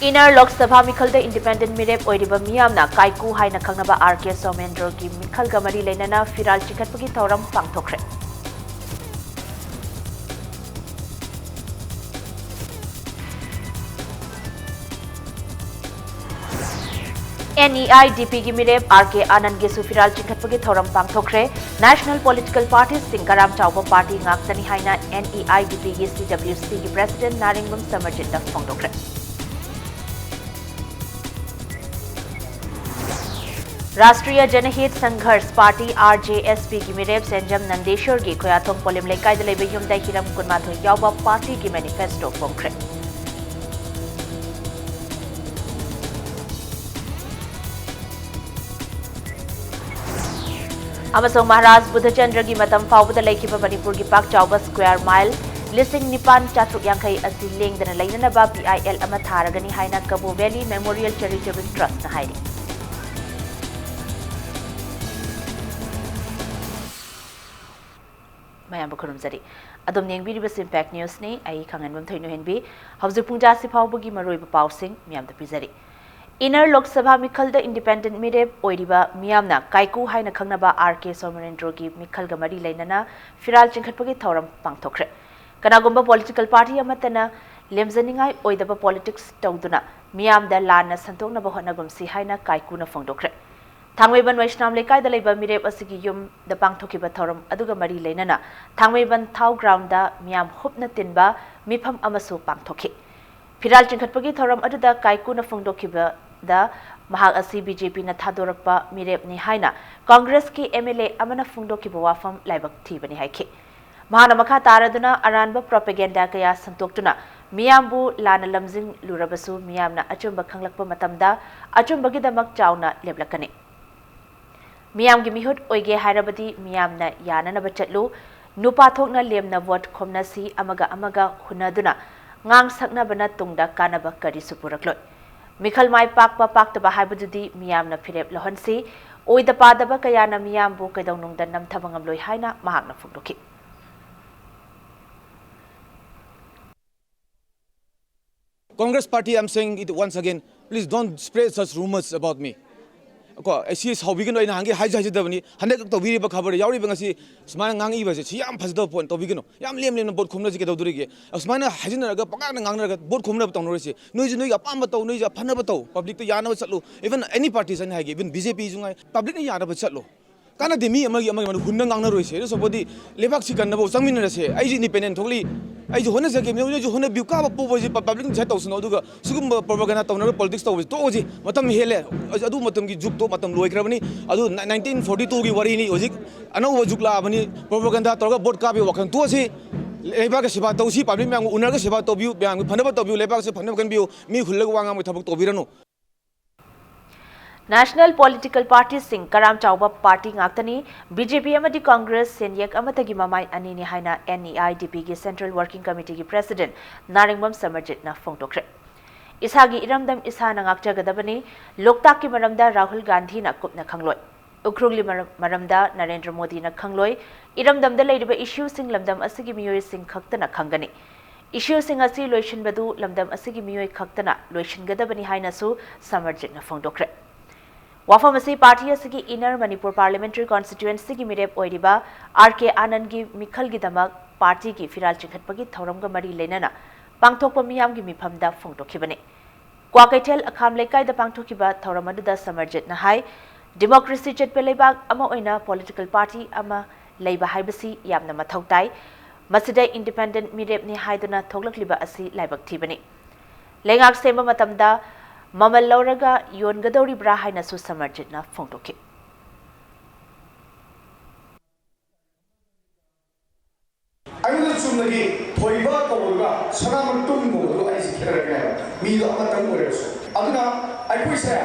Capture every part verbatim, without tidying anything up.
Inner Lok Sabha ꯃꯤꯈꯜꯗ independent ꯃꯤꯔꯦꯞ ꯑꯣꯏꯔꯤꯕ ꯃꯤꯌꯥꯝꯅ ꯀꯥꯏꯀꯨ ꯍꯥꯏꯅ ꯈꯪꯅꯕ ꯑꯥꯔ ꯀꯦ ꯁꯣꯃꯦꯟꯗ꯭ꯔꯣꯒꯤ ꯃꯤꯈꯜꯒ ꯃꯔꯤ ꯂꯩꯅꯅ ꯐꯤꯔꯥꯜ ꯆꯤꯡꯈꯠꯄꯒꯤ ꯊꯧꯔꯝ ꯄꯥꯡꯊꯣꯛꯈ꯭ꯔꯦ꯫ ꯑꯦꯟ ꯏ ꯑꯥꯏ ꯗꯤ ꯄꯤꯒꯤ ꯃꯤꯔꯦꯞ ꯑꯥꯔ ꯀꯦ ꯑꯥꯅꯟꯗꯒꯤꯁꯨ ꯐꯤꯔꯥꯜ ꯆꯤꯡꯈꯠꯄꯒꯤ ꯊꯧꯔꯝ ꯄꯥꯡꯊꯣꯛꯈ꯭ꯔꯦ꯫ ꯅꯦꯁꯅꯦꯜ ꯄꯣꯂꯤꯇꯤꯀꯦꯜ ꯄꯥꯔꯇꯤꯁꯤꯡ ꯀꯔꯥꯝ ꯆꯥꯎꯕ ꯄꯥꯔꯇꯤ ꯉꯥꯛꯇꯅꯤ ꯍꯥꯏꯅ ꯑꯦꯟ ꯏ ꯑꯥꯏ ꯗꯤ ꯄꯤꯒꯤ ꯁꯤ ꯗꯕ꯭ꯂꯤꯎ ꯁꯤꯒꯤ ꯄ꯭ꯔꯦꯁꯤꯗꯦꯟꯠ ꯅꯥꯔꯤꯡꯕꯝ ꯁꯃꯔꯖꯤꯠꯅ ꯐꯣꯡꯗꯣꯛꯈ꯭ꯔꯦ꯫ Rashtriya Janhit Sangharsh party, R J S ꯄꯤꯒꯤ ꯃꯤꯔꯦꯞ ꯁꯦꯟꯖꯝ ꯅꯟꯗꯦꯁ꯭ꯋꯔꯒꯤ ꯈꯣꯌꯥꯊꯣꯡ ꯄꯣꯂꯦꯝ ꯂꯩꯀꯥꯏꯗ ꯂꯩꯕ ꯌꯨꯝꯗ ꯍꯤꯔꯝ ꯀꯨꯟꯃꯥꯊꯣꯏ ꯌꯥꯎꯕ ꯄꯥꯔꯇꯤꯒꯤ ꯃꯦꯅꯤꯐꯦꯁꯇꯣ ꯐꯣꯡꯈ꯭ꯔꯦ꯫ ꯑꯃꯁꯨꯡ ꯃꯍꯥꯔꯥꯖ ꯕꯨꯙꯆꯟꯗ꯭ꯔꯒꯤ ꯃꯇꯝ ꯐꯥꯎꯕꯗ ꯂꯩꯈꯤꯕ ꯃꯅꯤꯄꯨꯔꯒꯤ ꯄꯥꯛ ꯆꯥꯎꯕ ꯁ꯭ꯀ꯭ꯋꯥꯔ ꯃꯥꯏꯜ ꯂꯤꯁꯤꯡ ꯅꯤꯄꯥꯟ ꯆꯥꯇ꯭ꯔꯨꯛ ꯌꯥꯡꯈꯩ ꯑꯁꯤ ꯂꯦꯡꯗꯅ ꯂꯩꯅꯅꯕ ꯄꯤ ꯑꯥꯏ ꯑꯦꯜ ꯑꯃ ꯊꯥꯔꯒꯅꯤ ꯍꯥꯏꯅ ꯀꯕꯣ ꯚꯦꯂꯤ ꯃꯦꯃꯣꯔꯤꯌꯦꯜ ꯆꯦꯔꯤꯇꯦꯕꯜ ꯇ꯭ꯔꯁꯠꯅ ꯍꯥꯏꯔꯤ꯫ ꯃꯌꯥꯝꯕꯨ ꯈꯨꯔꯨꯝꯖꯔꯤ꯫ ꯑꯗꯣꯝꯅ ꯌꯦꯡꯕꯤꯔꯤꯕꯁꯤ ꯏꯝꯄꯦꯛ ꯅ꯭ꯌꯨꯁꯅꯤ꯫ ꯑꯩ ꯈꯥꯡꯉꯦꯟꯕꯝ ꯊꯣꯏꯅꯨꯍꯦꯟꯕꯤ꯫ ꯍꯧꯖꯤꯛ ꯄꯨꯡ ꯇꯔꯥꯁꯤ ꯐꯥꯎꯕꯒꯤ ꯃꯔꯨꯑꯣꯏꯕ ꯄꯥꯎꯁꯤꯡ ꯃꯌꯥꯝꯗ ꯄꯤꯖꯔꯤ꯫ ꯏꯟꯅꯔ ꯂꯣꯛ ꯁꯚꯥ ꯃꯤꯈꯜꯗ ꯏꯟꯗꯤꯄꯦꯟꯗꯦꯟꯠ ꯃꯤꯔꯦꯞ ꯑꯣꯏꯔꯤꯕ ꯃꯤꯌꯥꯝꯅ ꯀꯥꯏꯀꯨ ꯍꯥꯏꯅ ꯈꯪꯅꯕ ꯑꯥꯔ ꯀꯦ ꯁꯣꯃꯔꯦꯟꯗ꯭ꯔꯣꯒꯤ ꯃꯤꯈꯜꯒ ꯃꯔꯤ ꯂꯩꯅꯅ ꯐꯤꯔꯥꯜ ꯆꯤꯡꯈꯠꯄꯒꯤ ꯊꯧꯔꯝ ꯄꯥꯡꯊꯣꯛꯈ꯭ꯔꯦ꯫ ꯀꯅꯥꯒꯨꯝꯕ ꯄꯣꯂꯤꯇꯤꯀꯦꯜ ꯄꯥꯔꯇꯤ ꯑꯃꯠꯇꯅ ꯂꯦꯝꯖꯅꯤꯡꯉꯥꯏ ꯑꯣꯏꯗꯕ ꯄꯣꯂꯤꯇꯤꯛꯁ ꯇꯧꯗꯨꯅ ꯃꯤꯌꯥꯝꯗ ꯂꯥꯟꯅ ꯁꯟꯗꯣꯛꯅꯕ ꯍꯣꯠꯅꯒꯨꯝꯁꯤ ꯍꯥꯏꯅ ꯀꯥꯏꯀꯨꯅ ꯐꯣꯡꯗꯣꯛꯈ꯭ꯔꯦ꯫ ꯊꯥꯡꯃꯩꯕꯟ ꯋꯥꯏꯁꯅꯥꯝ ꯂꯩꯀꯥꯏꯗ ꯂꯩꯕ ꯃꯤꯔꯦꯞ ꯑꯁꯤꯒꯤ ꯌꯨꯝꯗ ꯄꯥꯡꯊꯣꯛꯈꯤꯕ ꯊꯧꯔꯝ ꯑꯗꯨꯒ ꯃꯔꯤ ꯂꯩꯅꯅ ꯊꯥꯡꯃꯩꯕꯟ ꯊꯥꯎ ꯒ꯭ꯔꯥꯎꯟꯗ ꯃꯤꯌꯥꯝ ꯍꯨꯞꯅ ꯇꯤꯟꯕ ꯃꯤꯐꯝ ꯑꯃꯁꯨ ꯄꯥꯡꯊꯣꯛꯈꯤ꯫ ꯐꯤꯔꯥꯜ ꯆꯤꯡꯈꯠꯄꯒꯤ ꯊꯧꯔꯝ ꯑꯗꯨꯗ ꯀꯥꯏꯀꯨꯅ ꯐꯣꯡꯗꯣꯛꯈꯤꯕꯗ, ꯃꯍꯥꯛ ꯑꯁꯤ ꯕꯤ ꯖꯦ ꯄꯤꯅ ꯊꯥꯗꯣꯔꯛꯄ ꯃꯤꯔꯦꯞꯅꯤ ꯍꯥꯏꯅ ꯀꯪꯒ꯭ꯔꯦꯁꯀꯤ ꯑꯦꯝ ꯑꯦꯜ ꯑꯦ ꯑꯃꯅ ꯐꯣꯡꯗꯣꯛꯈꯤꯕ ꯋꯥꯐꯝ ꯂꯥꯏꯕꯛ ꯊꯤꯕꯅꯤ ꯍꯥꯏꯈꯤ꯫ ꯃꯍꯥꯛꯅ ꯃꯈꯥ ꯇꯥꯔꯗꯨꯅ ꯑꯔꯥꯟꯕ ꯄ꯭ꯔꯣꯄꯦꯒꯦꯟꯗꯥ ꯀꯌꯥ ꯁꯟꯗꯣꯛꯇꯨꯅ ꯃꯤꯌꯥꯝꯕꯨ ꯂꯥꯟꯅ ꯂꯝꯖꯤꯡꯂꯨꯔꯕꯁꯨ ꯃꯤꯌꯥꯝꯅ ꯑꯆꯨꯝꯕ ꯈꯪꯂꯛꯄ ꯃꯇꯝꯗ ꯑꯆꯨꯝꯕꯒꯤꯗꯃꯛ ꯆꯥꯎꯅ ꯂꯦꯞꯂꯛꯀꯅꯤ꯫ ꯃꯤꯌꯥꯝꯒꯤ ꯃꯤꯍꯨꯠ ꯑꯣꯏꯒꯦ ꯍꯥꯏꯔꯕꯗꯤ ꯃꯤꯌꯥꯝꯅ ꯌꯥꯅꯅꯕ ꯆꯠꯂꯨ꯫ ꯅꯨꯄꯥ ꯊꯣꯛꯅ ꯂꯦꯝꯅ ꯚꯣꯠ ꯈꯣꯝꯅꯁꯤ, ꯑꯃꯒ ꯑꯃꯒ ꯍꯨꯟꯅꯗꯨꯅ ꯉꯥꯡ ꯁꯛꯅꯕꯅ ꯇꯨꯡꯗ ꯀꯥꯟꯅꯕ ꯀꯔꯤꯁꯨ ꯄꯨꯔꯛꯂꯣꯏ꯫ ꯃꯤꯈꯜ ꯃꯥꯏ ꯄꯥꯛꯄ ꯄꯥꯛꯇꯕ ꯍꯥꯏꯕꯗꯨꯗꯤ ꯃꯤꯌꯥꯝꯅ ꯐꯤꯔꯦꯞ ꯂꯧꯍꯟꯁꯤ꯫ ꯑꯣꯏꯗ ꯄꯥꯗꯕ ꯀꯌꯥꯅ ꯃꯤꯌꯥꯝꯕꯨ ꯀꯩꯗꯧꯅꯨꯡꯗ ꯅꯝꯊꯕ ꯉꯝꯂꯣꯏ ꯍꯥꯏꯅ ꯃꯍꯥꯛꯅ ꯐꯣꯡꯗꯣꯛꯈꯤ꯫ Congress party, I'm saying it once again, please don't spread such rumors about me. ꯀꯣ, ꯑꯩ ꯁꯤ ꯁꯥꯎꯕꯤꯒꯅꯨ, ꯑꯩꯅ ꯍꯥꯟꯒꯤ ꯍꯥꯏꯖ ꯍꯥꯏꯖꯗꯕꯅꯤ, ꯍꯟꯗꯛ ꯇꯧꯕꯤꯔꯤꯕ ꯈꯕꯔꯗ ꯌꯥꯎꯔꯤꯕ ꯉꯁꯤ ꯁꯨꯃꯥꯏꯅ ꯉꯥꯡꯉꯛꯏꯕꯁꯦ, ꯁꯤ ꯌꯥꯝ ꯐꯖꯗꯕ ꯄꯣꯏꯟ꯫ ꯇꯧꯕꯤꯒꯅꯨ, ꯌꯥꯝ ꯂꯦꯝ ꯂꯦꯝꯅ ꯚꯣꯠ ꯈꯣꯝꯅꯁꯤ ꯀꯩꯗꯧꯗꯣꯔꯤꯒꯦ? ꯑꯁꯨꯃꯥꯏꯅ ꯍꯥꯏꯖꯤꯟꯅꯔꯒ ꯄꯉꯥꯡꯗ ꯉꯥꯡꯅꯔꯒ ꯚꯣꯠ ꯈꯣꯝꯅꯕ ꯇꯧꯅꯔꯣꯏꯁꯤ꯫ ꯅꯣꯏꯁꯨ ꯅꯣꯏꯒꯤ ꯑꯄꯥꯝꯕ ꯇꯧ, ꯅꯣꯏꯁꯨ ꯑꯐꯅꯕ ꯇꯧ, ꯄꯕ꯭ꯂꯤꯛꯇ ꯌꯥꯅꯕ ꯆꯠꯂꯨ꯫ Even any parties ꯑꯩꯅ ꯍꯥꯏꯒꯦ, even B J P ꯁꯨ ꯉꯥꯏ, ꯄꯕ꯭ꯂꯤꯛꯅ ꯌꯥꯅꯕ ꯆꯠꯂꯨ꯫ ꯀꯥꯟꯅꯗꯦ ꯃꯤ ꯑꯃꯒꯤ ꯑꯃꯒꯤ ꯃꯅꯨꯡ ꯍꯨꯟꯅ ꯉꯥꯡꯅꯔꯣꯏꯁꯦ꯫ ꯑꯗꯨ ꯁꯔꯨꯛꯄꯨꯗꯤ ꯂꯩꯕꯥꯛꯁꯤ ꯀꯟꯅꯕ ꯆꯪꯃꯤꯟꯅꯔꯁꯦ꯫ ꯑꯩꯁꯨ ꯏꯟꯗꯤꯄꯦꯟꯗꯦꯟ ꯊꯣꯛꯂꯤ, ꯑꯩꯁꯨ ꯍꯣꯠꯅꯖꯒꯦ, ꯅꯣꯏꯁꯨ ꯍꯣꯠꯅꯕꯤꯌꯨ꯫ ꯀꯥꯕ ꯄꯣꯕꯁꯤ ꯄ-, ꯄꯕ꯭ꯂꯤꯛꯅ ꯗꯤꯁꯥꯏꯠ ꯇꯧꯁꯅꯨ꯫ ꯑꯗꯨꯒ ꯁꯤꯒꯨꯝꯕ ꯄ꯭ꯔꯣꯄꯥꯒꯦꯟꯗꯥ ꯇꯧꯅꯔꯒ ꯄꯣꯂꯤꯇꯤꯛꯁ ꯇꯧꯕꯁꯤ ꯇꯣꯛꯑꯁꯤ꯫ ꯃꯇꯝ ꯍꯦꯜꯂꯦ꯫ ꯑꯗꯨ ꯃꯇꯝꯒꯤ ꯖꯨꯛꯇꯣ, ꯃꯇꯝ ꯂꯣꯏꯈ꯭ꯔꯕꯅꯤ꯫ ꯑꯗꯨ ꯅꯥꯏꯟꯇꯤꯟ ꯐꯣꯔꯇꯤ ꯇꯨꯒꯤ ꯋꯥꯔꯤꯅꯤ꯫ ꯍꯧꯖꯤꯛ ꯑꯅꯧꯕ ꯖꯨꯛ ꯂꯥꯛꯑꯕꯅꯤ꯫ ꯄ꯭ꯔꯣꯄꯥꯒꯦꯟꯗꯥ ꯇꯧꯔꯒ ꯚꯣꯠ ꯀꯥꯕꯒꯤ ꯋꯥꯈꯜ ꯇꯣꯛꯑꯁꯤ꯫ ꯂꯩꯕꯥꯛꯀꯤ ꯁꯦꯕꯥ ꯇꯧꯁꯤ꯫ ꯄꯕ꯭ꯂꯤꯛ ꯃꯌꯥꯝꯒ ꯎꯅꯔꯒ ꯁꯦꯕꯥ ꯇꯧꯕꯤꯌꯨ꯫ ꯃꯌꯥꯝꯒꯤ ꯐꯅꯕ ꯇꯧꯕꯤꯌꯨ꯫ ꯂꯩꯕꯥꯛꯁꯦ ꯐꯅꯕ ꯀꯟꯕꯤꯌꯨ꯫ ꯃꯤ ꯍꯨꯜꯂꯒ ꯋꯥ ꯉꯥꯡꯕꯒꯤ ꯊꯕꯛ ꯇꯧꯕꯤꯔꯅꯨ꯫ National political party ꯁꯤꯡ ꯀꯔꯥꯝ ꯆꯥꯎꯕ ꯄꯥꯔꯇꯤ ꯉꯥꯛꯇꯅꯤ꯫ B J P ꯑꯃꯗꯤ ꯀꯪꯒ꯭ꯔꯦꯁ ꯁꯦꯟꯌꯦꯛ ꯑꯃꯠꯇꯒꯤ ꯃꯃꯥꯏ ꯑꯅꯤꯅꯤ ꯍꯥꯏꯅ N E I D P ꯒꯤ Central Working Committee ꯒꯤ President ꯅꯥꯔꯤꯡꯕꯝ ꯁꯃꯔꯖꯤꯠꯅ ꯐꯣꯡꯗꯣꯛꯈ꯭ꯔꯦ꯫ ꯏꯁꯥꯒꯤ ꯏꯔꯝꯗꯝ ꯏꯁꯥꯅ ꯉꯥꯛꯆꯒꯗꯕꯅꯤ꯫ ꯂꯣꯛꯇꯥꯛꯀꯤ ꯃꯔꯝꯗ ꯔꯥꯍꯨꯜ ꯒꯥꯟꯙꯤꯅ ꯀꯨꯞꯅ ꯈꯪꯂꯣꯏ꯫ ꯎꯈ꯭ꯔꯨꯜꯒꯤ ꯃꯔꯝ-, ꯃꯔꯝꯗ ꯅꯔꯦꯟꯗ꯭ꯔ ꯃꯣꯗꯤꯅ ꯈꯪꯂꯣꯏ꯫ ꯏꯔꯝꯗꯝꯗ ꯂꯩꯔꯤꯕ ꯏꯁꯨꯁꯤꯡ ꯂꯝꯗꯝ ꯑꯁꯤꯒꯤ ꯃꯤꯑꯣꯏꯁꯤꯡ ꯈꯛꯇꯅ ꯈꯪꯒꯅꯤ꯫ ꯏꯁꯨꯁꯤꯡ ꯑꯁꯤ ꯂꯣꯏꯁꯤꯟꯕꯗꯨ ꯂꯝꯗꯝ ꯑꯁꯤꯒꯤ ꯃꯤꯑꯣꯏ ꯈꯛꯇꯅ ꯂꯣꯏꯁꯤꯟꯒꯗꯕꯅꯤ ꯍꯥꯏꯅꯁꯨ ꯁꯃꯔꯖꯤꯠꯅ ꯐꯣꯡꯗꯣꯛꯈ꯭ꯔꯦ꯫ ꯋꯥꯐꯝ ꯑꯁꯤ ꯄꯥꯔꯇꯤ ꯑꯁꯤꯒꯤ Inner Manipur Parliamentary Constituency ꯒꯤ ꯃꯤꯔꯦꯞ ꯑꯣꯏꯔꯤꯕ R K Anand ꯒꯤ ꯃꯤꯈꯜꯒꯤꯗꯃꯛ ꯄꯥꯔꯇꯤꯒꯤ ꯐꯤꯔꯥꯜ ꯆꯤꯡꯈꯠꯄꯒꯤ ꯊꯧꯔꯝꯒ ꯃꯔꯤ ꯂꯩꯅꯅ ꯄꯥꯡꯊꯣꯛꯄ ꯃꯤꯌꯥꯝꯒꯤ ꯃꯤꯐꯝꯗ ꯐꯣꯡꯗꯣꯛꯈꯤꯕꯅꯤ꯫ ꯀ꯭ꯋꯥꯀꯩꯊꯦꯜ ꯑꯈꯥꯝ ꯂꯩꯀꯥꯏꯗ ꯄꯥꯡꯊꯣꯛꯈꯤꯕ ꯊꯧꯔꯝ ꯑꯗꯨꯗ ꯁꯃꯔꯖꯤꯠꯅ ꯍꯥꯏ, democracy ꯆꯠꯄ ꯂꯩꯕꯥꯛ ꯑꯃ ꯑꯣꯏꯅ political party ꯑꯃ ꯂꯩꯕ ꯍꯥꯏꯕꯁꯤ ꯌꯥꯝꯅ ꯃꯊꯧ ꯇꯥꯏ꯫ ꯃꯁꯤꯗ independent ꯃꯤꯔꯦꯞꯅꯤ ꯍꯥꯏꯗꯨꯅ ꯊꯣꯛꯂꯛꯂꯤꯕ ꯑꯁꯤ ꯂꯥꯏꯕꯛ ꯊꯤꯕꯅꯤ꯫ ꯂꯩꯉꯥꯛ ꯁꯦꯝꯕ ꯃꯇꯝꯗ ꯃꯃꯜ ꯂꯧꯔꯒ ꯌꯣꯟꯒꯗꯧꯔꯤꯕ꯭ꯔꯥ ꯍꯥꯏꯅꯁꯨ ꯁꯃꯔꯖꯤꯠꯅ ꯐꯣꯡꯗꯣꯛꯈꯤ꯫ ꯑꯩꯉꯣꯟꯗ ꯆꯨꯝꯅꯒꯤ ꯊꯣꯏꯕ ꯀꯧꯕꯗꯨꯒ ꯁꯅꯥꯃꯇꯨꯝ ꯀꯧꯕꯗꯨꯒ ꯑꯅꯤꯁꯤ ꯈꯦꯠꯅꯔꯛꯀꯅꯤ ꯍꯥꯏꯕ꯫ ꯃꯤꯗꯣ ꯑꯃꯇꯪ ꯑꯣꯏꯔꯁꯨ꯫ ꯑꯗꯨꯅ ꯑꯩꯈꯣꯏꯁꯦ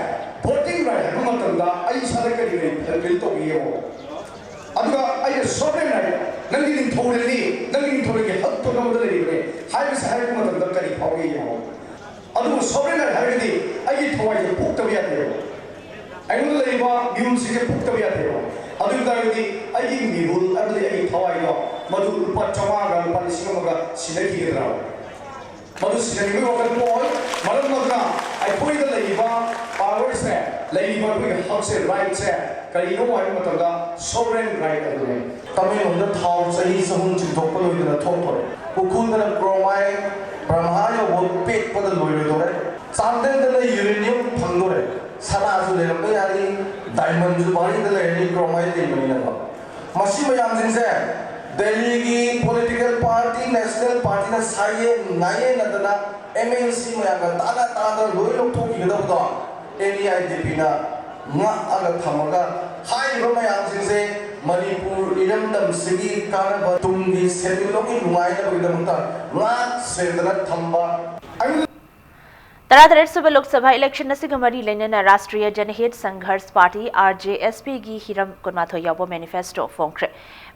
voting right ꯍꯥꯏꯕ ꯃꯇꯝꯗ ꯑꯩ ꯏꯁꯥꯗ ꯀꯔꯤ ꯀꯔꯤ fulfill ꯇꯧꯕꯤ ꯌꯦꯡꯉꯣ꯫ ꯑꯗꯨꯒ ꯑꯩꯅ sovereign right, ꯅꯪꯒꯤ ꯅꯤꯡꯊꯧꯔꯦꯜꯅꯤ, ꯅꯪꯒꯤ ꯅꯤꯡꯊꯧꯔꯦꯜꯒꯤ ꯍꯛꯇꯣ ꯅꯉꯣꯟꯗ ꯂꯩꯔꯤꯕꯅꯤ ꯍꯥꯏꯕꯁꯦ ꯍꯥꯏꯔꯛꯄ ꯃꯇꯝꯗ ꯀꯔꯤ ꯐꯥꯎꯒꯦ ꯌꯦꯡꯉꯣ꯫ ꯑꯗꯨꯕꯨ sovereign right ꯍꯥꯏꯔꯒꯗꯤ ꯑꯩꯒꯤ ꯊꯋꯥꯏꯁꯦ ꯄꯨꯛꯇꯕ ꯌꯥꯗꯦꯕ꯫ ꯑꯩꯉꯣꯟꯗ ꯂꯩꯔꯤꯕ ꯃꯤꯍꯨꯜꯁꯤꯡꯁꯦ ꯄꯨꯛꯇꯕ ꯌꯥꯗꯦꯕ꯫ ꯑꯗꯨ ꯑꯣꯏ ꯇꯥꯔꯒꯗꯤ ꯑꯩꯒꯤ ꯃꯤꯍꯨꯜ ꯑꯃꯗꯤ ꯑꯩꯒꯤ ꯊꯋꯥꯏꯗꯣ ꯃꯗꯨ ꯂꯨꯄꯥ ꯆꯥꯝꯃꯉꯥꯒ ꯂꯨꯄꯥ ꯂꯤꯁꯤꯡ ꯑꯃꯒ ꯁꯤꯟꯅꯈꯤꯒꯗ꯭ꯔꯥ? ꯃꯗꯨ ꯁꯤꯟꯅꯅꯤꯡꯕꯒꯤ ꯋꯥꯈꯜ ꯄꯣꯛꯑꯣꯏ꯫ ꯃꯔꯝ ꯑꯗꯨꯅ ꯑꯩꯈꯣꯏꯗ ꯂꯩꯔꯤꯕ powerꯁꯦ, ꯂꯩꯔꯤꯕ ꯑꯩꯈꯣꯏꯒꯤ ꯍꯛꯁꯦ, rightꯁꯦ ꯀꯔꯤꯅꯣ ꯍꯥꯏꯕ ꯃꯇꯝꯗ sovereign right ꯑꯗꯨꯅꯤ꯫ ꯇꯃꯦꯡꯂꯣꯡꯗ ꯊꯥꯎ ꯆꯍꯤ ꯆꯍꯨꯝ ꯆꯤꯡꯊꯣꯛꯄ ꯂꯣꯏꯗꯅ ꯊꯣꯛꯇꯣꯔꯦ꯫ ꯎꯈ꯭ꯔꯨꯜꯗꯅ chromite ꯕ꯭ꯔꯍꯃꯥ ꯌꯧꯕ ꯄꯦꯛꯄꯗ ꯂꯣꯏꯔꯣꯏꯗꯣꯔꯦ꯫ ꯆꯥꯟꯗꯦꯜꯗꯅ uranium ꯐꯪꯗꯣꯔꯦ꯫ ꯁꯅꯥꯁꯨ ꯂꯩꯔꯝꯕ ꯌꯥꯔꯤ, diamondꯁꯨ ꯚꯥꯔꯤꯗ ꯂꯩꯔꯅꯤ, chromite ꯂꯩꯕꯅꯤꯅꯀꯣ꯫ ꯃꯁꯤ ꯃꯌꯥꯝꯁꯤꯡꯁꯦ ꯗꯦꯜꯂꯤꯒꯤ political party, national partyꯅ ꯁꯥꯏꯌꯦ ꯉꯥꯏꯌꯦ ꯅꯠꯇꯅ MLC ꯃꯌꯥꯝꯒ ꯇꯥꯅ ꯇꯥꯅ ꯂꯣꯏ ꯂꯧꯊꯣꯛꯈꯤꯒꯗꯕꯗꯣ NEIDPꯅ ꯉꯥꯛꯑꯒ ꯊꯝꯃꯒ ꯍꯥꯏꯔꯤꯕ ꯃꯌꯥꯝꯁꯤꯡꯁꯦ ꯃꯅꯤꯄꯨꯔ ꯏꯔꯝꯗꯝꯁꯤꯒꯤ ꯀꯥꯟꯅꯕ ꯇꯨꯡꯒꯤ ꯁꯦꯟꯃꯤꯠꯂꯣꯟꯒꯤ ꯅꯨꯡꯉꯥꯏꯅꯕꯒꯤꯗꯃꯛꯇ ꯉꯥꯛ ꯁꯦꯟꯗꯅ ꯊꯝꯕ꯫ ꯇꯔꯥꯇꯔꯦꯠ ꯁꯨꯕ ꯂꯣꯛ ꯁꯚꯥ election ꯑꯁꯤꯒ ꯃꯔꯤ ꯂꯩꯅꯅ ꯔꯥꯁꯇ꯭ꯔꯤꯌ ꯖꯅꯍꯤꯠ ꯁꯪꯘꯔꯁ ꯄꯥꯔꯇꯤ RJSPꯒꯤ ꯍꯤꯔꯝ ꯀꯨꯟꯃꯥꯊꯣꯏ ꯌꯥꯎꯕ manifesto ꯐꯣꯡꯈ꯭ꯔꯦ꯫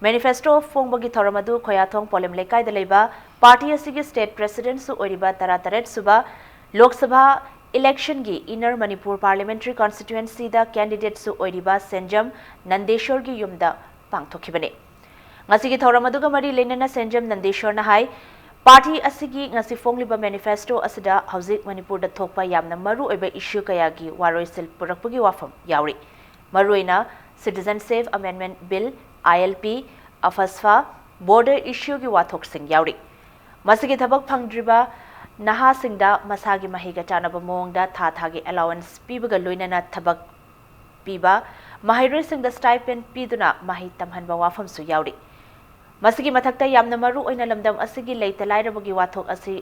Manifesto ꯐꯣꯡꯕꯒꯤ ꯊꯧꯔꯝ ꯑꯗꯨ ꯈꯣꯌꯥꯊꯣꯡ ꯄꯣꯂꯦꯝ ꯂꯩꯀꯥꯏꯗ ꯂꯩꯕ ꯄꯥꯔꯇꯤ ꯑꯁꯤꯒꯤ state presidentꯁꯨ ꯑꯣꯏꯔꯤꯕ ꯇꯔꯥꯇꯔꯦꯠ ꯁꯨꯕ Lok Sabha electionꯒꯤ Inner Manipur Parliamentary Constituencyꯗ candidateꯁꯨ ꯑꯣꯏꯔꯤꯕ ꯁꯦꯟꯖꯝ ꯅꯟꯗꯦꯁꯣꯔꯒꯤ ꯌꯨꯝꯗ ꯄꯥꯡꯊꯣꯛꯈꯤꯕꯅꯤ꯫ ꯉꯁꯤꯒꯤ ꯊꯧꯔꯝ ꯑꯗꯨꯒ ꯃꯔꯤ ꯂꯩꯅꯅ ꯁꯦꯟꯖꯝ ꯅꯟꯗꯦꯁꯣꯔꯅ ꯍꯥꯏ, ꯄꯥꯔꯇꯤ ꯑꯁꯤꯒꯤ ꯉꯁꯤ ꯐꯣꯡꯂꯤꯕ manifesto ꯑꯁꯤꯗ ꯍꯧꯖꯤꯛ ꯃꯅꯤꯄꯨꯔꯗ ꯊꯣꯛꯄ ꯌꯥꯝꯅ ꯃꯔꯨ ꯑꯣꯏꯕ issue ꯀꯌꯥꯒꯤ ꯋꯥꯔꯣꯏꯁꯤꯜ ꯄꯨꯔꯛꯄꯒꯤ ꯋꯥꯐꯝ ꯌꯥꯎꯔꯤ꯫ ꯃꯔꯨꯑꯣꯏꯅ Citizenship Amendment Bill, ILP, AFSPA, border issueꯒꯤ ꯋꯥꯊꯣꯛꯁꯤꯡ ꯌꯥꯎꯔꯤ꯫ ꯃꯁꯤꯒꯤ ꯊꯕꯛ ꯐꯪꯗ꯭ꯔꯤꯕ ꯅꯍꯥꯁꯤꯡꯗ ꯃꯁꯥꯒꯤ ꯃꯍꯩꯒ ꯆꯥꯟꯅꯕ ꯃꯑꯣꯡꯗ ꯊꯥ ꯊꯥꯒꯤ allowance ꯄꯤꯕꯒ ꯂꯣꯏꯅꯅ ꯊꯕꯛ ꯄꯤꯕ, ꯃꯍꯩꯔꯣꯏꯁꯤꯡꯗ stipend ꯄꯤꯗꯨꯅ ꯃꯍꯩ ꯇꯝꯍꯟꯕ ꯋꯥꯐꯝꯁꯨ ꯌꯥꯎꯔꯤ꯫ ꯃꯁꯤꯒꯤ ꯃꯊꯛꯇ ꯌꯥꯝꯅ ꯃꯔꯨ ꯑꯣꯏꯅ ꯂꯝꯗꯝ ꯑꯁꯤꯒꯤ ꯂꯩꯇ ꯂꯥꯏꯔꯕꯒꯤ ꯋꯥꯊꯣꯛ ꯑꯁꯤ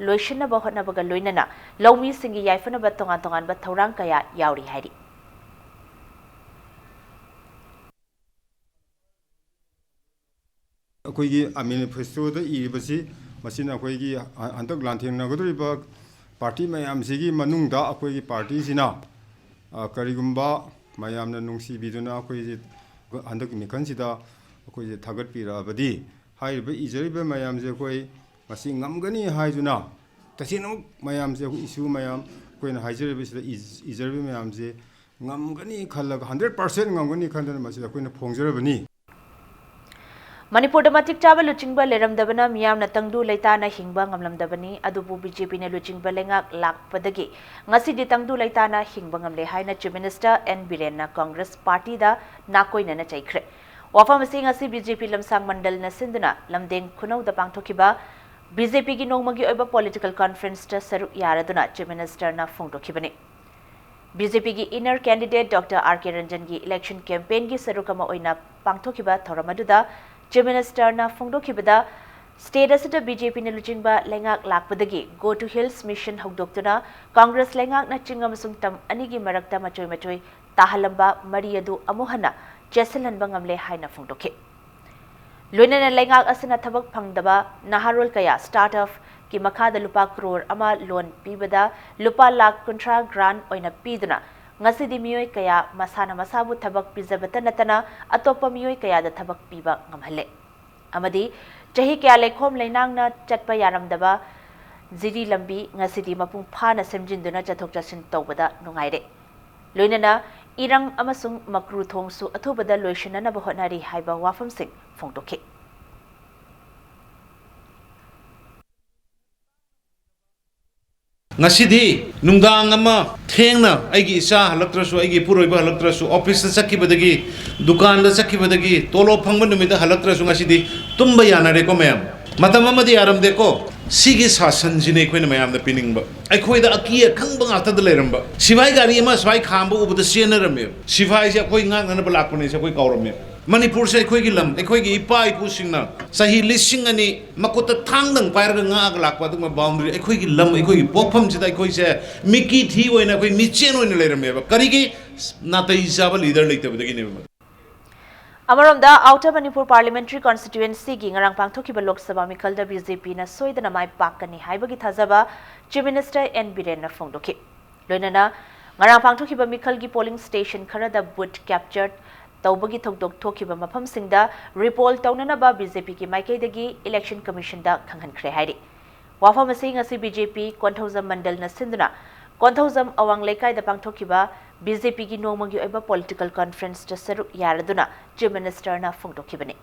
ꯂꯣꯏꯁꯤꯟꯅꯕ ꯍꯣꯠꯅꯕꯒ ꯂꯣꯏꯅꯅ ꯂꯧꯃꯤꯁꯤꯡꯒꯤ ꯌꯥꯏꯐꯅꯕ ꯇꯣꯉꯥꯟ ꯇꯣꯉꯥꯟꯕ ꯊꯧꯔꯥꯡ ꯀꯌꯥ ꯌꯥꯎꯔꯤ ꯍꯥꯏꯔꯤ꯫ ꯑꯩꯈꯣꯏꯒꯤ manifestoꯗ ꯏꯔꯤꯕꯁꯤ ꯃꯁꯤꯅ ꯑꯩꯈꯣꯏꯒꯤ ꯍꯟꯗꯛ ꯂꯥꯟꯊꯦꯡꯅꯒꯗꯧꯔꯤꯕ ꯄꯥꯔꯇꯤ ꯃꯌꯥꯝꯁꯤꯒꯤ ꯃꯅꯨꯡꯗ ꯑꯩꯈꯣꯏꯒꯤ ꯄꯥꯔꯇꯤꯁꯤꯅ ꯀꯔꯤꯒꯨꯝꯕ ꯃꯌꯥꯝꯅ ꯅꯨꯡꯁꯤꯕꯤꯗꯨꯅ ꯑꯩꯈꯣꯏꯁꯦ ꯍꯟꯗꯛꯀꯤ ꯃꯤꯈꯜꯁꯤꯗ ꯑꯩꯈꯣꯏꯁꯦ ꯊꯥꯒꯠꯄꯤꯔꯛꯑꯕꯗꯤ ꯍꯥꯏꯔꯤꯕ ꯏꯖꯔꯤꯕ ꯃꯌꯥꯝꯁꯦ ꯑꯩꯈꯣꯏ ꯃꯁꯤ ꯉꯝꯒꯅꯤ ꯍꯥꯏꯗꯨꯅ ꯇꯁꯦꯡꯅꯃꯛ ꯃꯌꯥꯝꯁꯦ ꯑꯩꯈꯣꯏ issue ꯃꯌꯥꯝ ꯑꯩꯈꯣꯏꯅ ꯍꯥꯏꯖꯔꯤꯕꯁꯤꯗ ꯏꯖꯔꯤꯕ ꯃꯌꯥꯝꯁꯦ ꯉꯝꯒꯅꯤ ꯈꯜꯂꯒ hundred percent ꯉꯝꯒꯅꯤ ꯈꯟꯗꯨꯅ ꯃꯁꯤꯗ ꯑꯩꯈꯣꯏꯅ ꯐꯣꯡꯖꯔꯕꯅꯤ꯫ ꯃꯅꯤꯄꯨꯔꯗ ꯃꯇꯤꯛ ꯆꯥꯕ ꯂꯨꯆꯤꯡꯕ ꯂꯩꯔꯝꯗꯕꯅ ꯃꯤꯌꯥꯝꯅ ꯇꯪꯗꯨ ꯂꯩꯇꯥꯅ ꯍꯤꯡꯕ ꯉꯝꯂꯝꯗꯕꯅꯤ꯫ ꯑꯗꯨꯕꯨ ꯕꯤ ꯖꯦ ꯄꯤꯅ ꯂꯨꯆꯤꯡꯕ ꯂꯩꯉꯥꯛ ꯂꯥꯛꯄꯗꯒꯤ ꯉꯁꯤꯗꯤ ꯇꯪꯗꯨ ꯂꯩꯇꯥꯅ ꯍꯤꯡꯕ ꯉꯝꯂꯦ ꯍꯥꯏꯅ Chief Minister ꯑꯦꯟ ꯕꯤꯔꯦꯟꯅ ꯀꯪꯒ꯭ꯔꯦꯁ ꯄꯥꯔꯇꯤꯗ ꯅꯥꯀꯣꯏꯅꯅ ꯆꯩꯈ꯭ꯔꯦ꯫ ꯋꯥꯐꯝ ꯑꯁꯤ ꯉꯁꯤ ꯕꯤ ꯖꯦ ꯄꯤ ꯂꯝꯁꯥꯡ ꯃꯟꯗꯜꯅ ꯁꯤꯟꯗꯨꯅ ꯂꯝꯗꯦꯡ ꯈꯨꯅꯧꯗ ꯄꯥꯡꯊꯣꯛꯈꯤꯕ ꯕꯤ ꯖꯦ ꯄꯤꯒꯤ ꯅꯣꯡꯃꯒꯤ ꯑꯣꯏꯕ political conferenceꯇ ꯁꯔꯨꯛ ꯌꯥꯔꯗꯨꯅ Chief Ministerꯅ ꯐꯣꯡꯗꯣꯛꯈꯤꯕꯅꯤ꯫ ꯕꯤ ꯖꯦ ꯄꯤꯒꯤ inner candidate Doctor R K Ranjanꯒꯤ election campaignꯒꯤ ꯁꯔꯨꯛ ꯑꯃ ꯑꯣꯏꯅ ꯄꯥꯡꯊꯣꯛꯈꯤꯕ ꯊꯧꯔꯝ ꯑꯗꯨꯗ Chief Ministerꯅ ꯐꯣꯡꯗꯣꯛꯈꯤꯕꯗ, state ꯑꯁꯤꯗ ꯕꯤ ꯖꯦ ꯄꯤꯅ ꯂꯨꯆꯤꯡꯕ ꯂꯩꯉꯥꯛ ꯂꯥꯛꯄꯗꯒꯤ Go to Hills Mission ꯍꯧꯗꯣꯛꯇꯨꯅ Congress ꯂꯩꯉꯥꯛꯅ ꯆꯤꯡ ꯑꯃꯁꯨꯡ ꯇꯝ ꯑꯅꯤꯒꯤ ꯃꯔꯛꯇ ꯃꯆꯣꯏ ꯃꯆꯣꯏ ꯇꯥꯍꯜꯂꯝꯕ ꯃꯔꯤ ꯑꯗꯨ ꯑꯃꯨꯛ ꯍꯟꯅ ꯆꯦꯠꯁꯤꯜꯍꯟꯕ ꯉꯝꯂꯦ ꯍꯥꯏꯅ ꯐꯣꯡꯗꯣꯛꯈꯤ꯫ ꯂꯣꯏꯅꯅ ꯂꯩꯉꯥꯛ ꯑꯁꯤꯅ ꯊꯕꯛ ꯐꯪꯗꯕ ꯅꯍꯥꯔꯣꯜ ꯀꯌꯥ startup ꯀꯤ ꯃꯈꯥꯗ ꯂꯨꯄꯥ ꯀ꯭ꯔꯣꯔ ꯑꯃ loan ꯄꯤꯕꯗ ꯂꯨꯄꯥ ꯂꯥꯈ ꯀꯨꯟꯊ꯭ꯔꯥ grant ꯑꯣꯏꯅ ꯄꯤꯗꯨꯅ ꯉꯁꯤꯗꯤ ꯃꯤꯑꯣꯏ ꯀꯌꯥ ꯃꯁꯥꯅ ꯃꯁꯥꯕꯨ ꯊꯕꯛ ꯄꯤꯖꯕꯇ ꯅꯠꯇꯅ ꯑꯇꯣꯞꯄ ꯃꯤꯑꯣꯏ ꯀꯌꯥꯗ ꯊꯕꯛ ꯄꯤꯕ ꯉꯝꯍꯜꯂꯦ꯫ ꯑꯃꯗꯤ ꯆꯍꯤ ꯀꯌꯥ ꯂꯩꯈꯣꯝ ꯂꯩꯅꯥꯡꯅ ꯆꯠꯄ ꯌꯥꯔꯝꯗꯕ ꯖꯤꯔꯤ ꯂꯝꯕꯤ ꯉꯁꯤꯗꯤ ꯃꯄꯨꯡ ꯐꯥꯅ ꯁꯦꯝꯖꯤꯟꯗꯨꯅ ꯆꯠꯊꯣꯛ ꯆꯠꯁꯤꯟ ꯇꯧꯕꯗ ꯅꯨꯡꯉꯥꯏꯔꯦ꯫ ꯂꯣꯏꯅꯅ ꯏꯔꯪ ꯑꯃꯁꯨꯡ ꯃꯀ꯭ꯔꯨ ꯊꯣꯡꯁꯨ ꯑꯊꯨꯕꯗ ꯂꯣꯏꯁꯤꯟꯅꯅꯕ ꯍꯣꯠꯅꯔꯤ ꯍꯥꯏꯕ ꯋꯥꯐꯝꯁꯤꯡ ꯐꯣꯡꯗꯣꯛꯈꯤ꯫ ꯉꯁꯤꯗꯤ ꯅꯨꯡꯗꯥꯡ ꯑꯃ ꯊꯦꯡꯅ ꯑꯩꯒꯤ ꯏꯆꯥ ꯍꯜꯂꯛꯇ꯭ꯔꯁꯨ, ꯑꯩꯒꯤ ꯏꯄꯨꯔꯣꯏꯕ ꯍꯜꯂꯛꯇ꯭ꯔꯁꯨ, officeꯇ ꯆꯠꯈꯤꯕꯗꯒꯤ, ꯗꯨꯀꯥꯟꯗ ꯆꯠꯈꯤꯕꯗꯒꯤ, ꯇꯣꯂꯣꯞ ꯐꯪꯕ ꯅꯨꯃꯤꯠꯇ ꯍꯜꯂꯛꯇ꯭ꯔꯁꯨ ꯉꯁꯤꯗꯤ ꯇꯨꯝꯕ ꯌꯥꯅꯔꯦꯀꯣ ꯃꯌꯥꯝ꯫ ꯃꯇꯝ ꯑꯃꯗꯤ ꯌꯥꯔꯝꯗꯦꯀꯣ꯫ ꯁꯤꯒꯤ ꯁꯥꯁꯟꯁꯤꯅꯦ ꯑꯩꯈꯣꯏꯅ ꯃꯌꯥꯝꯗ ꯄꯤꯅꯤꯡꯕ꯫ ꯑꯩꯈꯣꯏꯗ ꯑꯀꯤ ꯑꯈꯪꯕ ꯉꯥꯛꯇꯗ ꯂꯩꯔꯝꯕ꯫ ꯁꯤꯐꯥꯏ ꯒꯥꯔꯤ ꯑꯃ ꯁ꯭ꯋꯥꯏ ꯈꯥꯝꯕ ꯎꯕꯗ ꯆꯦꯟꯅꯔꯝꯃꯦꯕ꯫ ꯁꯤꯐꯥꯏꯁꯦ ꯑꯩꯈꯣꯏ ꯉꯥꯛꯅꯅꯕ ꯂꯥꯛꯄꯅꯦꯁꯦ ꯑꯩꯈꯣꯏ ꯀꯥꯎꯔꯝꯃꯦ꯫ ꯃꯅꯤꯄꯨꯔꯁꯦ ꯑꯩꯈꯣꯏꯒꯤ ꯂꯝ, ꯑꯩꯈꯣꯏꯒꯤ ꯏꯄꯥ ꯏꯄꯨꯁꯤꯡꯅ ꯆꯍꯤ ꯂꯤꯁꯤꯡ ꯑꯅꯤ ꯃꯈꯨꯠꯇ ꯊꯥꯡꯗꯪ ꯄꯥꯏꯔꯒ ꯉꯥꯛꯑꯒ ꯂꯥꯛꯄ ꯑꯗꯨꯒꯨꯝꯕ boundary, ꯑꯩꯈꯣꯏꯒꯤ ꯂꯝ, ꯑꯩꯈꯣꯏꯒꯤ ꯄꯣꯛꯐꯝꯁꯤꯗ ꯑꯩꯈꯣꯏꯁꯦ ꯃꯤꯀꯤ ꯊꯤ ꯑꯣꯏꯅ, ꯑꯩꯈꯣꯏ ꯃꯤꯆꯦꯟ ꯑꯣꯏꯅ ꯂꯩꯔꯝꯃꯦꯕ꯫ ꯀꯔꯤꯒꯤ? ꯅꯥꯇꯩ ꯆꯥꯕ leader ꯂꯩꯇꯕꯗꯒꯤꯅꯦꯕ꯫ ꯑꯃꯔꯣꯝꯗ, Outer Manipur Parliamentary Constituencyꯒꯤ ꯉꯔꯥꯡ ꯄꯥꯡꯊꯣꯛꯈꯤꯕ ꯂꯣꯛ ꯁꯚꯥ ꯃꯤꯈꯜꯗ ꯕꯤ ꯖꯦ ꯄꯤꯅ ꯁꯣꯏꯗꯅ ꯃꯥꯏ ꯄꯥꯛꯀꯅꯤ ꯍꯥꯏꯕꯒꯤ ꯊꯥꯖꯕ Chief Minister ꯑꯦꯟ ꯕꯤꯔꯦꯟꯅ ꯐꯣꯡꯗꯣꯛꯈꯤ꯫ ꯂꯣꯏꯅꯅ ꯉꯔꯥꯡ ꯄꯥꯡꯊꯣꯛꯈꯤꯕ ꯃꯤꯈꯜꯒꯤ polling station ꯈꯔꯗ booth capture ꯇꯧꯕꯒꯤ ꯊꯧꯗꯣꯛ ꯊꯣꯛꯈꯤꯕ ꯃꯐꯝꯁꯤꯡꯗ recall ꯇꯧꯅꯅꯕ ꯕꯤ ꯖꯦ ꯄꯤꯒꯤ ꯃꯥꯏꯀꯩꯗꯒꯤ Election Commissionꯗ ꯈꯪꯍꯟꯈ꯭ꯔꯦ ꯍꯥꯏꯔꯤ꯫ ꯋꯥꯐꯝ ꯑꯁꯤ ꯉꯁꯤ ꯕꯤ ꯖꯦ ꯄꯤ ꯀꯣꯟꯊꯧꯖꯝ ꯃꯟꯗꯜꯅ ꯁꯤꯟꯗꯨꯅ ꯀꯣꯟꯊꯧꯖꯝ ꯑꯋꯥꯡ ꯂꯩꯀꯥꯏꯗ ꯄꯥꯡꯊꯣꯛꯈꯤꯕ ꯕꯤ ꯖꯦ ꯄꯤꯒꯤ ꯅꯣꯡꯃꯒꯤ ꯑꯣꯏꯕ political conferenceꯇ ꯁꯔꯨꯛ ꯌꯥꯔꯗꯨꯅ Chief Ministerꯅ ꯐꯣꯡꯗꯣꯛꯈꯤꯕꯅꯤ꯫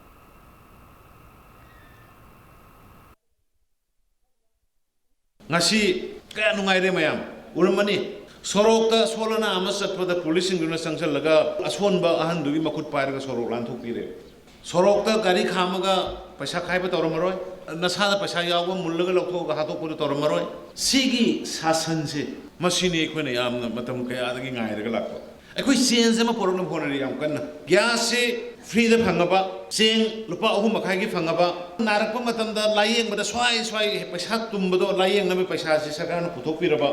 ꯉꯁꯤ ꯀꯌꯥ ꯅꯨꯡꯉꯥꯏꯔꯦ ꯃꯌꯥꯝ꯫ ꯎꯔꯝꯃꯅꯤ, ꯁꯣꯔꯣꯛꯇ ꯁꯣꯜꯂꯅ ꯑꯃ ꯆꯠꯄꯗ ꯄꯨꯂꯤꯁꯁꯤꯡꯗꯨꯅ ꯆꯪꯁꯤꯜꯂꯒ ꯑꯁꯣꯟꯕ ꯑꯍꯟꯗꯨꯒꯤ ꯃꯈꯨꯠ ꯄꯥꯏꯔꯒ ꯁꯣꯔꯣꯛ ꯂꯥꯟꯊꯣꯛꯄꯤꯔꯦ꯫ ꯁꯣꯔꯣꯛꯇ ꯒꯥꯔꯤ ꯈꯥꯝꯃꯒ ꯄꯩꯁꯥ ꯈꯥꯏꯕ ꯇꯧꯔꯝꯃꯔꯣꯏ꯫ ꯅꯁꯥꯗ ꯄꯩꯁꯥ ꯌꯥꯎꯕ ꯃꯨꯜꯂꯒ ꯂꯧꯊꯣꯛꯑꯒ ꯍꯥꯠꯇꯣꯛꯄꯗꯨ ꯇꯧꯔꯝꯃꯔꯣꯏ꯫ ꯁꯤꯒꯤ ꯁꯥꯁꯟꯁꯦ, ꯃꯁꯤꯅꯤ ꯑꯩꯈꯣꯏꯅ ꯌꯥꯝꯅ ꯃꯇꯝ ꯀꯌꯥꯗꯒꯤ ꯉꯥꯏꯔꯒ ꯂꯥꯛꯄ꯫ ꯑꯩꯈꯣꯏ ꯆꯦꯟꯖ ꯑꯃ ꯄꯨꯔꯛꯅꯕ ꯍꯣꯠꯅꯔꯤ ꯌꯥꯝ ꯀꯟꯅ꯫ ꯒ꯭ꯌꯥꯁꯁꯤ ꯐ꯭ꯔꯤꯗ ꯐꯪꯉꯕ, ꯆꯦꯡ ꯂꯨꯄꯥ ꯑꯍꯨꯝ ꯃꯈꯥꯏꯒꯤ ꯐꯪꯉꯕ, ꯅꯥꯔꯛꯄ ꯃꯇꯝꯗ ꯂꯥꯏꯌꯦꯡꯕꯗ ꯁ꯭ꯋꯥꯏ ꯁ꯭ꯋꯥꯏ ꯄꯩꯁꯥ ꯇꯨꯝꯕꯗꯣ ꯂꯥꯏꯌꯦꯡꯅꯕ ꯄꯩꯁꯥꯁꯤ ꯁꯔꯀꯥꯔꯅ ꯄꯨꯊꯣꯛꯄꯤꯔꯕ,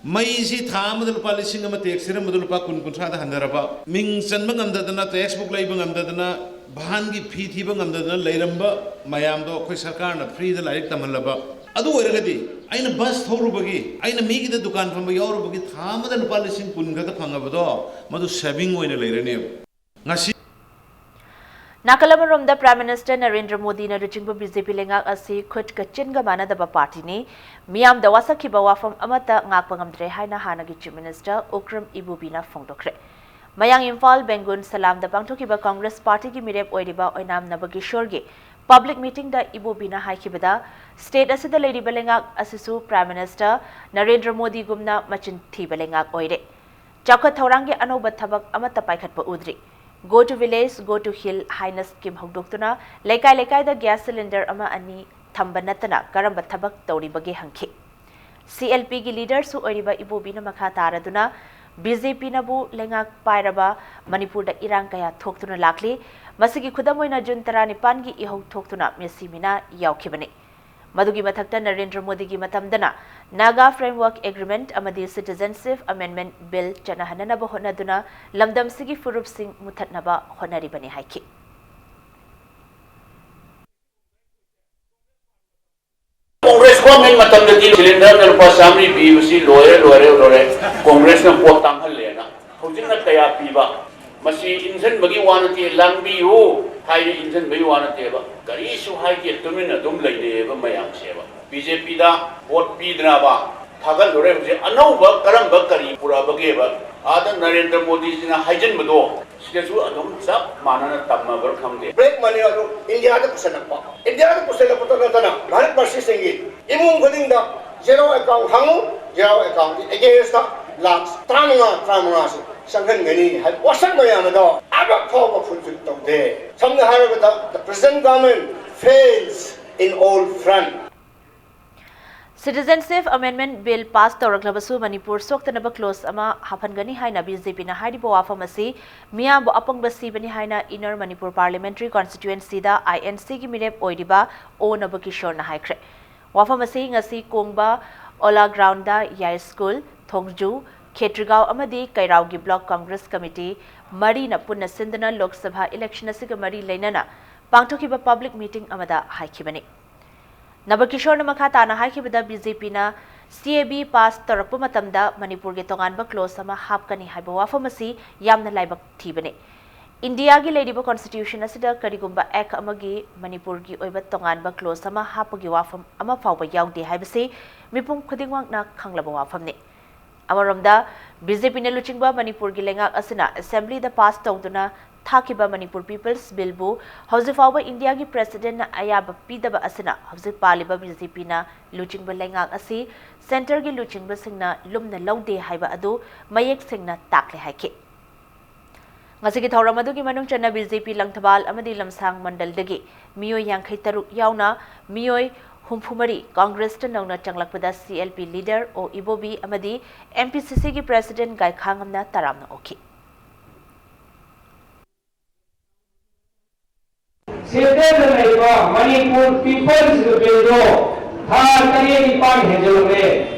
ꯃꯩꯁꯤ ꯊꯥ ꯑꯃꯗ ꯂꯨꯄꯥ ꯂꯤꯁꯤꯡ ꯑꯃ ꯇꯦꯛꯁ ꯊꯤꯔꯝꯕꯗꯨ ꯂꯨꯄꯥ ꯀꯨꯟ ꯀꯨꯟꯊ꯭ꯔꯥꯗ ꯍꯟꯊꯔꯕ, ꯃꯤꯡ ꯆꯟꯕ ꯉꯝꯗꯗꯅ, ꯇꯦꯛꯁ ꯕꯨꯛ ꯂꯩꯕ ꯉꯝꯗꯗꯅ, ꯚꯥꯟꯒꯤ ꯐꯤ ꯊꯤꯕ ꯉꯝꯗꯗꯅ ꯂꯩꯔꯝꯕ ꯃꯌꯥꯝꯗꯣ ꯑꯩꯈꯣꯏ ꯁꯔꯀꯥꯔꯅ ꯐ꯭ꯔꯤꯗ ꯂꯥꯏꯔꯤꯛ ꯇꯝꯍꯜꯂꯕ꯫ ꯑꯗꯨ ꯑꯣꯏꯔꯒꯗꯤ ꯑꯩꯅ ꯕꯁ ꯊꯧꯔꯨꯕꯒꯤ, ꯑꯩꯅ ꯃꯤꯒꯤꯗ ꯗꯨꯀꯥꯟ ꯐꯝꯕ ꯌꯥꯎꯔꯨꯕꯒꯤ ꯊꯥ ꯑꯃꯗ ꯂꯨꯄꯥ ꯂꯤꯁꯤꯡ ꯀꯨꯟ ꯈꯛꯇ ꯐꯪꯉꯕꯗꯣ, ꯃꯗꯨ ꯁꯦꯚꯤꯡ ꯑꯣꯏꯅ ꯂꯩꯔꯅꯦꯕ꯫ ꯉꯁꯤ ꯅꯥꯀꯜ ꯑꯃꯔꯣꯝꯗ Prime Minister ꯅꯔꯦꯟꯗ꯭ꯔ ꯃꯣꯗꯤꯅ ꯂꯨꯆꯤꯡꯕ BJP ꯂꯩꯉꯥꯛ ꯑꯁꯤ ꯈꯨꯠꯀ ꯆꯤꯟꯒ ꯃꯥꯟꯅꯗꯕ ꯄꯥꯔꯇꯤꯅꯤ, ꯃꯤꯌꯥꯝꯗ ꯋꯥꯁꯛꯈꯤꯕ ꯋꯥꯐꯝ ꯑꯃꯠꯇ ꯉꯥꯛꯄ ꯉꯝꯗ꯭ꯔꯦ ꯍꯥꯏꯅ ꯍꯥꯟꯅꯒꯤ Chief Minister ꯎꯀ꯭ꯔꯝ ꯏꯕꯣꯕꯤꯅ ꯐꯣꯡꯗꯣꯛꯈ꯭ꯔꯦ꯫ ꯃꯌꯥꯡ ꯏꯝꯐꯥꯜ ꯕꯦꯡꯒꯨꯟ ꯁꯂꯥꯝꯗ ꯄꯥꯡꯊꯣꯛꯈꯤꯕ ꯀꯪꯒ꯭ꯔꯦꯁ ꯄꯥꯔꯇꯤꯒꯤ ꯃꯤꯔꯦꯞ ꯑꯣꯏꯔꯤꯕ ꯑꯣꯏꯅꯥꯝ ꯅꯕꯀꯤꯁꯣꯔꯒꯤ ꯄꯕ꯭ꯂꯤꯛ ꯃꯤꯇꯤꯡꯗ ꯏꯕꯣꯕꯤꯅ ꯍꯥꯏꯈꯤꯕꯗ, ꯁ꯭ꯇꯦꯠ ꯑꯁꯤꯗ ꯂꯩꯔꯤꯕ ꯂꯩꯉꯥꯛ ꯑꯁꯤꯁꯨ Prime Minister ꯅꯔꯦꯟꯗ꯭ꯔ ꯃꯣꯗꯤꯒꯨꯝꯅ ꯃꯆꯤꯟ ꯊꯤꯕ ꯂꯩꯉꯥꯛ ꯑꯣꯏꯔꯦ꯫ ꯆꯥꯎꯈꯠ ꯊꯧꯔꯥꯡꯒꯤ ꯑꯅꯧꯕ ꯊꯕꯛ ꯑꯃꯠꯇ ꯄꯥꯏꯈꯠꯄ ꯎꯗ꯭ꯔꯤ꯫ Go to village, go to hill ꯍꯥꯏꯅ ꯁ꯭ꯀꯤꯝ ꯍꯧꯗꯣꯛꯇꯨꯅ ꯂꯩꯀꯥꯏ ꯂꯩꯀꯥꯏꯗ ꯒ꯭ꯌꯥꯁ ꯁꯤꯂꯤꯟꯗꯔ ꯑꯃ ꯑꯅꯤ ꯊꯝꯕ ꯅꯠꯇꯅ ꯀꯔꯝꯕ ꯊꯕꯛ ꯇꯧꯔꯤꯕꯒꯦ ꯍꯪꯈꯤ꯫ CLPꯒꯤ ꯂꯤꯗꯔꯁꯨ ꯑꯣꯏꯔꯤꯕ ꯏꯕꯣꯕꯤꯅ ꯃꯈꯥ ꯇꯥꯔꯗꯨꯅ, BJPꯅꯕꯨ ꯂꯩꯉꯥꯛ ꯄꯥꯏꯔꯕ ꯃꯅꯤꯄꯨꯔꯗ ꯏꯔꯥꯡ ꯀꯌꯥ ꯊꯣꯛꯇꯨꯅ ꯂꯥꯛꯂꯤ꯫ ꯃꯁꯤꯒꯤ ꯈꯨꯗꯝ ꯑꯣꯏꯅ ꯖꯨꯟ ꯇꯔꯥꯅꯤꯄꯥꯟꯒꯤ ꯏꯍꯧ ꯊꯣꯛꯇꯨꯅ ꯃꯤꯁꯤ ꯃꯤꯅꯥ ꯌꯥꯎꯈꯤꯕꯅꯤ꯫ ꯃꯗꯨꯒꯤ ꯃꯊꯛꯇ ꯅꯔꯦꯟꯗ꯭ꯔ ꯃꯣꯗꯤꯒꯤ ꯃꯇꯝꯗꯅ Naga Framework Agreement ꯑꯃꯗꯤ Citizenship Amendment Bill ꯆꯠꯅꯍꯟꯅꯅꯕ ꯍꯣꯠꯅꯗꯨꯅ ꯂꯝꯗꯝꯁꯤꯒꯤ ꯐꯨꯔꯨꯞꯁꯤꯡ ꯃꯨꯊꯠꯅꯕ ꯍꯣꯠꯅꯔꯤꯕꯅꯤ ꯍꯥꯏꯈꯤ꯫ ꯀꯣꯡꯒ꯭ꯔꯦꯁ ꯒꯣꯔꯃꯦꯟ ꯃꯇꯝꯗꯗꯤ ꯁꯤꯂꯤꯟꯗꯔꯗ ꯂꯨꯄꯥ ꯆꯥꯃꯔꯤ ꯄꯤꯕꯁꯤ ꯂꯣꯏꯔꯦ, ꯂꯣꯏꯔꯦ, ꯂꯣꯏꯔꯦ, ꯀꯣꯡꯒ꯭ꯔꯦꯁꯅ ꯄꯣꯠ ꯇꯥꯡꯍꯜꯂꯦꯅ꯫ ꯍꯧꯖꯤꯛꯅ ꯀꯌꯥ ꯄꯤꯕ? ꯃꯁꯤ ꯏꯟꯁꯤꯟꯕꯒꯤ ꯋꯥ ꯅꯠꯇꯦ, ꯂꯥꯡꯕꯤꯌꯨ ꯍꯥꯏꯅ ꯏꯟꯁꯤꯟꯕꯒꯤ ꯋꯥ ꯅꯠꯇꯦꯕ꯫ ꯀꯔꯤꯁꯨ ꯍꯥꯏꯗꯦ, ꯇꯨꯃꯤꯟꯅ ꯑꯗꯨꯝ ꯂꯩꯅꯩꯌꯦꯕ ꯃꯌꯥꯝꯁꯦꯕ꯫ BJPꯗ ꯚꯣꯠ ꯄꯤꯗꯅꯕ ꯊꯥꯒꯠꯂꯨꯔꯦ꯫ ꯍꯧꯖꯤꯛ ꯑꯅꯧꯕ ꯀꯔꯝꯕ ꯀꯔꯤ ꯄꯨꯔꯛꯑꯕꯒꯦꯕ? ꯑꯥꯗ ꯅꯔꯦꯟꯗ꯭ꯔ ꯃꯣꯗꯤꯖꯤꯅ ꯍꯥꯏꯖꯤꯟꯕꯗꯣ ꯁꯤꯗꯁꯨ ꯑꯗꯨꯝ ꯆꯞ ꯃꯥꯟꯅꯅ ꯇꯝꯃꯕ꯭ꯔꯥ ꯈꯪꯗꯦ꯫ ꯕ꯭ꯂꯦꯛ ꯃꯅꯤ ꯑꯗꯨ ꯏꯟꯗꯤꯌꯥꯗ ꯄꯨꯁꯜꯂꯛꯄ, ꯏꯟꯗꯤꯌꯥꯗ ꯄꯨꯁꯜꯂꯛꯄꯇ ꯅꯠꯇꯅ ꯚꯥꯔꯠ ꯕꯔꯁꯤꯁꯤꯡꯒꯤ ꯏꯃꯨꯡ ꯈꯨꯗꯤꯡꯗ Zero account ꯍꯥꯡꯉꯨ, zero account ꯀꯤ against ꯇ ꯂꯥꯈ ꯇꯔꯥꯃꯉꯥ, ꯇꯔꯥꯃꯉꯥꯁꯨ ꯆꯪꯍꯟꯒꯅꯤ ꯍꯥꯏꯕ ꯋꯥꯁꯛ ꯃꯌꯥꯝ ꯑꯗꯣ ꯑꯃ ꯐꯥꯎꯕ fulfill ꯇꯧꯗꯦ꯫ ꯁꯝꯅ ꯍꯥꯏꯔꯕꯗ, the present government fails in all front. Citizenship Amendment Bill pass ꯇꯧꯔꯛꯂꯕꯁꯨ Manipur ꯁꯣꯛꯇꯅꯕ clause ꯑꯃ ꯍꯥꯞꯍꯟꯒꯅꯤ ꯍꯥꯏꯅ ꯕꯤ ꯖꯦ ꯄꯤꯅ ꯍꯥꯏꯔꯤꯕ ꯋꯥꯐꯝ ꯑꯁꯤ ꯃꯤꯌꯥꯝꯕꯨ ꯑꯄꯪꯕ ꯁꯤꯕꯅꯤ ꯍꯥꯏꯅ Inner Manipur Parliamentary Constituency ꯗ ꯑꯥꯏ ꯑꯦꯟ ꯁꯤ ꯒꯤ ꯃꯤꯔꯦꯞ ꯑꯣꯏꯔꯤꯕ ꯑꯣ ꯅꯕꯀꯤꯁꯣꯔꯅ ꯍꯥꯏꯈ꯭ꯔꯦ꯫ ꯋꯥꯐꯝ ꯑꯁꯤ ꯉꯁꯤ ꯀꯣꯡꯕ ꯑꯣꯂꯥ ground ꯗ ꯌꯥꯏꯁ꯭ꯀꯨꯜ, ꯊꯣꯡꯖꯨ, ꯈꯦꯇ꯭ꯔꯤꯒꯥꯎ ꯑꯃꯗꯤ ꯀꯩꯔꯥꯎꯒꯤ Block Congress Committee ꯃꯔꯤꯅ ꯄꯨꯟꯅ ꯁꯤꯟꯗꯨꯅ ꯂꯣꯛ ꯁꯚꯥ election ꯑꯁꯤꯒ ꯃꯔꯤ ꯂꯩꯅꯅ ꯄꯥꯡꯊꯣꯛꯈꯤꯕ public meeting ꯑꯃꯗ ꯍꯥꯏꯈꯤꯕꯅꯤ꯫ ꯅꯕꯀꯤꯁꯣꯔꯅ ꯃꯈꯥ ꯇꯥꯅ ꯍꯥꯏꯈꯤꯕꯗ, ꯕꯤ ꯖꯦ ꯄꯤꯅ C A B pass ꯇꯧꯔꯛꯄ ꯃꯇꯝꯗ ꯃꯅꯤꯄꯨꯔꯒꯤ ꯇꯣꯉꯥꯟꯕ clause ꯑꯃ ꯍꯥꯞꯀꯅꯤ ꯍꯥꯏꯕ ꯋꯥꯐꯝ ꯑꯁꯤ ꯌꯥꯝꯅ ꯂꯥꯏꯕꯛ ꯊꯤꯕꯅꯤ꯫ ꯏꯟꯗꯤꯌꯥꯒꯤ ꯂꯩꯔꯤꯕ constitution ꯑꯁꯤꯗ ꯀꯔꯤꯒꯨꯝꯕ act ꯑꯃꯒꯤ ꯃꯅꯤꯄꯨꯔꯒꯤ ꯑꯣꯏꯕ ꯇꯣꯉꯥꯟꯕ clause ꯑꯃ ꯍꯥꯞꯄꯒꯤ ꯋꯥꯐꯝ ꯑꯃ ꯐꯥꯎꯕ ꯌꯥꯎꯗꯦ ꯍꯥꯏꯕꯁꯤ ꯃꯤꯄꯨꯝ ꯈꯨꯗꯤꯡꯃꯛꯅ ꯈꯪꯂꯕ ꯋꯥꯐꯝꯅꯤ꯫ ꯑꯃꯔꯣꯝꯗ, ꯕꯤ ꯖꯦ ꯄꯤꯅ ꯂꯨꯆꯤꯡꯕ ꯃꯅꯤꯄꯨꯔꯒꯤ ꯂꯩꯉꯥꯛ ꯑꯁꯤꯅ assembly ꯗ pass ꯇꯧꯗꯨꯅ ꯊꯥꯈꯤꯕ Manipur People's Bill ꯕꯨ ꯍꯧꯖꯤꯛ ꯐꯥꯎꯕ ꯏꯟꯗꯤꯌꯥꯒꯤ president ꯅ ꯑꯌꯥꯕ ꯄꯤꯗꯕ ꯑꯁꯤꯅ ꯍꯧꯖꯤꯛ ꯄꯥꯜꯂꯤꯕ ꯕꯤ ꯖꯦ ꯄꯤꯅ ꯂꯨꯆꯤꯡꯕ ꯂꯩꯉꯥꯛ ꯑꯁꯤ centre ꯒꯤ ꯂꯨꯆꯤꯡꯕꯁꯤꯡꯅ ꯂꯨꯝꯅ ꯂꯧꯗꯦ ꯍꯥꯏꯕ ꯑꯗꯨ ꯃꯌꯦꯛ ꯁꯦꯡꯅ ꯇꯥꯛꯂꯦ ꯍꯥꯏꯈꯤ꯫ ꯉꯁꯤꯒꯤ ꯊꯧꯔꯝ ꯑꯗꯨꯒꯤ ꯃꯅꯨꯡ ꯆꯟꯅ ꯕꯤ ꯖꯦ ꯄꯤ ꯂꯪꯊꯕꯥꯜ ꯑꯃꯗꯤ ꯂꯝꯁꯥꯡ ꯃꯟꯗꯜꯗꯒꯤ ꯃꯤꯑꯣꯏ ꯌꯥꯡꯈꯩ ꯇꯔꯨꯛ ꯌꯥꯎꯅ ꯃꯤꯑꯣꯏ ꯍꯨꯝꯐꯨ ꯃꯔꯤ Congress ꯇ ꯅꯧꯅ ꯆꯪꯂꯛꯄꯗ C L P leader ꯑꯣ ꯏꯕꯣꯕꯤ ꯑꯃꯗꯤ M P C C ꯒꯤ president ꯒꯥꯏꯈꯥꯉꯝꯅ ꯇꯔꯥꯝꯅ ꯑꯣꯛꯈꯤ꯫ Centre ꯗ ꯂꯩꯕ Manipur People's Bill ꯗꯣ ꯊꯥ ꯇꯔꯦꯠ ꯅꯤꯄꯥꯜ ꯍꯦꯟꯖꯜꯂꯛꯂꯦ꯫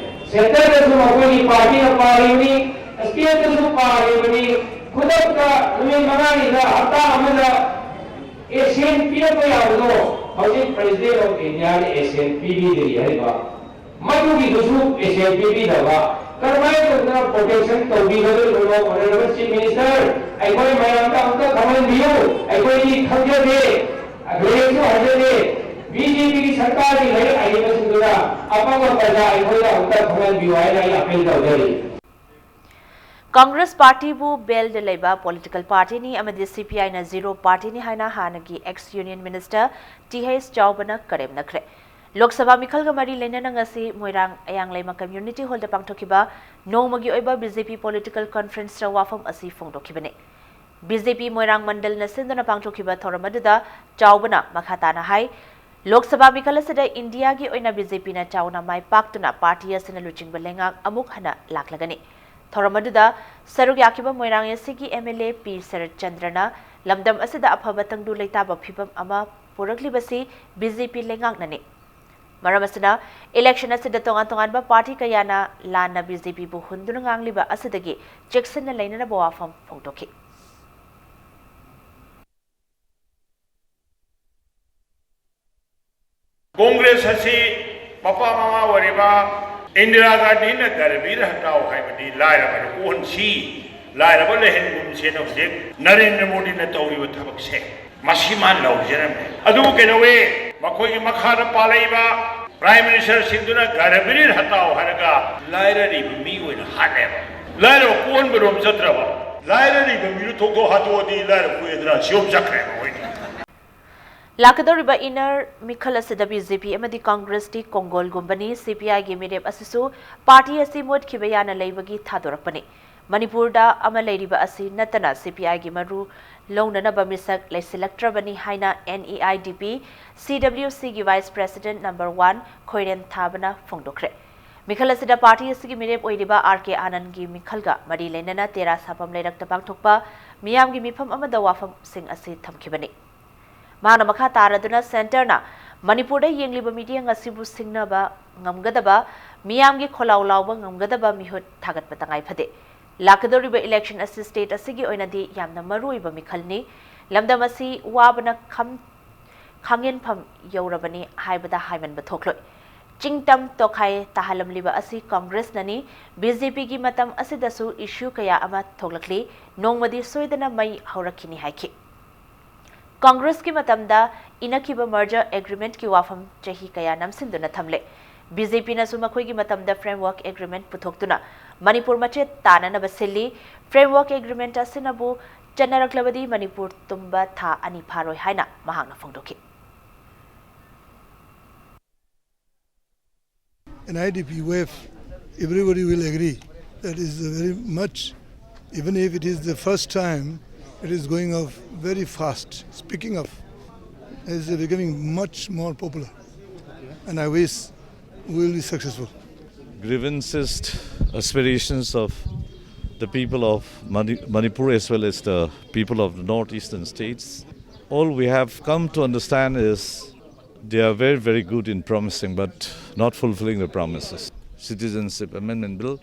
Centre ꯗꯁꯨ ꯃꯈꯣꯏꯒꯤ party ꯅ ꯄꯥꯜꯂꯤꯕꯅꯤ, state ꯇꯁꯨ ꯄꯥꯜꯂꯤꯕꯅꯤ꯫ ꯈꯨꯗꯛꯇ ꯅꯨꯃꯤꯠ ꯃꯉꯥꯅꯤꯗ, ꯍꯞꯇꯥ ꯑꯃꯗ assent ꯄꯤꯔꯛꯄ ꯌꯥꯕꯗꯣ ꯍꯧꯖꯤꯛ President of India ꯅ assent ꯄꯤꯕꯤꯗ꯭ꯔꯤ ꯍꯥꯏꯔꯤꯕ꯫ ꯃꯗꯨꯒꯤꯗꯨꯁꯨ assent ꯄꯤꯕꯤꯗꯕ, ꯀꯔꯝꯍꯥꯏꯅ ꯇꯧꯗꯅ protection ꯇꯧꯕꯤꯒꯗꯧꯔꯤꯕꯅꯣ? Honourable Chief Minister, ꯑꯩꯈꯣꯏ ꯃꯌꯥꯝꯗ ꯑꯃꯨꯛꯇ ꯈꯪꯍꯟꯕꯤꯌꯨ꯫ ꯑꯩꯈꯣꯏꯗꯤ ꯈꯪꯖꯗꯦ, ꯂꯥꯏꯔꯤꯛꯁꯨ ꯍꯩꯖꯗꯦ꯫ B J P ꯒꯤ ꯁꯔꯀꯥꯔꯒꯤ ꯂꯥꯏꯔꯤꯛ ꯑꯍꯩꯕꯁꯤꯡꯗꯨꯅ ꯑꯄꯪꯕ ꯄ꯭ꯔꯖꯥ ꯑꯩꯈꯣꯏꯗ ꯑꯃꯨꯛꯇ ꯈꯪꯍꯟꯕꯤꯌꯨ ꯍꯥꯏꯅ ꯑꯩ appeal ꯇꯧꯖꯔꯤ꯫ Congress party ꯕꯨ bail ꯗ ꯂꯩꯕ political party ꯅꯤ ꯑꯃꯗꯤ C P I ꯅ zero party ꯅꯤ ꯍꯥꯏꯅ ꯍꯥꯟꯅꯒꯤ ex Union Minister T H ꯆꯥꯎꯕꯅ ꯀꯔꯦꯝꯅꯈ꯭ꯔꯦ꯫ Lok Sabha ꯃꯤꯈꯜꯒ ꯃꯔꯤ ꯂꯩꯅꯅ ꯉꯁꯤ ꯃꯣꯏꯔꯥꯡ ꯑꯌꯥꯡ ꯂꯩꯃ ꯀꯝꯃ꯭ꯌꯨꯅꯤꯇꯤ ꯍꯣꯜꯗ ꯄꯥꯡꯊꯣꯛꯈꯤꯕ ꯅꯣꯡꯃꯒꯤ ꯑꯣꯏꯕ ꯕꯤ ꯖꯦ ꯄꯤ ꯄꯣꯂꯤꯇꯤꯀꯦꯜ ꯀꯟꯐꯔꯦꯟꯁꯇ ꯋꯥꯐꯝ ꯑꯁꯤ ꯐꯣꯡꯗꯣꯛꯈꯤꯕꯅꯤ꯫ ꯕꯤ ꯖꯦ ꯄꯤ ꯃꯣꯏꯔꯥꯡ ꯃꯟꯗꯜꯅ ꯁꯤꯟꯗꯨꯅ ꯄꯥꯡꯊꯣꯛꯈꯤꯕ ꯊꯧꯔꯝ ꯑꯗꯨꯗ ꯆꯥꯎꯕꯅ ꯃꯈꯥ ꯇꯥꯅ ꯍꯥꯏ, ꯂꯣꯛ ꯁꯚꯥ ꯃꯤꯈꯜ ꯑꯁꯤꯗ ꯏꯟꯗꯤꯌꯥꯒꯤ ꯑꯣꯏꯅ ꯕꯤ ꯖꯦ ꯄꯤꯅ ꯆꯥꯎꯅ ꯃꯥꯏ ꯄꯥꯛꯇꯨꯅ ꯄꯥꯔꯇꯤ ꯑꯁꯤꯅ ꯂꯨꯆꯤꯡꯕ ꯂꯩꯉꯥꯛ ꯑꯃꯨꯛ ꯍꯟꯅ ꯂꯥꯛꯂꯒꯅꯤ꯫ ꯊꯧꯔꯝ ꯑꯗꯨꯗ ꯁꯔꯨꯛ ꯌꯥꯈꯤꯕ ꯃꯣꯏꯔꯥꯡ ꯑꯦ ꯁꯤꯒꯤ ꯑꯦꯝ ꯑꯦꯜ ꯑꯦ ꯄꯤ ꯁꯔꯠ ꯆꯟꯗ꯭ꯔꯅ ꯂꯝꯗꯝ ꯑꯁꯤꯗ ꯑꯐꯕ ꯇꯪꯗꯨ ꯂꯩꯇꯥꯕ ꯐꯤꯕꯝ ꯑꯃ ꯄꯨꯔꯛꯂꯤꯕꯁꯤ ꯕꯤ ꯖꯦ ꯄꯤ ꯂꯩꯉꯥꯛꯅꯅꯤ꯫ ꯃꯔꯝ ꯑꯁꯤꯅ ꯏꯂꯦꯛꯁꯟ ꯑꯁꯤꯗ ꯇꯣꯉꯥꯟ ꯇꯣꯉꯥꯟꯕ ꯄꯥꯔꯇꯤ ꯀꯌꯥꯅ ꯂꯥꯟꯅ ꯕꯤ ꯖꯦ ꯄꯤꯕꯨ ꯍꯨꯟꯗꯨꯅ ꯉꯥꯡꯂꯤꯕ ꯑꯁꯤꯗꯒꯤ ꯆꯦꯛꯁꯤꯟꯅ ꯂꯩꯅꯅꯕ ꯋꯥꯐꯝ ꯐꯣꯡꯗꯣꯛꯈꯤ꯫ ꯀꯣꯡꯒ꯭ꯔꯦꯁ ꯑꯁꯤ ꯃꯄꯥ ꯃꯃꯥ ꯑꯣꯏꯔꯤꯕ ꯏꯟꯗꯤꯔꯥ ꯒꯥꯟꯙꯤꯅ ꯒꯔꯤꯕꯤ ꯍꯇꯥꯎ ꯍꯥꯏꯕꯗꯤ ꯂꯥꯏꯔꯕ ꯀꯣꯛꯍꯟꯁꯤ, ꯂꯥꯏꯔꯕ ꯂꯩꯍꯟꯒꯨꯝꯁꯦꯅ ꯍꯧꯖꯤꯛ ꯅꯔꯦꯟꯗ꯭ꯔ ꯃꯣꯗꯤꯅ ꯇꯧꯔꯤꯕ ꯊꯕꯛꯁꯦ, ꯃꯁꯤ ꯃꯥ ꯂꯧꯖꯔꯝꯃꯦ꯫ ꯑꯗꯨꯕꯨ ꯀꯩꯗꯧꯋꯦ? ꯃꯈꯣꯏꯒꯤ ꯃꯈꯥꯗ ꯄꯥꯜꯂꯛꯏꯕ ꯄ꯭ꯔꯥꯏꯝ ꯃꯤꯅꯤꯁꯇꯔꯁꯤꯡꯗꯨꯅ ꯒꯔꯤꯕꯤ ꯍꯇꯥꯎ ꯍꯥꯏꯔꯒ ꯂꯥꯏꯔꯔꯤꯕ ꯃꯤ ꯑꯣꯏꯅ ꯍꯥꯠꯂꯦꯕ꯫ ꯂꯥꯏꯔꯕ ꯀꯣꯛꯍꯟꯕꯔꯣꯝ ꯆꯠꯇ꯭ꯔꯕ? ꯂꯥꯏꯔꯔꯤꯕ ꯃꯤꯗꯨ ꯊꯣꯛꯇꯣꯛ ꯍꯥꯠꯇꯣꯛꯑꯗꯤ ꯂꯥꯏꯔꯕ ꯀꯣꯛꯑꯦꯗꯅ ꯁꯤꯔꯣꯝ ꯆꯠꯈ꯭ꯔꯦꯕ ꯃꯣꯏꯗꯤ꯫ ꯂꯥꯛꯀꯗꯧꯔꯤꯕ ꯏꯟꯅꯔ ꯃꯤꯈꯜ ꯑꯁꯤꯗ ꯕꯤ ꯖꯦ ꯄꯤ ꯑꯃꯗꯤ ꯀꯪꯒ꯭ꯔꯦꯁꯇꯤ ꯀꯣꯡꯒꯣꯜꯒꯨꯝꯕꯅꯤ꯫ ꯁꯤ ꯄꯤ ꯑꯥꯏꯒꯤ ꯃꯤꯔꯦꯞ ꯑꯁꯤꯁꯨ ꯄꯥꯔꯇꯤ ꯑꯁꯤ ꯃꯨꯠꯈꯤꯕ ꯌꯥꯅ ꯂꯩꯕꯒꯤ ꯊꯥꯗꯣꯔꯛꯄꯅꯤ꯫ ꯃꯅꯤꯄꯨꯔꯗ ꯑꯃ ꯂꯩꯔꯤꯕ ꯑꯁꯤ ꯅꯠꯇꯅ ꯁꯤ ꯄꯤ ꯑꯥꯏꯒꯤ ꯃꯔꯨ ꯂꯧꯅꯅꯕ ꯃꯤꯁꯛ ꯂꯩꯁꯤꯜꯂꯛꯇ꯭ꯔꯕꯅꯤ ꯍꯥꯏꯅ ꯑꯦꯟ ꯏ ꯑꯥꯏ ꯗꯤ ꯄꯤ ꯁꯤ ꯗꯕ꯭ꯂꯤꯎ ꯁꯤꯒꯤ ꯚꯥꯏꯁ ꯄ꯭ꯔꯦꯁꯤꯗꯦꯟꯠ ꯅꯝꯕꯔ ꯋꯥꯟ ꯈꯣꯏꯔꯦꯟ ꯊꯥꯕꯅ ꯐꯣꯡꯗꯣꯛꯈ꯭ꯔꯦ꯫ ꯃꯤꯈꯜ ꯑꯁꯤꯗ ꯄꯥꯔꯇꯤ ꯑꯁꯤꯒꯤ ꯃꯤꯔꯦꯞ ꯑꯣꯏꯔꯤꯕ ꯑꯥꯔ ꯀꯦ ꯑꯥꯅꯟꯗꯒꯤ ꯃꯤꯈꯜꯒ ꯃꯔꯤ ꯂꯩꯅꯅ ꯇꯦꯔꯥ ꯁꯥꯐꯝ ꯂꯩꯔꯛꯇ ꯄꯥꯡꯊꯣꯛꯄ ꯃꯤꯌꯥꯝꯒꯤ ꯃꯤꯐꯝ ꯑꯃꯗ ꯋꯥꯐꯝꯁꯤꯡ ꯑꯁꯤ ꯊꯝꯈꯤꯕꯅꯤ꯫ ꯃꯍꯥꯛꯅ ꯃꯈꯥ ꯇꯥꯔꯗꯨꯅ ꯁꯦꯟꯇꯔꯅ ꯃꯅꯤꯄꯨꯔꯗ ꯌꯦꯡꯂꯤꯕ ꯃꯤꯠꯌꯦꯡ ꯑꯁꯤꯕꯨ ꯁꯤꯡꯅꯕ ꯉꯝꯒꯗꯕ, ꯃꯤꯌꯥꯝꯒꯤ ꯈꯣꯜꯂꯥꯎ ꯂꯥꯎꯕ ꯉꯝꯒꯗꯕ ꯃꯤꯍꯨꯠ ꯊꯥꯒꯠꯄ ꯇꯉꯥꯏ ꯐꯗꯦ꯫ ꯂꯥꯛꯀꯗꯧꯔꯤꯕ ꯏꯂꯦꯛꯁꯟ ꯑꯁꯤ ꯁ꯭ꯇꯦꯠ ꯑꯁꯤꯒꯤ ꯑꯣꯏꯅꯗꯤ ꯌꯥꯝꯅ ꯃꯔꯨ ꯑꯣꯏꯕ ꯃꯤꯈꯜꯅꯤ꯫ ꯂꯝꯗꯝ ꯑꯁꯤ ꯋꯥꯕꯅ ꯈꯝ-, ꯈꯥꯡꯉꯦꯟꯐꯝ ꯌꯧꯔꯕꯅꯤ ꯍꯥꯏꯕꯗ ꯍꯥꯏꯃꯟꯕ ꯊꯣꯛꯂꯣꯏ꯫ ꯆꯤꯡꯇꯝ ꯇꯣꯈꯥꯏ ꯇꯥꯍꯜꯂꯝꯂꯤꯕ ꯑꯁꯤ ꯀꯪꯒ꯭ꯔꯦꯁꯅꯅꯤ꯫ ꯕꯤ ꯖꯦ ꯄꯤꯒꯤ ꯃꯇꯝ ꯑꯁꯤꯗꯁꯨ ꯏꯁꯨ ꯀꯌꯥ ꯑꯃ ꯊꯣꯛꯂꯛꯂꯤ꯫ ꯅꯣꯡꯃꯗꯤ ꯁꯣꯏꯗꯅ ꯃꯩ ꯍꯧꯔꯛꯈꯤꯅꯤ ꯍꯥꯏꯈꯤ꯫ ꯀꯪꯒ꯭ꯔꯦꯁꯀꯤ ꯃꯇꯝꯗ ꯏꯅꯈꯤꯕ ꯃꯔꯖꯔ ꯑꯦꯒ꯭ꯔꯤꯃꯦꯟꯠꯀꯤ ꯋꯥꯐꯝ ꯆꯍꯤ ꯀꯌꯥ ꯅꯝꯁꯤꯟꯗꯨꯅ ꯊꯝꯂꯦ꯫ ꯕꯤ ꯖꯦ ꯄꯤꯅꯁꯨ ꯃꯈꯣꯏꯒꯤ ꯃꯇꯝꯗ ꯐ꯭ꯔꯦꯝꯋꯔꯛ ꯑꯦꯒ꯭ꯔꯤꯃꯦꯟꯠ ꯄꯨꯊꯣꯛꯇꯨꯅ ꯃꯅꯤꯄꯨꯔ ꯃꯆꯦꯠ ꯇꯥꯅꯅꯕ ꯁꯤꯜꯂꯤ꯫ ꯐ꯭ꯔꯦꯝꯋꯔꯛ ꯑꯦꯒ꯭ꯔꯤꯃꯦꯟꯠ ꯑꯁꯤꯅꯕꯨ ꯆꯠꯅꯔꯛꯂꯕꯗꯤ ꯃꯅꯤꯄꯨꯔ ꯇꯨꯝꯕ ꯊꯥ ꯑꯅꯤ ꯐꯥꯔꯣꯏ ꯍꯥꯏꯅ ꯃꯍꯥꯛꯅ ꯐꯣꯡꯗꯣꯛꯈꯤ꯫ An I D P wave, everybody will agree that is very much, even if it is the first time, it is going off very fast, speaking of, is becoming much more popular. And I wish we will be successful. Grievances, aspirations of the people of Mani- Manipur as well as the people of the northeastern states, all we have come to understand is they are very, very good in promising, but not fulfilling the promises. Citizenship Amendment Bill,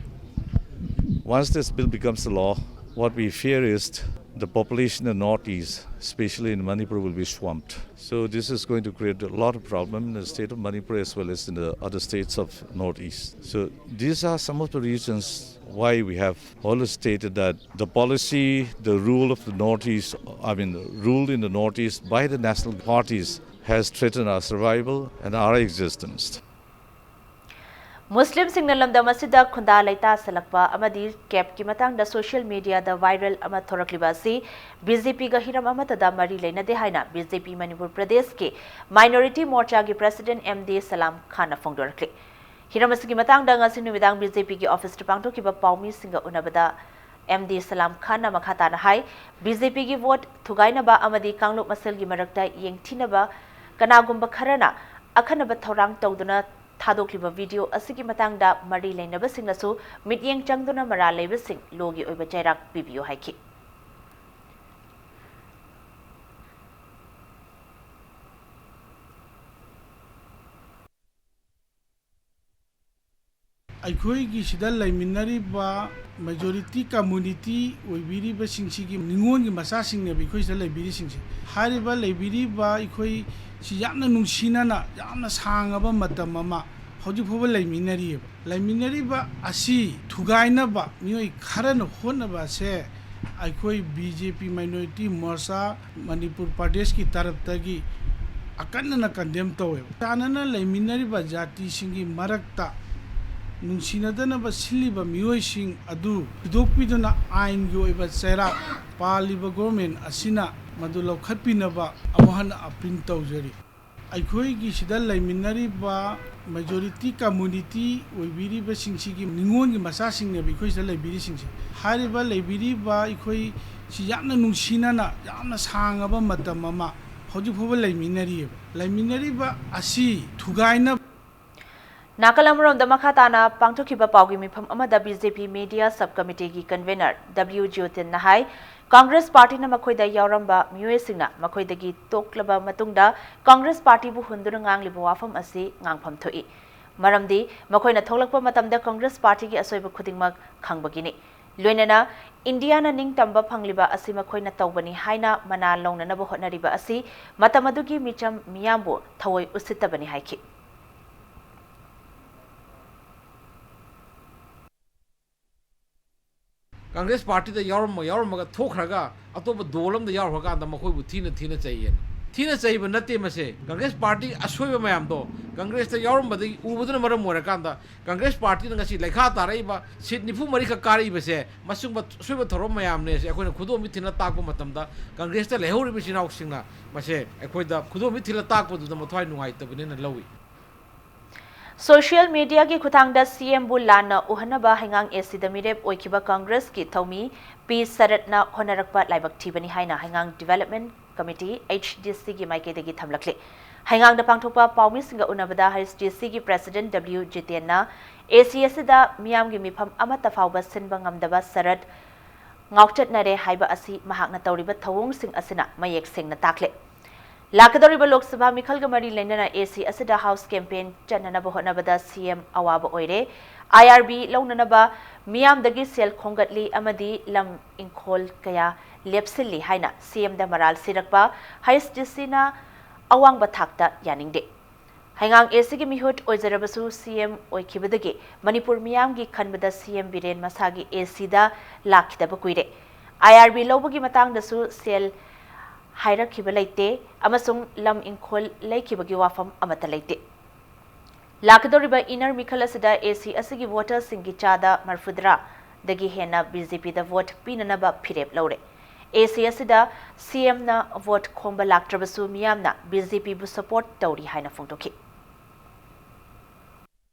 once this bill becomes a law, what we fear is the population in the Northeast, especially in Manipur, will be swamped. So this is going to create a lot of problem in the state of Manipur as well as in the other states of Northeast. So these are some of the reasons why we have always stated that the policy, the rule of the Northeast, I mean, rule in the Northeast by the national parties has threatened our survival and our existence. ꯃꯨꯁꯂꯤꯝꯁꯤꯡꯅ ꯂꯝꯗꯝ ꯑꯁꯤꯗ ꯈꯨꯟꯗꯥ ꯂꯩꯇꯥꯁꯜꯂꯛꯄ ꯑꯃꯗꯤ ꯀꯦꯞꯀꯤ ꯃꯇꯥꯡꯗ social ꯃꯤꯗꯤꯌꯥꯗ viral ꯑꯃ ꯊꯣꯔꯛꯂꯤꯕ ꯑꯁꯤ B J ꯄꯤꯒ ꯍꯤꯔꯝ ꯑꯃꯠꯇꯗ ꯃꯔꯤ ꯂꯩꯅꯗꯦ ꯍꯥꯏꯅ ꯕꯤ ꯖꯦ ꯄꯤ ꯃꯅꯤꯄꯨꯔ ꯄ꯭ꯔꯗꯦꯁꯀꯤ ꯃꯥꯏꯅꯣꯔꯤꯇꯤ ꯃꯣꯔꯆꯥꯒꯤ ꯄ꯭ꯔꯦꯁꯤꯗꯦꯟꯠ ꯑꯦꯝ ꯗꯤ ꯁꯂꯥꯝ ꯈꯥꯟꯅ ꯐꯣꯡꯗꯣꯔꯛꯂꯤ꯫ ꯍꯤꯔꯝ ꯑꯁꯤꯒꯤ ꯃꯇꯥꯡꯗ ꯉꯁꯤ ꯅꯨꯃꯤꯗꯥꯡ ꯕꯤ ꯖꯦ ꯄꯤꯒꯤ ꯑꯣꯐꯤꯁꯇ ꯄꯥꯡꯊꯣꯛꯈꯤꯕ ꯄꯥꯎꯃꯤꯁꯤꯡꯒ ꯎꯅꯕꯗ ꯑꯦꯝ ꯗꯤ ꯁꯂꯥꯝ ꯈꯥꯟꯅ ꯃꯈꯥ ꯇꯥꯅ ꯍꯥꯏ, ꯕꯤ ꯖꯦ ꯄꯤꯒꯤ ꯚꯣꯠ ꯊꯨꯒꯥꯏꯅꯕ ꯑꯃꯗꯤ ꯀꯥꯡꯂꯨꯞ ꯃꯁꯦꯜꯒꯤ ꯃꯔꯛꯇ ꯌꯦꯡꯊꯤꯅꯕ ꯀꯅꯥꯒꯨꯝꯕ ꯈꯔꯅ ꯑꯈꯟꯅꯕ ꯊꯧꯔꯥꯡ ꯇꯧꯗꯨꯅ ꯊꯥꯗꯣꯛꯂꯤꯕ ꯚꯤꯗꯤꯑꯣ ꯑꯁꯤꯒꯤ ꯃꯇꯥꯡꯗ ꯃꯔꯤ ꯂꯩꯅꯕꯁꯤꯡꯅꯁꯨ ꯃꯤꯠꯌꯦꯡ ꯆꯪꯗꯨꯅ ꯃꯔꯥꯜ ꯂꯩꯕꯁꯤꯡ ꯂꯣꯒꯤ ꯑꯣꯏꯕ ꯆꯩꯔꯥꯛ ꯄꯤꯕꯤꯌꯨ ꯍꯥꯏꯈꯤ꯫ ꯑꯩꯈꯣꯏꯒꯤ ꯁꯤꯗ ꯂꯩꯃꯤꯟꯅꯔꯤꯕ ꯃꯦꯖꯣꯔꯤꯇꯤ ꯀꯝꯃꯨꯅꯤꯇꯤ ꯑꯣꯏꯕꯤꯔꯤꯕꯁꯤꯡꯁꯤꯒꯤ ꯅꯤꯉꯣꯜꯒꯤ ꯃꯆꯥꯁꯤꯡꯅꯦꯕ ꯑꯩꯈꯣꯏ ꯁꯤꯗ ꯂꯩꯕꯤꯔꯤꯁꯤꯡꯁꯦ꯫ ꯍꯥꯏꯔꯤꯕ ꯂꯩꯕꯤꯔꯤꯕ ꯑꯩꯈꯣꯏ ꯁꯤ ꯌꯥꯝꯅ ꯅꯨꯡꯁꯤꯅꯅ ꯌꯥꯝꯅ ꯁꯥꯡꯉꯕ ꯃꯇꯝ ꯑꯃ ꯍꯧꯖꯤꯛ ꯐꯥꯎꯕ ꯂꯩꯃꯤꯟꯅꯔꯤꯑꯕ꯫ ꯂꯩꯃꯤꯟꯅꯔꯤꯕ ꯑꯁꯤ ꯊꯨꯒꯥꯏꯅꯕ ꯃꯤꯑꯣꯏ ꯈꯔꯅ ꯍꯣꯠꯅꯕ ꯑꯁꯦ ꯑꯩꯈꯣꯏ ꯕꯤ ꯖꯦ ꯄꯤ ꯃꯥꯏꯅꯣꯔꯤꯇꯤ ꯃꯣꯔꯆꯥ ꯃꯅꯤꯄꯨꯔ ꯄ꯭ꯔꯗꯦꯁꯀꯤ ꯇꯔꯞꯇꯒꯤ ꯑꯀꯟꯅꯅ ꯀꯟꯗꯦꯝ ꯇꯧꯋꯦꯕ꯫ ꯆꯥꯟꯅꯅ ꯂꯩꯃꯤꯟꯅꯔꯤꯕ ꯖꯥꯇꯤꯁꯤꯡꯒꯤ ꯃꯔꯛꯇ ꯅꯨꯡꯁꯤꯅꯗꯅꯕ ꯁꯤꯜꯂꯤꯕ ꯃꯤꯑꯣꯏꯁꯤꯡ ꯑꯗꯨ ꯊꯤꯗꯣꯛꯄꯤꯗꯨꯅ ꯑꯥꯏꯟꯒꯤ ꯑꯣꯏꯕ ꯆꯩꯔꯥꯛ ꯄꯥꯜꯂꯤꯕ ꯒꯣꯔꯃꯦꯟ ꯑꯁꯤꯅ ꯃꯗꯨ ꯂꯧꯈꯠꯄꯤꯅꯕ ꯑꯃꯨꯛ ꯍꯟꯅ ꯑꯄꯤꯜ ꯇꯧꯖꯔꯤ꯫ ꯑꯩꯈꯣꯏꯒꯤ ꯁꯤꯗ ꯂꯩꯃꯤꯟꯅꯔꯤꯕ Majority community ꯑꯣꯏꯕꯤꯔꯤꯕꯁꯤꯡꯁꯤꯒꯤ ꯅꯤꯉꯣꯜꯒꯤ ꯃꯆꯥꯁꯤꯡꯅꯦꯕ ꯑꯩꯈꯣꯏ ꯁꯤꯗ ꯂꯩꯕꯤꯔꯤꯁꯤꯡꯁꯦ꯫ ꯍꯥꯏꯔꯤꯕ ꯂꯩꯕꯤꯔꯤꯕ ꯑꯩꯈꯣꯏ ꯁꯤ ꯌꯥꯝꯅ ꯅꯨꯡꯁꯤꯅꯅ ꯌꯥꯝꯅ ꯁꯥꯡꯉꯕ ꯃꯇꯝ ꯑꯃ ꯍꯧꯖꯤꯛ ꯐꯥꯎꯕ ꯂꯩꯃꯤꯟꯅꯔꯤꯑꯕ꯫ ꯂꯩꯃꯤꯟꯅꯔꯤꯕ ꯑꯁꯤ ꯊꯨꯒꯥꯏꯅ ꯅꯥꯀꯜ ꯑꯃꯔꯣꯝꯗ ꯃꯈꯥ ꯇꯥꯅ ꯄꯥꯡꯊꯣꯛꯈꯤꯕ ꯄꯥꯎꯒꯤ ꯃꯤꯐꯝ ꯑꯃꯗ B J P Media Sub Committeeꯒꯤ Convener W ꯖꯤꯇꯦꯟꯅ ꯍꯥꯏ, ꯀꯪꯒ꯭ꯔꯦꯁ ꯄꯥꯔꯇꯤꯅ ꯃꯈꯣꯏꯗ ꯌꯥꯎꯔꯝꯕ ꯃꯤꯑꯣꯏꯁꯤꯡꯅ ꯃꯈꯣꯏꯗꯒꯤ ꯇꯣꯛꯂꯕ ꯃꯇꯨꯡꯗ ꯀꯪꯒ꯭ꯔꯦꯁ ꯄꯥꯔꯇꯤꯕꯨ ꯍꯨꯟꯗꯨꯅ ꯉꯥꯡꯂꯤꯕ ꯋꯥꯐꯝ ꯑꯁꯤ ꯉꯥꯡꯐꯝ ꯊꯣꯛꯏ꯫ ꯃꯔꯝꯗꯤ ꯃꯈꯣꯏꯅ ꯊꯣꯛꯂꯛꯄ ꯃꯇꯝꯗ ꯀꯪꯒ꯭ꯔꯦꯁ ꯄꯥꯔꯇꯤꯒꯤ ꯑꯁꯣꯏꯕ ꯈꯨꯗꯤꯡꯃꯛ ꯈꯪꯕꯒꯤꯅꯤ꯫ ꯂꯣꯏꯅꯅ ꯏꯟꯗꯤꯌꯥꯅ ꯅꯤꯡꯇꯝꯕ ꯐꯪꯂꯤꯕ ꯑꯁꯤ ꯃꯈꯣꯏꯅ ꯇꯧꯕꯅꯤ ꯍꯥꯏꯅ ꯃꯅꯥ ꯂꯧꯅꯅꯕ ꯍꯣꯠꯅꯔꯤꯕ ꯑꯁꯤ ꯃꯇꯝ ꯑꯗꯨꯒꯤ ꯃꯤꯆꯝ ꯃꯤꯌꯥꯝꯕꯨ ꯊꯑꯣꯏ ꯎꯁꯤꯠꯇꯕꯅꯤ ꯍꯥꯏꯈꯤ꯫ ꯀꯪꯒ꯭ꯔꯦꯁ ꯄꯥꯔꯇꯤꯗ ꯌꯥꯎꯔꯝꯃ ꯌꯥꯎꯔꯝꯃꯒ ꯊꯣꯛꯈ꯭ꯔꯒ ꯑꯇꯣꯞꯄ ꯗꯣꯜ ꯑꯃꯗ ꯌꯥꯎꯈ꯭ꯔꯀꯥꯟꯗ ꯃꯈꯣꯏꯕꯨ ꯊꯤꯅ ꯊꯤꯅ ꯆꯩꯌꯦꯅ꯫ ꯊꯤꯅ ꯆꯩꯕ ꯅꯠꯇꯦ ꯃꯁꯦ꯫ ꯀꯪꯒ꯭ꯔꯦꯁ ꯄꯥꯔꯇꯤ ꯑꯁꯣꯏꯕ ꯃꯌꯥꯝꯗꯣ ꯀꯪꯒ꯭ꯔꯦꯁꯇ ꯌꯥꯎꯔꯝꯕꯗꯒꯤ ꯎꯕꯗꯨꯅ ꯃꯔꯝ ꯑꯣꯏꯔꯀꯥꯟꯗ ꯀꯪꯒ꯭ꯔꯦꯁ ꯄꯥꯔꯇꯤꯅ ꯉꯁꯤ ꯂꯩꯈꯥ ꯇꯥꯔꯛꯏꯕ ꯁꯤꯠ ꯅꯤꯐꯨ ꯃꯔꯤꯈꯛ ꯀꯥꯔꯛꯏꯕꯁꯦ ꯃꯁꯤꯒꯨꯝꯕ ꯑꯁꯣꯏꯕ ꯊꯧꯔꯝ ꯃꯌꯥꯝꯅꯦ꯫ ꯁꯤ ꯑꯩꯈꯣꯏꯅ ꯈꯨꯗꯣꯝꯕꯤ ꯊꯤꯜꯂ ꯇꯥꯛꯄ ꯃꯇꯝꯗ ꯀꯪꯒ꯭ꯔꯦꯁꯇ ꯂꯩꯍꯧꯔꯤꯕ ꯏꯆꯤꯟ ꯏꯅꯥꯎꯁꯤꯡꯅ ꯃꯁꯦ ꯑꯩꯈꯣꯏꯗ ꯈꯨꯗꯣꯝꯕꯤ ꯊꯤꯜꯂ ꯇꯥꯛꯄꯗꯨꯗ ꯃꯊ꯭ꯋꯥꯏ ꯅꯨꯡꯉꯥꯏꯇꯕꯅꯦꯅ ꯂꯧꯏ꯫ Social mediaꯒꯤ ꯈꯨꯠꯊꯥꯡꯗ C M ꯕꯨ ꯂꯥꯟꯅ ꯎꯍꯟꯅꯕ ꯍꯩꯉꯥꯡ A Cꯗ ꯃꯤꯔꯦꯞ ꯑꯣꯏꯈꯤꯕ ꯀꯪꯒ꯭ꯔꯦꯁꯀꯤ ꯊꯧꯃꯤ ꯄꯤ ꯁꯔꯠꯅ ꯍꯣꯠꯅꯔꯛꯄ ꯂꯥꯏꯕꯛ ꯊꯤꯕꯅꯤ ꯍꯥꯏꯅ ꯍꯩꯉꯥꯡ Development Committee, H D Cꯒꯤ ꯃꯥꯏꯀꯩꯗꯒꯤ ꯊꯝꯂꯛꯂꯤ꯫ ꯍꯩꯉꯥꯡꯗ ꯄꯥꯡꯊꯣꯛꯄ ꯄꯥꯎꯃꯤꯁꯤꯡꯒ ꯎꯅꯕꯗ H D Cꯒꯤ President W ꯖꯤꯇꯦꯟꯅ A C ꯑꯁꯤꯗ ꯃꯤꯌꯥꯝꯒꯤ ꯃꯤꯐꯝ ꯑꯃꯠꯇ ꯐꯥꯎꯕ ꯁꯤꯟꯕ ꯉꯝꯗꯕ ꯁꯔꯠ ꯉꯥꯎꯆꯠꯅꯔꯦ ꯍꯥꯏꯕ ꯑꯁꯤ ꯃꯍꯥꯛꯅ ꯇꯧꯔꯤꯕ ꯊꯧꯑꯣꯡꯁꯤꯡ ꯑꯁꯤꯅ ꯃꯌꯦꯛ ꯁꯦꯡꯅ ꯇꯥꯛꯂꯦ꯫ ꯂꯥꯛꯀꯗꯧꯔꯤꯕ ꯂꯣꯛ ꯁꯚꯥ ꯃꯤꯈꯜꯒ ꯃꯔꯤ ꯂꯩꯅꯅ A C ꯑꯁꯤꯗ House Campaign ꯆꯠꯅꯅꯕ ꯍꯣꯠꯅꯕꯗ C M ꯑꯋꯥꯕ ꯑꯣꯏꯔꯦ꯫ I R B ꯂꯧꯅꯅꯕ ꯃꯤꯌꯥꯝꯗꯒꯤ ꯁꯦꯜ ꯈꯣꯝꯒꯠꯂꯤ ꯑꯃꯗꯤ ꯂꯝ ꯏꯪꯈꯣꯜ ꯀꯌꯥ ꯂꯦꯞꯁꯤꯜꯂꯤ ꯍꯥꯏꯅ C M ꯗ ꯃꯔꯥꯜ ꯁꯤꯔꯛꯄ H D Cꯅ ꯑꯋꯥꯡꯕ ꯊꯥꯛꯇ ꯌꯥꯅꯤꯡꯗꯦ꯫ ꯍꯩꯉꯥꯡ A Cꯒꯤ ꯃꯤꯍꯨꯠ ꯑꯣꯏꯖꯔꯕꯁꯨ C M ꯑꯣꯏꯈꯤꯕꯗꯒꯤ ꯃꯅꯤꯄꯨꯔ ꯃꯤꯌꯥꯝꯒꯤ ꯈꯟꯕꯗ C M ꯕꯤꯔꯦꯟ ꯃꯁꯥꯒꯤ A Cꯗ ꯂꯥꯛꯈꯤꯗꯕ ꯀꯨꯏꯔꯦ꯫ I R B ꯂꯧꯕꯒꯤ ꯃꯇꯥꯡꯗꯁꯨ ꯁꯦꯜ ꯍꯥꯏꯔꯛꯈꯤꯕ ꯂꯩꯇꯦ ꯑꯃꯁꯨꯡ ꯂꯝ ꯏꯪꯈꯣꯜ ꯂꯩꯈꯤꯕꯒꯤ ꯋꯥꯐꯝ ꯑꯃꯠꯇ ꯂꯩꯇꯦ꯫ ꯂꯥꯛꯀꯗꯧꯔꯤꯕ inner ꯃꯤꯈꯜ ꯑꯁꯤꯗ A C ꯑꯁꯤꯒꯤ voterꯁꯤꯡꯒꯤ ꯆꯥꯗ ꯃꯔꯐꯨꯇꯔꯥ ꯗꯒꯤ ꯍꯦꯟꯅ B J P ꯗ vote ꯄꯤꯅꯅꯕ ꯐꯤꯔꯦꯞ ꯂꯧꯔꯦ꯫ A C ꯑꯁꯤꯗ C M ꯅ vote ꯈꯣꯝꯕ ꯂꯥꯛꯇ꯭ꯔꯕꯁꯨ ꯃꯤꯌꯥꯝꯅ B J P ꯕꯨ support ꯇꯧꯔꯤ ꯍꯥꯏꯅ ꯐꯣꯡꯗꯣꯛꯈꯤ꯫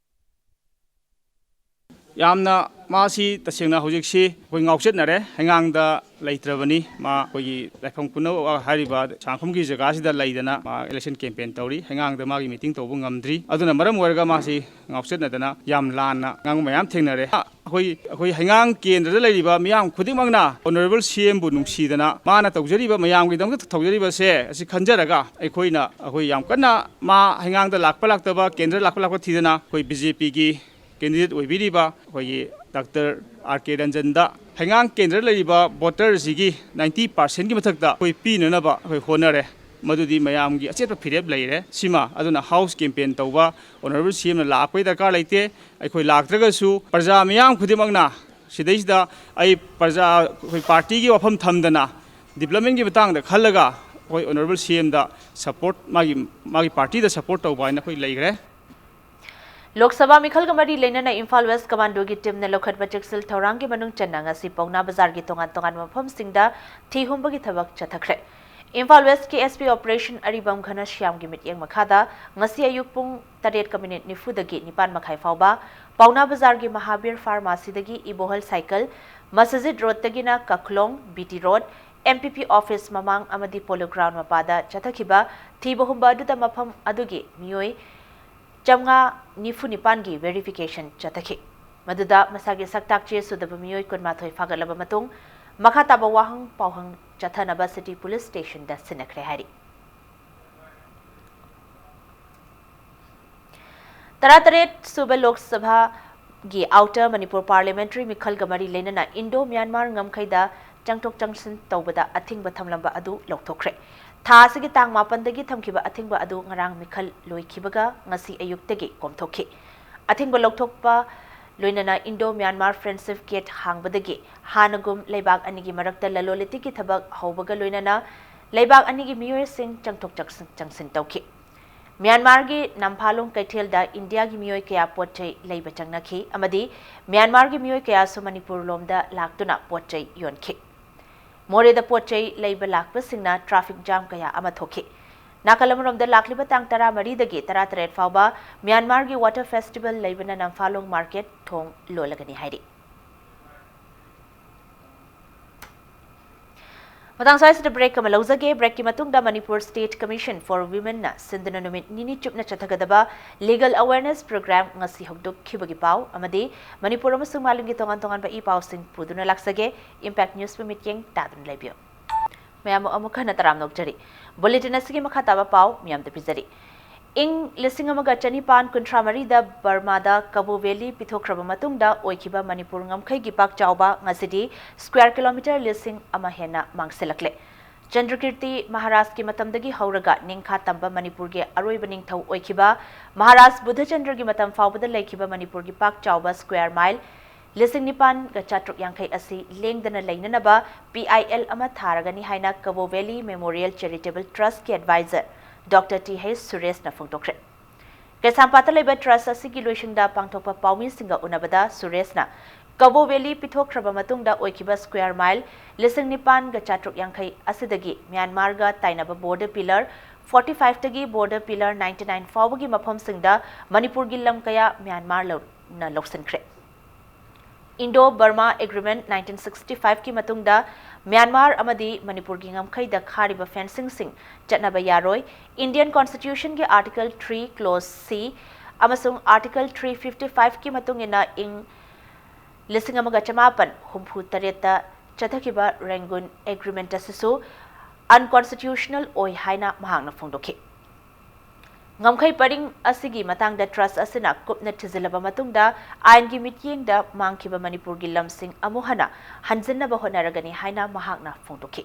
ꯌꯥꯝꯅ ꯃꯥꯁꯤ ꯇꯁꯦꯡꯅ ꯍꯧꯖꯤꯛꯁꯤ ꯑꯩꯈꯣꯏ ꯉꯥꯎꯆꯠꯅꯔꯦ꯫ ꯍꯩꯉꯥꯡꯗ ꯂꯩꯇ꯭ꯔꯕꯅꯤ꯫ ꯃꯥ ꯑꯩꯈꯣꯏꯒꯤ ꯂꯥꯏꯐꯝ ꯈꯨꯅꯧ ꯍꯥꯏꯔꯤꯕ ꯁꯥꯡꯈꯨꯝꯒꯤ ꯖꯒꯥꯁꯤꯗ ꯂꯩꯗꯅ ꯃꯥ election campaign ꯇꯧꯔꯤ꯫ ꯍꯩꯉꯥꯡꯗ ꯃꯥꯒꯤ meeting ꯇꯧꯕ ꯉꯝꯗ꯭ꯔꯤ꯫ ꯑꯗꯨꯅ ꯃꯔꯝ ꯑꯣꯏꯔꯒ ꯃꯥꯁꯤ ꯉꯥꯎꯆꯠꯅꯗꯅ ꯌꯥꯝ ꯂꯥꯟꯅ ꯉꯥꯡꯕ ꯃꯌꯥꯝ ꯊꯦꯡꯅꯔꯦ꯫ ꯑꯩꯈꯣꯏ, ꯑꯩꯈꯣꯏ ꯍꯩꯉꯥꯡ ꯀꯦꯟꯗ꯭ꯔꯗ ꯂꯩꯔꯤꯕ ꯃꯤꯌꯥꯝ ꯈꯨꯗꯤꯡꯃꯛꯅ Honourable C M ꯕꯨ ꯅꯨꯡꯁꯤꯗꯅ ꯃꯥꯅ ꯇꯧꯖꯔꯤꯕ, ꯃꯌꯥꯝꯒꯤꯗꯃꯛꯇ ꯇꯧꯖꯔꯤꯕꯁꯦ ꯑꯁꯤ ꯈꯟꯖꯔꯒ ꯑꯩꯈꯣꯏꯅ, ꯑꯩꯈꯣꯏ ꯌꯥꯝ ꯀꯟꯅ ꯃꯥ ꯍꯩꯉꯥꯡꯗ ꯂꯥꯛꯄ ꯂꯥꯛꯇꯕ, ꯀꯦꯟꯗ꯭ꯔ ꯂꯥꯛꯄ ꯂꯥꯛꯄ ꯊꯤꯗꯅ ꯑꯩꯈꯣꯏ B J P ꯒꯤ candidate ꯑꯣꯏꯕꯤꯔꯤꯕ ꯑꯩꯈꯣꯏꯒꯤ Doctor R K ꯔꯟꯖꯟꯗ ꯍꯩꯉꯥꯡ ꯀꯦꯟꯗ꯭ꯔꯗ ꯂꯩꯔꯤꯕ voter ꯁꯤꯒꯤ ninety percent ꯀꯤ ꯃꯊꯛꯇ ꯑꯩꯈꯣꯏ ꯄꯤꯅꯅꯕ ꯑꯩꯈꯣꯏ ꯍꯣꯠꯅꯔꯦ꯫ ꯃꯗꯨꯗꯤ ꯃꯌꯥꯝꯒꯤ ꯑꯆꯦꯠꯄ ꯐꯤꯔꯦꯞ ꯂꯩꯔꯦ꯫ ꯁꯤꯃ ꯑꯗꯨꯅ house campaign ꯇꯧꯕ Honourable C M ꯅ ꯂꯥꯛꯄꯒꯤ ꯗꯔꯀꯥꯔ ꯂꯩꯇꯦ꯫ ꯑꯩꯈꯣꯏ ꯂꯥꯛꯇ꯭ꯔꯒꯁꯨ ꯄ꯭ꯔꯖꯥ ꯃꯤꯌꯥꯝ ꯈꯨꯗꯤꯡꯃꯛꯅ ꯁꯤꯗꯩꯁꯤꯗ ꯑꯩ ꯄ꯭ꯔꯖꯥ, ꯑꯩꯈꯣꯏ party ꯒꯤ ꯋꯥꯐꯝ ꯊꯝꯗꯅ development ꯀꯤ ꯃꯇꯥꯡꯗ ꯈꯜꯂꯒ ꯑꯩꯈꯣꯏ Honourable C M ꯗ support, ꯃꯥꯒꯤ, ꯃꯥꯒꯤ party ꯗ support ꯇꯧꯕ ꯍꯥꯏꯅ ꯑꯩꯈꯣꯏ ꯂꯩꯈ꯭ꯔꯦ꯫ ꯂꯣꯛ ꯁꯚꯥ ꯃꯤꯈꯜꯒ ꯃꯔꯤ ꯂꯩꯅꯅ ꯏꯝꯐꯥꯜ ꯋꯦꯁ ꯀꯃꯥꯟꯗꯣꯒꯤ team ꯅ ꯂꯧꯈꯠꯄ ꯆꯦꯛꯁꯤꯜ ꯊꯧꯔꯥꯡꯒꯤ ꯃꯅꯨꯡ ꯆꯟꯅ ꯉꯁꯤ ꯄꯥꯎꯅꯥ ꯕꯖꯥꯔꯒꯤ ꯇꯣꯉꯥꯟ ꯇꯣꯉꯥꯟꯕ ꯃꯐꯝꯁꯤꯡꯗ ꯊꯤ ꯍꯨꯝꯕꯒꯤ ꯊꯕꯛ ꯆꯠꯊꯈ꯭ꯔꯦ꯫ ꯏꯝꯐꯥꯜ ꯋꯦꯁꯀꯤ S P Operation ꯑꯔꯤꯕꯝ ꯘꯅꯁ꯭ꯌꯥꯝꯒꯤ ꯃꯤꯠꯌꯦꯡ ꯃꯈꯥꯗ ꯉꯁꯤ ꯑꯌꯨꯛ ꯄꯨꯡ ꯇꯔꯦꯠꯀ minute ꯅꯤꯐꯨꯗꯒꯤ ꯅꯤꯄꯥꯟ ꯃꯈꯥꯏ ꯐꯥꯎꯕ ꯄꯥꯎꯅꯥ ꯕꯖꯥꯔꯒꯤ ꯃꯍꯥꯕꯤꯔ pharmacy ꯗꯒꯤ ꯏꯕꯣꯍꯜ cycle, masjid ꯔꯣꯗꯇꯒꯤꯅ ꯀꯥꯈꯂꯣꯡ, B T Road, M P P office ꯃꯃꯥꯡ ꯑꯃꯗꯤ Polo Ground ꯃꯄꯥꯗ ꯆꯠꯊꯈꯤꯕ ꯊꯤꯕ ꯍꯨꯝꯕ ꯑꯗꯨꯗ ꯃꯐꯝ ꯑꯗꯨꯒꯤ ꯃꯤꯑꯣꯏ ꯆꯥꯝꯃꯉꯥ ꯅꯤꯐꯨ ꯅꯤꯄꯥꯟꯒꯤ verification ꯆꯠꯊꯈꯤ꯫ ꯃꯗꯨꯗ ꯃꯁꯥꯒꯤ ꯁꯛꯇꯥꯛ ꯆꯦ ꯁꯨꯗꯕ ꯃꯤꯑꯣꯏ ꯀꯨꯟꯃꯥꯊꯣꯏ ꯐꯥꯒꯠꯂꯕ ꯃꯇꯨꯡ, ꯃꯈꯥ ꯇꯥꯕ ꯋꯥꯍꯪ ꯄꯥꯎꯍꯪ ꯆꯠꯊꯅꯕ City Police Station ꯗ ꯁꯤꯟꯅꯈ꯭ꯔꯦ ꯍꯥꯏꯔꯤ꯫ ꯇꯔꯥꯇꯔꯦꯠ ꯁꯨꯕ ꯂꯣꯛ ꯁꯚꯥꯒꯤ Outer Manipur Parliamentary ꯃꯤꯈꯜꯒ ꯃꯔꯤ ꯂꯩꯅꯅ Indo Myanmar ꯉꯝꯈꯩꯗ ꯆꯪꯊꯣꯛ ꯆꯪꯁꯤꯟ ꯇꯧꯕꯗ ꯑꯊꯤꯡꯕ ꯊꯝꯂꯝꯕ ꯑꯗꯨ ꯂꯧꯊꯣꯛꯈ꯭ꯔꯦ꯫ ꯊꯥ ꯑꯁꯤꯒꯤ ꯇꯥꯡ ꯃꯥꯄꯟꯗꯒꯤ ꯊꯝꯈꯤꯕ ꯑꯊꯤꯡꯕ ꯑꯗꯨ ꯉꯔꯥꯡ ꯃꯤꯈꯜ ꯂꯣꯏꯈꯤꯕꯒ ꯉꯁꯤ ꯑꯌꯨꯛꯇꯒꯤ ꯀꯣꯝꯊꯣꯛꯈꯤ꯫ ꯑꯊꯤꯡꯕ ꯂꯧꯊꯣꯛꯄ ꯂꯣꯏꯅꯅ Indo Myanmar Friendship Gate ꯍꯥꯡꯕꯗꯒꯤ ꯍꯥꯟꯅꯒꯨꯝ ꯂꯩꯕꯥꯛ ꯑꯅꯤꯒꯤ ꯃꯔꯛꯇ ꯂꯂꯣꯟ ꯏꯇꯤꯛꯀꯤ ꯊꯕꯛ ꯍꯧꯕꯒ ꯂꯣꯏꯅꯅ ꯂꯩꯕꯥꯛ ꯑꯅꯤꯒꯤ ꯃꯤꯑꯣꯏꯁꯤꯡ ꯆꯪꯊꯣꯛ ꯆꯪꯁꯤꯟ ꯇꯧꯈꯤ꯫ ꯃ꯭ꯌꯥꯟꯃꯥꯔꯒꯤ ꯅꯝꯐꯥꯂꯣꯡ ꯀꯩꯊꯦꯜꯗ ꯏꯟꯗꯤꯌꯥꯒꯤ ꯃꯤꯑꯣꯏ ꯀꯌꯥ ꯄꯣꯠ ꯆꯩ ꯂꯩꯕ ꯆꯪꯅꯈꯤ ꯑꯃꯗꯤ ꯃ꯭ꯌꯥꯟꯃꯥꯔꯒꯤ ꯃꯤꯑꯣꯏ ꯀꯌꯥꯁꯨ ꯃꯅꯤꯄꯨꯔ ꯂꯣꯝꯗ ꯂꯥꯛꯇꯨꯅ ꯄꯣꯠ ꯆꯩ ꯌꯣꯟꯈꯤ꯫ ꯃꯣꯔꯦꯗ ꯄꯣꯠ ꯆꯩ ꯂꯩꯕ ꯂꯥꯛꯄꯁꯤꯡꯅ traffic jam ꯀꯌꯥ ꯑꯃ ꯊꯣꯛꯈꯤ꯫ ꯅꯥꯀꯜ ꯑꯃꯔꯣꯝꯗ, ꯂꯥꯛꯂꯤꯕ ꯇꯥꯡ ꯇꯔꯥꯃꯔꯤꯗꯒꯤ ꯇꯔꯥꯇꯔꯦꯠ ꯐꯥꯎꯕ ꯃ꯭ꯌꯥꯟꯃꯥꯔꯒꯤ Water Festival ꯂꯩꯕꯅ ꯅꯝꯐꯥꯂꯣꯡ market ꯊꯣꯡ ꯂꯣꯜꯂꯒꯅꯤ ꯍꯥꯏꯔꯤ꯫ ꯃꯇꯥꯡ ꯁ꯭ꯋꯥꯏꯁꯤꯗ break ꯑꯃ ꯂꯧꯖꯒꯦ꯫ Breakꯀꯤ ꯃꯇꯨꯡꯗ Manipur State Commission for Womenꯅ ꯁꯤꯟꯗꯨꯅ ꯅꯨꯃꯤꯠ ꯅꯤꯅꯤ ꯆꯨꯞꯅ ꯆꯠꯊꯒꯗꯕ legal awareness program ꯉꯁꯤ ꯍꯧꯗꯣꯛꯈꯤꯕꯒꯤ ꯄꯥꯎ ꯑꯃꯗꯤ ꯃꯅꯤꯄꯨꯔ ꯑꯃꯁꯨꯡ ꯃꯥꯂꯦꯝꯒꯤ ꯇꯣꯉꯥꯟ ꯇꯣꯉꯥꯟꯕ ꯏ ꯄꯥꯎꯁꯤꯡ ꯄꯨꯗꯨꯅ ꯂꯥꯛꯆꯒꯦ꯫ Impact Newsꯄꯨ ꯃꯤꯠꯌꯦꯡ ꯇꯥꯗꯨꯅ ꯂꯩꯕꯤꯌꯨ꯫ ꯃꯌꯥꯝꯕꯨ ꯑꯃꯨꯛ ꯍꯟꯅ ꯇꯔꯥꯝꯅ ꯑꯣꯛꯆꯔꯤ꯫ Bulletin ꯑꯁꯤꯒꯤ ꯃꯈꯥ ꯇꯥꯕ ꯄꯥꯎ ꯃꯤꯌꯥꯝꯗ ꯄꯤꯖꯔꯤ꯫ ꯏꯪ ꯂꯤꯁꯤꯡ ꯑꯃꯒ ꯆꯅꯤꯄꯥꯟ ꯀꯨꯟꯊ꯭ꯔꯥ ꯃꯔꯤꯗ ꯕꯔꯃꯥꯗ ꯀꯕꯣ ꯚꯦꯂꯤ ꯄꯤꯊꯣꯛꯈ꯭ꯔꯕ ꯃꯇꯨꯡꯗ ꯑꯣꯏꯈꯤꯕ ꯃꯅꯤꯄꯨꯔ ꯉꯝꯈꯩꯒꯤ ꯄꯥꯛ ꯆꯥꯎꯕ ꯉꯁꯤꯗꯤ square kilometre ꯂꯤꯁꯤꯡ ꯑꯃ ꯍꯦꯟꯅ ꯃꯥꯡꯁꯤꯜꯂꯛꯂꯦ꯫ ꯆꯟꯗ꯭ꯔꯀꯤꯔꯇꯤ ꯃꯍꯥꯔꯥꯖꯀꯤ ꯃꯇꯝꯗꯒꯤ ꯍꯧꯔꯒ ꯅꯤꯡꯈꯥ ꯇꯝꯕ ꯃꯅꯤꯄꯨꯔꯒꯤ ꯑꯔꯣꯏꯕ ꯅꯤꯡꯊꯧ ꯑꯣꯏꯈꯤꯕ ꯃꯍꯥꯔꯥꯖ ꯕꯨꯙꯆꯟꯗ꯭ꯔꯒꯤ ꯃꯇꯝ ꯐꯥꯎꯕꯗ ꯂꯩꯈꯤꯕ ꯃꯅꯤꯄꯨꯔꯒꯤ ꯄꯥꯛ ꯆꯥꯎꯕ square mile ꯂꯤꯁꯤꯡ ꯅꯤꯄꯥꯟꯒ ꯆꯥꯇ꯭ꯔꯨꯛ ꯌꯥꯡꯈꯩ ꯑꯁꯤ ꯂꯦꯡꯗꯅ ꯂꯩꯅꯅꯕ P I L ꯑꯃ ꯊꯥꯔꯒꯅꯤ ꯍꯥꯏꯅ ꯀꯕꯣ ꯚꯦꯂꯤ Memorial Charitable Trustꯀꯤ advisor Doctor T H ꯁꯨꯔꯦꯁꯅ ꯐꯣꯡꯗꯣꯛꯈ꯭ꯔꯦ꯫ ꯀꯩꯁꯥꯝꯄꯥꯠꯇ ꯂꯩꯕ trust ꯑꯁꯤꯒꯤ ꯂꯣꯏꯁꯪꯗ ꯄꯥꯡꯊꯣꯛꯄ ꯄꯥꯎꯃꯤꯁꯤꯡꯒ ꯎꯅꯕꯗ ꯁꯨꯔꯦꯁꯅ ꯀꯕꯣ ꯚꯦꯂꯤ ꯄꯤꯊꯣꯛꯈ꯭ꯔꯕ ꯃꯇꯨꯡꯗ ꯑꯣꯏꯈꯤꯕ square mile ꯂꯤꯁꯤꯡ ꯅꯤꯄꯥꯟꯒ ꯆꯥꯇ꯭ꯔꯨꯛ ꯌꯥꯡꯈꯩ ꯑꯁꯤꯗꯒꯤ ꯃ꯭ꯌꯥꯟꯃꯥꯔꯒ ꯇꯥꯏꯅꯕ border pillar forty fiveꯇꯒꯤ border pillar ninety nine ꯐꯥꯎꯕꯒꯤ ꯃꯐꯝꯁꯤꯡꯗ ꯃꯅꯤꯄꯨꯔꯒꯤ ꯂꯝ ꯀꯌꯥ ꯃ꯭ꯌꯥꯟꯃꯥꯔ ꯂꯧ-, ꯅ ꯂꯧꯁꯤꯟꯈ꯭ꯔꯦ꯫ Indo-Burma Agreement nineteen sixty fiveꯀꯤ ꯃꯇꯨꯡꯗ ꯃ꯭ꯌꯥꯟꯃꯥꯔ ꯑꯃꯗꯤ ꯃꯅꯤꯄꯨꯔꯒꯤ ꯉꯝꯈꯩꯗ ꯈꯥꯔꯤꯕ fencingꯁꯤꯡ ꯆꯠꯅꯕ ꯌꯥꯔꯣꯏ꯫ Indian Constitutionꯒꯤ Article three Clause C ꯑꯃꯁꯨꯡ Article three fifty fiveꯀꯤ ꯃꯇꯨꯡ ꯏꯟꯅ ꯏꯪ ꯂꯤꯁꯤꯡ ꯑꯃꯒ ꯆꯃꯥꯄꯟ ꯍꯨꯝꯐꯨ ꯇꯔꯦꯠꯇ ꯆꯠꯊꯈꯤꯕ Rangoon Agreement ꯑꯁꯤꯁꯨ unconstitutional ꯑꯣꯏ ꯍꯥꯏꯅ ꯃꯍꯥꯛꯅ ꯐꯣꯡꯗꯣꯛꯈꯤ꯫ ꯉꯝꯈꯩ ꯄꯔꯤꯡ ꯑꯁꯤꯒꯤ ꯃꯇꯥꯡꯗ trust ꯑꯁꯤꯅ ꯀꯨꯞꯅ ꯊꯤꯖꯤꯜꯂꯕ ꯃꯇꯨꯡꯗ ꯑꯥꯏꯟꯒꯤ ꯃꯤꯠꯌꯦꯡꯗ ꯃꯥꯡꯈꯤꯕ ꯃꯅꯤꯄꯨꯔꯒꯤ ꯂꯝꯁꯤꯡ ꯑꯃꯨꯛ ꯍꯟꯅ ꯍꯟꯖꯤꯟꯅꯕ ꯍꯣꯠꯅꯔꯒꯅꯤ ꯍꯥꯏꯅ ꯃꯍꯥꯛꯅ ꯐꯣꯡꯗꯣꯛꯈꯤ꯫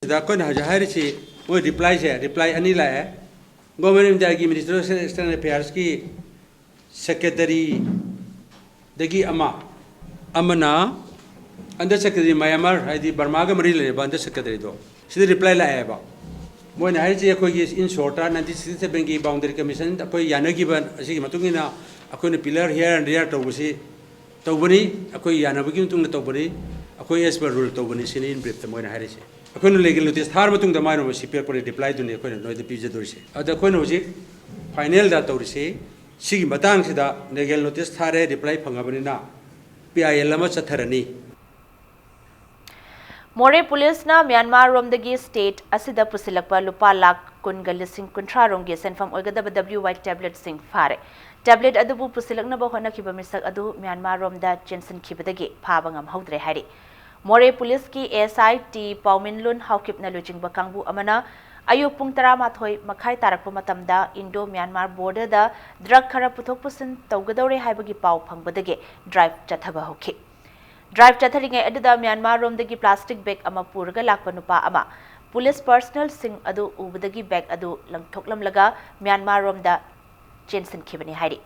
ꯁꯤꯗ ꯑꯩꯈꯣꯏꯅ ꯍꯧꯖꯤꯛ ꯍꯥꯏꯔꯤꯁꯤ, ꯃꯣꯏ replyꯁꯦ, reply ꯑꯅꯤ ꯂꯥꯛꯑꯦ꯫ Government of Indiaꯒꯤ Ministry of External Affairsꯀꯤ secretaryꯗꯒꯤ ꯑꯃ, ꯑꯃꯅ under secretary ꯃ꯭ꯌꯥꯟꯃꯥꯔ, ꯍꯥꯏꯗꯤ ꯕꯔꯃꯥꯒ ꯃꯔꯤ ꯂꯩꯅꯕ under secretaryꯗꯣ, ꯁꯤꯗ reply ꯂꯥꯛꯑꯦꯕ꯫ ꯃꯣꯏꯅ ꯍꯥꯏꯔꯤꯁꯦ, ꯑꯩꯈꯣꯏꯒꯤ in short nineteen sixty sevenꯒꯤ boundary commission ꯑꯩꯈꯣꯏ ꯌꯥꯅꯈꯤꯕ ꯑꯁꯤꯒꯤ ꯃꯇꯨꯡ ꯏꯟꯅ ꯑꯩꯈꯣꯏꯅ pillar here and there ꯇꯧꯕꯁꯤ ꯇꯧꯕꯅꯤ, ꯑꯩꯈꯣꯏ ꯌꯥꯅꯕꯒꯤ ꯃꯇꯨꯡ ꯏꯟꯅ ꯇꯧꯕꯅꯤ꯫ ꯑꯩꯈꯣꯏ as per rule ꯇꯧꯕꯅꯤ ꯁꯤꯅꯤ in brief ꯇ ꯃꯣꯏꯅ ꯍꯥꯏꯔꯤꯁꯦ꯫ ꯑꯩꯈꯣꯏꯅ legal notice ꯊꯥꯔ ꯃꯇꯨꯡꯗ ꯃꯥꯏꯅ ꯃꯁꯤ ꯄꯤꯔꯛꯄꯅꯤ, reply ꯗꯨꯅꯤ ꯑꯩꯈꯣꯏꯅ ꯅꯣꯏꯗ ꯄꯤꯖꯗꯣꯔꯤꯁꯦ꯫ ꯑꯗ ꯑꯩꯈꯣꯏꯅ ꯍꯧꯖꯤꯛ final ꯗ ꯇꯧꯔꯤꯁꯤ, ꯁꯤꯒꯤ ꯃꯇꯥꯡꯁꯤꯗ legal notice ꯊꯥꯔꯦ, reply ꯐꯪꯉꯕꯅꯤꯅ P I L ꯑꯃ ꯆꯠꯊꯔꯅꯤ꯫ ꯃꯣꯔꯦ ꯄꯨꯂꯤꯁꯅ ꯃ꯭ꯌꯥꯟꯃꯥꯔ ꯔꯣꯝꯗꯒꯤ state ꯑꯁꯤꯗ ꯄꯨꯁꯤꯜꯂꯛꯄ ꯂꯨꯄꯥ ꯂꯥꯈ ꯀꯨꯟꯒ ꯂꯤꯁꯤꯡ ꯀꯨꯟꯊ꯭ꯔꯥ ꯔꯣꯝꯒꯤ ꯁꯦꯟꯐꯝ ꯑꯣꯏꯒꯗꯕ W Y tablet ꯁꯤꯡ ꯐꯥꯔꯦ꯫ Tablet ꯑꯗꯨꯕꯨ ꯄꯨꯁꯤꯜꯂꯛꯅꯕ ꯍꯣꯠꯅꯈꯤꯕ ꯃꯤꯁꯛ ꯑꯗꯨ ꯃ꯭ꯌꯥꯟꯃꯥꯔ ꯔꯣꯝꯗ ꯆꯦꯟꯁꯤꯟꯈꯤꯕꯗꯒꯤ ꯐꯥꯕ ꯉꯝꯍꯧꯗ꯭ꯔꯦ ꯍꯥꯏꯔꯤ꯫ ꯃꯣꯔꯦ ꯄꯨꯂꯤꯁꯀꯤ S I T ꯄꯥꯎꯃꯤꯟꯂꯨꯟ ꯍꯥꯎꯀꯤꯞꯅ ꯂꯨꯆꯤꯡꯕ ꯀꯥꯡꯕꯨ ꯑꯃꯅ ꯑꯌꯨꯛ ꯄꯨꯡ ꯇꯔꯥꯃꯥꯊꯣꯏ ꯃꯈꯥꯏ ꯇꯥꯔꯛꯄ ꯃꯇꯝꯗ Indo Myanmar border ꯗ drug ꯈꯔ ꯄꯨꯊꯣꯛ ꯄꯨꯁꯤꯟ ꯇꯧꯒꯗꯧꯔꯦ ꯍꯥꯏꯕꯒꯤ ꯄꯥꯎ ꯐꯪꯕꯗꯒꯤ drive ꯆꯠꯊꯕ ꯍꯧꯈꯤ꯫ Drive ꯆꯠꯊꯔꯤꯉꯩ ꯑꯗꯨꯗ ꯃ꯭ꯌꯥꯟꯃꯥꯔ ꯔꯣꯝꯗꯒꯤ plastic bag ꯑꯃ ꯄꯨꯔꯒ ꯂꯥꯛꯄ ꯅꯨꯄꯥ ꯑꯃ police personnel ꯁꯤꯡ ꯑꯗꯨ ꯎꯕꯗꯒꯤ bag ꯑꯗꯨ ꯂꯪꯊꯣꯛꯂꯝꯂꯒ ꯃ꯭ꯌꯥꯟꯃꯥꯔ ꯔꯣꯝꯗ ꯆꯦꯟꯁꯤꯟꯈꯤꯕꯅꯤ ꯍꯥꯏꯔꯤ꯫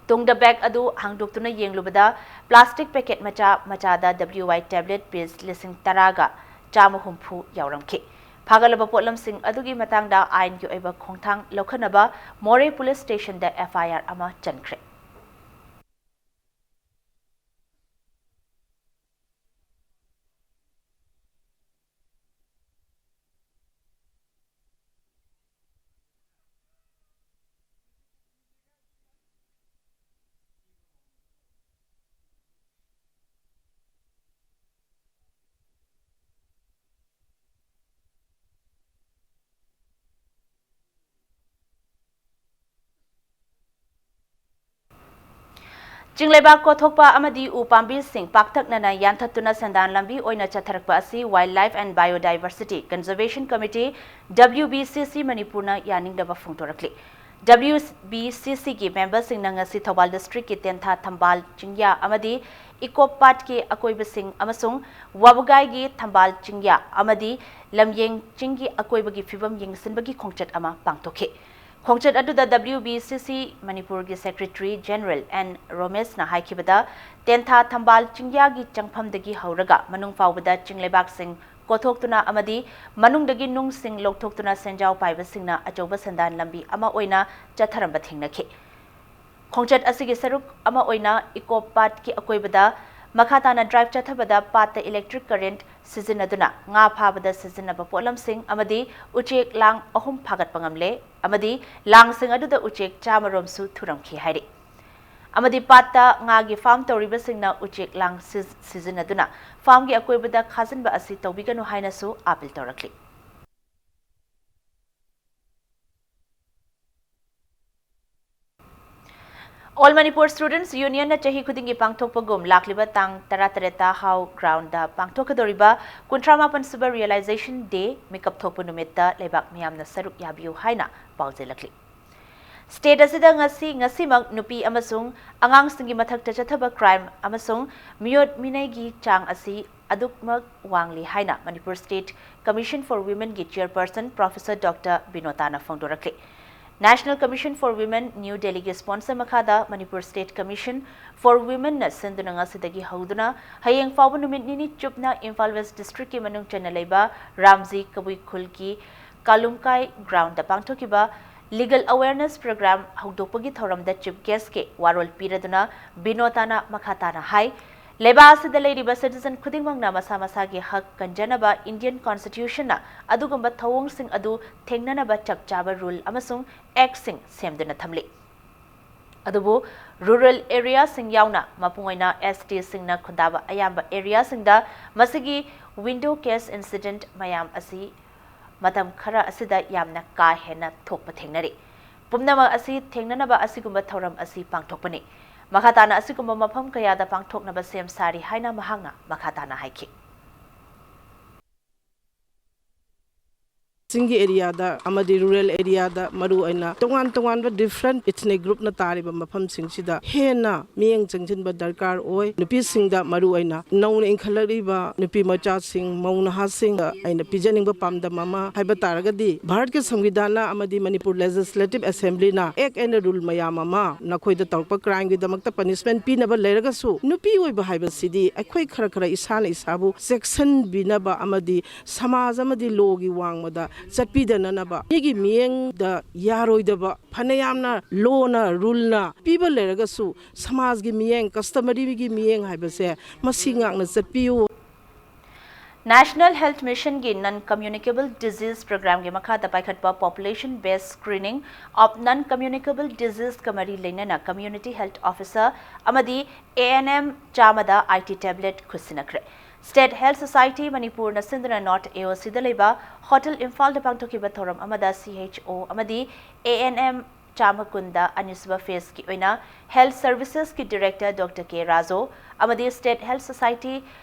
ꯇꯨꯡꯗ bag ꯑꯗꯨ ꯍꯥꯡꯗꯣꯛꯇꯨꯅ ꯌꯦꯡꯂꯨꯕꯗ plastic packet ꯃꯆꯥ ꯃꯆꯥꯗ W Y tablet piece ꯂꯤꯁꯤꯡ ꯇꯔꯥꯒ ꯆꯥꯝꯃ ꯍꯨꯝꯐꯨ ꯌꯥꯎꯔꯝꯈꯤ꯫ ꯐꯥꯒꯠꯂꯕ ꯄꯣꯠꯂꯝꯁꯤꯡ ꯑꯗꯨꯒꯤ ꯃꯇꯥꯡꯗ ꯑꯥꯏꯟꯒꯤ ꯑꯣꯏꯕ ꯈꯣꯡꯊꯥꯡ ꯂꯧꯈꯠꯅꯕ ꯃꯣꯔꯦ ꯄꯨꯂꯤꯁ ꯁ꯭ꯇꯦꯁꯟꯗ F I R ꯑꯃ ꯆꯟꯈ꯭ꯔꯦ꯫ ꯆꯤꯡꯂꯩꯕꯥꯛ ꯀꯣꯊꯣꯛꯄ ꯑꯃꯗꯤ ꯎ ꯄꯥꯝꯕꯤꯁꯤꯡ ꯄꯥꯛꯇꯛꯅꯅ ꯌꯥꯟꯊꯠꯇꯨꯅ ꯁꯦꯟꯗꯥꯟ ꯂꯝꯕꯤ ꯑꯣꯏꯅ ꯆꯠꯊꯔꯛꯄ ꯑꯁꯤ Wildlife and Biodiversity Conservation Committee, W B C C, ꯃꯅꯤꯄꯨꯔꯅ ꯌꯥꯅꯤꯡꯗꯕ ꯐꯣꯡꯗꯣꯔꯛꯂꯤ꯫ W B C C ꯒꯤ member ꯁꯤꯡꯅ ꯉꯁꯤ ꯊꯧꯕꯥꯜ district ꯀꯤ ꯇꯦꯟꯊꯥ ꯊꯝꯕꯥꯜ ꯆꯤꯡꯌꯥ ꯑꯃꯗꯤ ꯏꯀꯣ ꯄꯥꯔꯛꯀꯤ ꯑꯀꯣꯏꯕꯁꯤꯡ ꯑꯃꯁꯨꯡ ꯋꯥꯕꯒꯥꯏꯒꯤ ꯊꯝꯕꯥꯜ ꯆꯤꯡꯌꯥ ꯑꯃꯗꯤ ꯂꯝꯌꯦꯡ ꯆꯤꯡꯒꯤ ꯑꯀꯣꯏꯕꯒꯤ ꯐꯤꯕꯝ ꯌꯦꯡꯁꯤꯟꯕꯒꯤ ꯈꯣꯡꯆꯠ ꯑꯃ ꯄꯥꯡꯊꯣꯛꯈꯤ꯫ ꯈꯣꯡꯆꯠ ꯑꯗꯨꯗ W B C C ꯃꯅꯤꯄꯨꯔꯒꯤ Secretary General N ꯔꯣꯃꯦꯁꯅ ꯍꯥꯏꯈꯤꯕꯗ, ꯇꯦꯟꯊꯥ ꯊꯝꯕꯥꯜ ꯆꯤꯡꯌꯥꯒꯤ ꯆꯪꯐꯝꯗꯒꯤ ꯍꯧꯔꯒ ꯃꯅꯨꯡ ꯐꯥꯎꯕꯗ ꯆꯤꯡꯂꯩꯕꯥꯛꯁꯤꯡ ꯀꯣꯊꯣꯛꯇꯨꯅ ꯑꯃꯗꯤ ꯃꯅꯨꯡꯗꯒꯤ ꯅꯨꯡꯁꯤꯡ ꯂꯧꯊꯣꯛꯇꯨꯅ ꯁꯦꯟꯖꯥꯎ ꯄꯥꯏꯕꯁꯤꯡꯅ ꯑꯆꯧꯕ ꯁꯦꯟꯗꯥꯟ ꯂꯝꯕꯤ ꯑꯃ ꯑꯣꯏꯅ ꯆꯠꯊꯔꯝꯕ ꯊꯦꯡꯅꯈꯤ꯫ ꯈꯣꯡꯆꯠ ꯑꯁꯤꯒꯤ ꯁꯔꯨꯛ ꯑꯃ ꯑꯣꯏꯅ ꯏꯀꯣ ꯄꯥꯔꯛꯀꯤ ꯑꯀꯣꯏꯕꯗ ꯃꯈꯥ ꯇꯥꯅ ꯗ꯭ꯔꯥꯏꯚ ꯆꯠꯊꯕꯗ ꯄꯥꯠꯇ ꯏꯂꯦꯛꯇ꯭ꯔꯤꯛ ꯀꯔꯦꯟꯠ ꯁꯤꯖꯤꯟꯅꯗꯨꯅ ꯉꯥ ꯐꯥꯕꯗ ꯁꯤꯖꯤꯟꯅꯕ ꯄꯣꯠꯂꯝꯁꯤꯡ ꯑꯃꯗꯤ ꯎꯆꯦꯛ ꯂꯥꯡ ꯑꯍꯨꯝ ꯐꯥꯒꯠꯄ ꯉꯝꯂꯦ ꯑꯃꯗꯤ ꯂꯥꯡꯁꯤꯡ ꯑꯗꯨꯗ ꯎꯆꯦꯛ ꯆꯥꯃꯔꯣꯝꯁꯨ ꯊꯨꯔꯝꯈꯤ ꯍꯥꯏꯔꯤ꯫ ꯑꯃꯗꯤ ꯄꯥꯠꯇ ꯉꯥꯒꯤ ꯐꯥꯔꯝ ꯇꯧꯔꯤꯕꯁꯤꯡꯅ ꯎꯆꯦꯛ ꯂꯥꯡ ꯁꯤꯖ-, ꯁꯤꯖꯤꯟꯅꯗꯨꯅ ꯐꯥꯔꯝꯒꯤ ꯑꯀꯣꯏꯕꯗ ꯈꯥꯖꯤꯟꯕ ꯑꯁꯤ ꯇꯧꯕꯤꯒꯅꯨ ꯍꯥꯏꯅꯁꯨ appeal ꯇꯧꯔꯛꯂꯤ꯫ All Manipur Students Union ꯅ ꯆꯍꯤ ꯈꯨꯗꯤꯡꯒꯤ ꯄꯥꯡꯊꯣꯛꯄꯒꯨꯝ ꯂꯥꯛꯂꯤꯕ ꯇꯥꯡ ꯇꯔꯥꯇꯔꯦꯠꯇ ꯍꯥꯎ ꯒ꯭ꯔꯥꯎꯟꯗ ꯄꯥꯡꯊꯣꯛꯀꯗꯧꯔꯤꯕ ꯀꯨꯟꯊ꯭ꯔꯥ ꯃꯥꯄꯟ ꯁꯨꯕ Realization Day ꯃꯤꯀꯞ ꯊꯣꯛꯄ ꯅꯨꯃꯤꯠꯇ ꯂꯩꯕꯥꯛ ꯃꯤꯌꯥꯝꯅ ꯁꯔꯨꯛ ꯌꯥꯕꯤꯌꯨ ꯍꯥꯏꯅ ꯄꯥꯎꯖꯦꯜꯂꯛꯂꯤ꯫ ꯁ꯭ꯇꯦꯠ ꯑꯁꯤꯗ ꯉꯁꯤ, ꯉꯁꯤꯃꯛ ꯅꯨꯄꯤ ꯑꯃꯁꯨꯡ ꯑꯉꯥꯡꯁꯤꯡꯒꯤ ꯃꯊꯛꯇ ꯆꯠꯊꯕ ꯀ꯭ꯔꯥꯏꯝ ꯑꯃꯁꯨꯡ ꯃꯤꯑꯣꯠ ꯃꯤꯅꯩꯒꯤ ꯆꯥꯡ ꯑꯁꯤ ꯑꯗꯨꯛꯃꯛ ꯋꯥꯡꯂꯤ ꯍꯥꯏꯅ ꯃꯅꯤꯄꯨꯔ ꯁ꯭ꯇꯦꯠ ꯀꯃꯤꯁꯟ ꯐꯣꯔ ꯋꯤꯃꯦꯟꯒꯤ ꯆꯤꯌꯔꯄꯔꯁꯟ ꯄ꯭ꯔꯣꯐꯦꯁꯔ ꯗꯣꯛꯇꯔ ꯕꯤꯅꯣꯇꯥꯅ ꯐꯣꯡꯗꯣꯔꯛꯂꯤ꯫ National Commission for Women, new ꯗꯦꯜꯂꯤꯒꯤ ꯁ꯭ꯄꯣꯟꯁꯔ ꯃꯈꯥꯗ ꯃꯅꯤꯄꯨꯔ ꯁ꯭ꯇꯦꯠ ꯀꯃꯤꯁꯟ ꯐꯣꯔ ꯋꯤꯃꯦꯟꯅ ꯁꯤꯟꯗꯨꯅ ꯉꯁꯤꯗꯒꯤ ꯍꯧꯗꯨꯅ ꯍꯌꯦꯡ ꯐꯥꯎꯕ ꯅꯨꯃꯤꯠ ꯅꯤꯅꯤ ꯆꯨꯞꯅ ꯏꯝꯐꯥꯜ ꯋꯦꯁ ꯗꯤꯁꯇ꯭ꯔꯤꯛꯀꯤ ꯃꯅꯨꯡ ꯆꯟꯅ ꯂꯩꯕ ꯔꯥꯝꯖꯤ ꯀꯕꯨꯏ ꯈꯨꯜꯒꯤ ꯀꯥꯂꯨꯝꯀꯥꯏ ꯒ꯭ꯔꯥꯎꯟꯗ ꯄꯥꯡꯊꯣꯛꯈꯤꯕ ꯂꯤꯒꯦꯜ ꯑꯋꯦꯔꯅꯦꯁ ꯄ꯭ꯔꯣꯒ꯭ꯔꯥꯝ ꯍꯧꯗꯣꯛꯄꯒꯤ ꯊꯧꯔꯝꯗ ꯆꯤꯐ ꯒꯦꯁꯀꯤ ꯋꯥꯔꯣꯜ ꯄꯤꯔꯗꯨꯅ ꯕꯤꯅꯣꯇꯥꯅ ꯃꯈꯥ ꯇꯥꯅ ꯍꯥꯏ, ꯂꯩꯕꯥꯛ ꯑꯁꯤꯗ ꯂꯩꯔꯤꯕ ꯁꯤꯇꯤꯖꯟ ꯈꯨꯗꯤꯡꯃꯛꯅ ꯃꯁꯥ ꯃꯁꯥꯒꯤ ꯍꯛ ꯀꯟꯖꯅꯕ ꯏꯟꯗꯤꯌꯟ ꯀꯣꯟꯁꯇꯤꯇ꯭ꯌꯨꯁꯟꯅ ꯑꯗꯨꯒꯨꯝꯕ ꯊꯧꯑꯣꯡꯁꯤꯡ ꯑꯗꯨ ꯊꯦꯡꯅꯅꯕ ꯆꯞ ꯆꯥꯕ ꯔꯨꯜ ꯑꯃꯁꯨꯡ ꯑꯦꯛꯁꯤꯡ ꯁꯦꯝꯗꯨꯅ ꯊꯝꯂꯤ꯫ ꯑꯗꯨꯕꯨ ꯔꯨꯔꯦꯜ ꯑꯦꯔꯤꯌꯥꯁꯤꯡ ꯌꯥꯎꯅ ꯃꯄꯨꯡ ꯑꯣꯏꯅ ꯑꯦꯁ ꯇꯤꯁꯤꯡꯅ ꯈꯨꯟꯗꯥꯕ ꯑꯌꯥꯝꯕ ꯑꯦꯔꯤꯌꯥꯁꯤꯡꯗ ꯃꯁꯤꯒꯤ ꯋꯤꯟꯗꯣ ꯀꯦꯁ ꯏꯟꯁꯤꯗꯦꯟꯠ ꯃꯌꯥꯝ ꯑꯁꯤ ꯃꯇꯝ ꯈꯔ ꯑꯁꯤꯗ ꯌꯥꯝꯅ ꯀꯥ ꯍꯦꯟꯅ ꯊꯣꯛꯄ ꯊꯦꯡꯅꯔꯤ꯫ ꯄꯨꯝꯅꯃꯛ ꯑꯁꯤ ꯊꯦꯡꯅꯅꯕ ꯑꯁꯤꯒꯨꯝꯕ ꯊꯧꯔꯝ ꯑꯁꯤ ꯄꯥꯡꯊꯣꯛꯄꯅꯤ꯫ ꯃꯈꯥ ꯇꯥꯅ ꯑꯁꯤꯒꯨꯝꯕ ꯃꯐꯝ ꯀꯌꯥꯗ ꯄꯥꯡꯊꯣꯛꯅꯕ ꯁꯦꯝ ꯁꯥꯔꯤ ꯍꯥꯏꯅ ꯃꯍꯥꯛꯅ ꯃꯈꯥ ꯇꯥꯅ ꯍꯥꯏꯈꯤ꯫ ꯆꯤꯡꯒꯤ ꯑꯦꯔꯤꯌꯥꯗ ꯑꯃꯗꯤ ꯔꯨꯔꯦꯜ ꯑꯦꯔꯤꯌꯥꯗ ꯃꯔꯨꯑꯣꯏꯅ ꯇꯣꯉꯥꯟ ꯇꯣꯉꯥꯟꯕ ꯗꯤꯐ꯭ꯔꯦꯟꯠ ꯏꯊꯅꯤꯛ ꯒ꯭ꯔꯨꯞꯅ ꯇꯥꯔꯤꯕ ꯃꯐꯝꯁꯤꯡꯁꯤꯗ ꯍꯦꯟꯅ ꯃꯤꯠꯌꯦꯡ ꯆꯪꯁꯤꯟꯕ ꯗꯔꯀꯥꯔ ꯑꯣꯏ꯫ ꯅꯨꯄꯤꯁꯤꯡꯗ ꯃꯔꯨꯑꯣꯏꯅ ꯅꯧꯅ ꯏꯟꯈꯠꯂꯛꯂꯤꯕ ꯅꯨꯄꯤ ꯃꯆꯥꯁꯤꯡ, ꯃꯧ ꯅꯍꯥꯁꯤꯡꯗ ꯑꯩꯅ ꯄꯤꯖꯅꯤꯡꯕ ꯄꯥꯟꯗꯝ ꯑꯃ ꯍꯥꯏꯕ ꯇꯥꯔꯒꯗꯤ ꯚꯥꯔꯠꯀꯤ ꯁꯪꯕꯤꯙꯥꯟꯅ ꯑꯃꯗꯤ ꯃꯅꯤꯄꯨꯔ ꯂꯦꯖꯤꯁꯂꯦꯇꯤꯚ ꯑꯦꯁꯦꯝꯕ꯭ꯂꯤꯅ ꯑꯦꯛ ꯑꯦꯟ ꯔꯨꯜ ꯃꯌꯥꯝ ꯑꯃ ꯅꯈꯣꯏꯗ ꯇꯧꯔꯛꯄ ꯀ꯭ꯔꯥꯏꯝꯒꯤꯗꯃꯛꯇ ꯄꯅꯤꯁꯃꯦꯟꯠ ꯄꯤꯅꯕ ꯂꯩꯔꯒꯁꯨ ꯅꯨꯄꯤ ꯑꯣꯏꯕ ꯍꯥꯏꯕꯁꯤꯗꯤ ꯑꯩꯈꯣꯏ ꯈꯔ ꯈꯔ ꯏꯁꯥꯅ ꯏꯁꯥꯕꯨ ꯆꯦꯛꯁꯤꯟꯕꯤꯅꯕ ꯑꯃꯗꯤ ꯁꯃꯥꯖ ꯑꯃꯗꯤ ꯂꯣꯒꯤ ꯋꯥꯡꯃꯗ ꯆꯠꯄꯤꯗꯅꯅꯕ ꯃꯤꯒꯤ ꯃꯤꯠꯌꯦꯡꯗ ꯌꯥꯔꯣꯏꯗꯕ, ꯐꯅꯌꯥꯝꯅ ꯂꯣꯅ, ꯔꯨꯜꯅ ꯄꯤꯕ ꯂꯩꯔꯒꯁꯨ ꯁꯃꯥꯖꯒꯤ ꯃꯤꯠꯌꯦꯡ, ꯀꯁꯇꯃꯔꯤꯒꯤ ꯃꯤꯠꯌꯦꯡ ꯍꯥꯏꯕꯁꯦ ꯃꯁꯤ ꯉꯥꯛꯅ ꯆꯠꯄꯤꯌꯨ꯫ National Health Mission ꯒꯤ Non Communicable Disease Program ꯒꯤ ꯃꯈꯥꯗ ꯄꯥꯏꯈꯠꯄ Population Based Screening of Non Communicable Disease ꯀ ꯃꯔꯤ ꯂꯩꯅꯅ Community Health Officer ꯑꯃꯗꯤ A N M ꯆꯥꯝꯃꯗ I T tablet ꯈꯨꯠꯁꯤꯟꯅꯈ꯭ꯔꯦ꯫ State Health Society ꯃꯅꯤꯄꯨꯔꯅ ꯁꯤꯟꯗꯨꯅ North A O C ꯗ ꯂꯩꯕ Hotel ꯏꯝꯐꯥꯜꯗ ꯄꯥꯡꯊꯣꯛꯈꯤꯕ ꯊꯧꯔꯝ ꯑꯃꯗ C H O ꯑꯃꯗꯤ A N M ꯆꯥꯝꯃ ꯀꯨꯟꯗ ꯑꯅꯤꯁꯨꯕ phase ꯀꯤ ꯑꯣꯏꯅ Health Services ꯀꯤ Director Doctor K ꯔꯥꯖꯣ ꯑꯃꯗꯤ State Health Society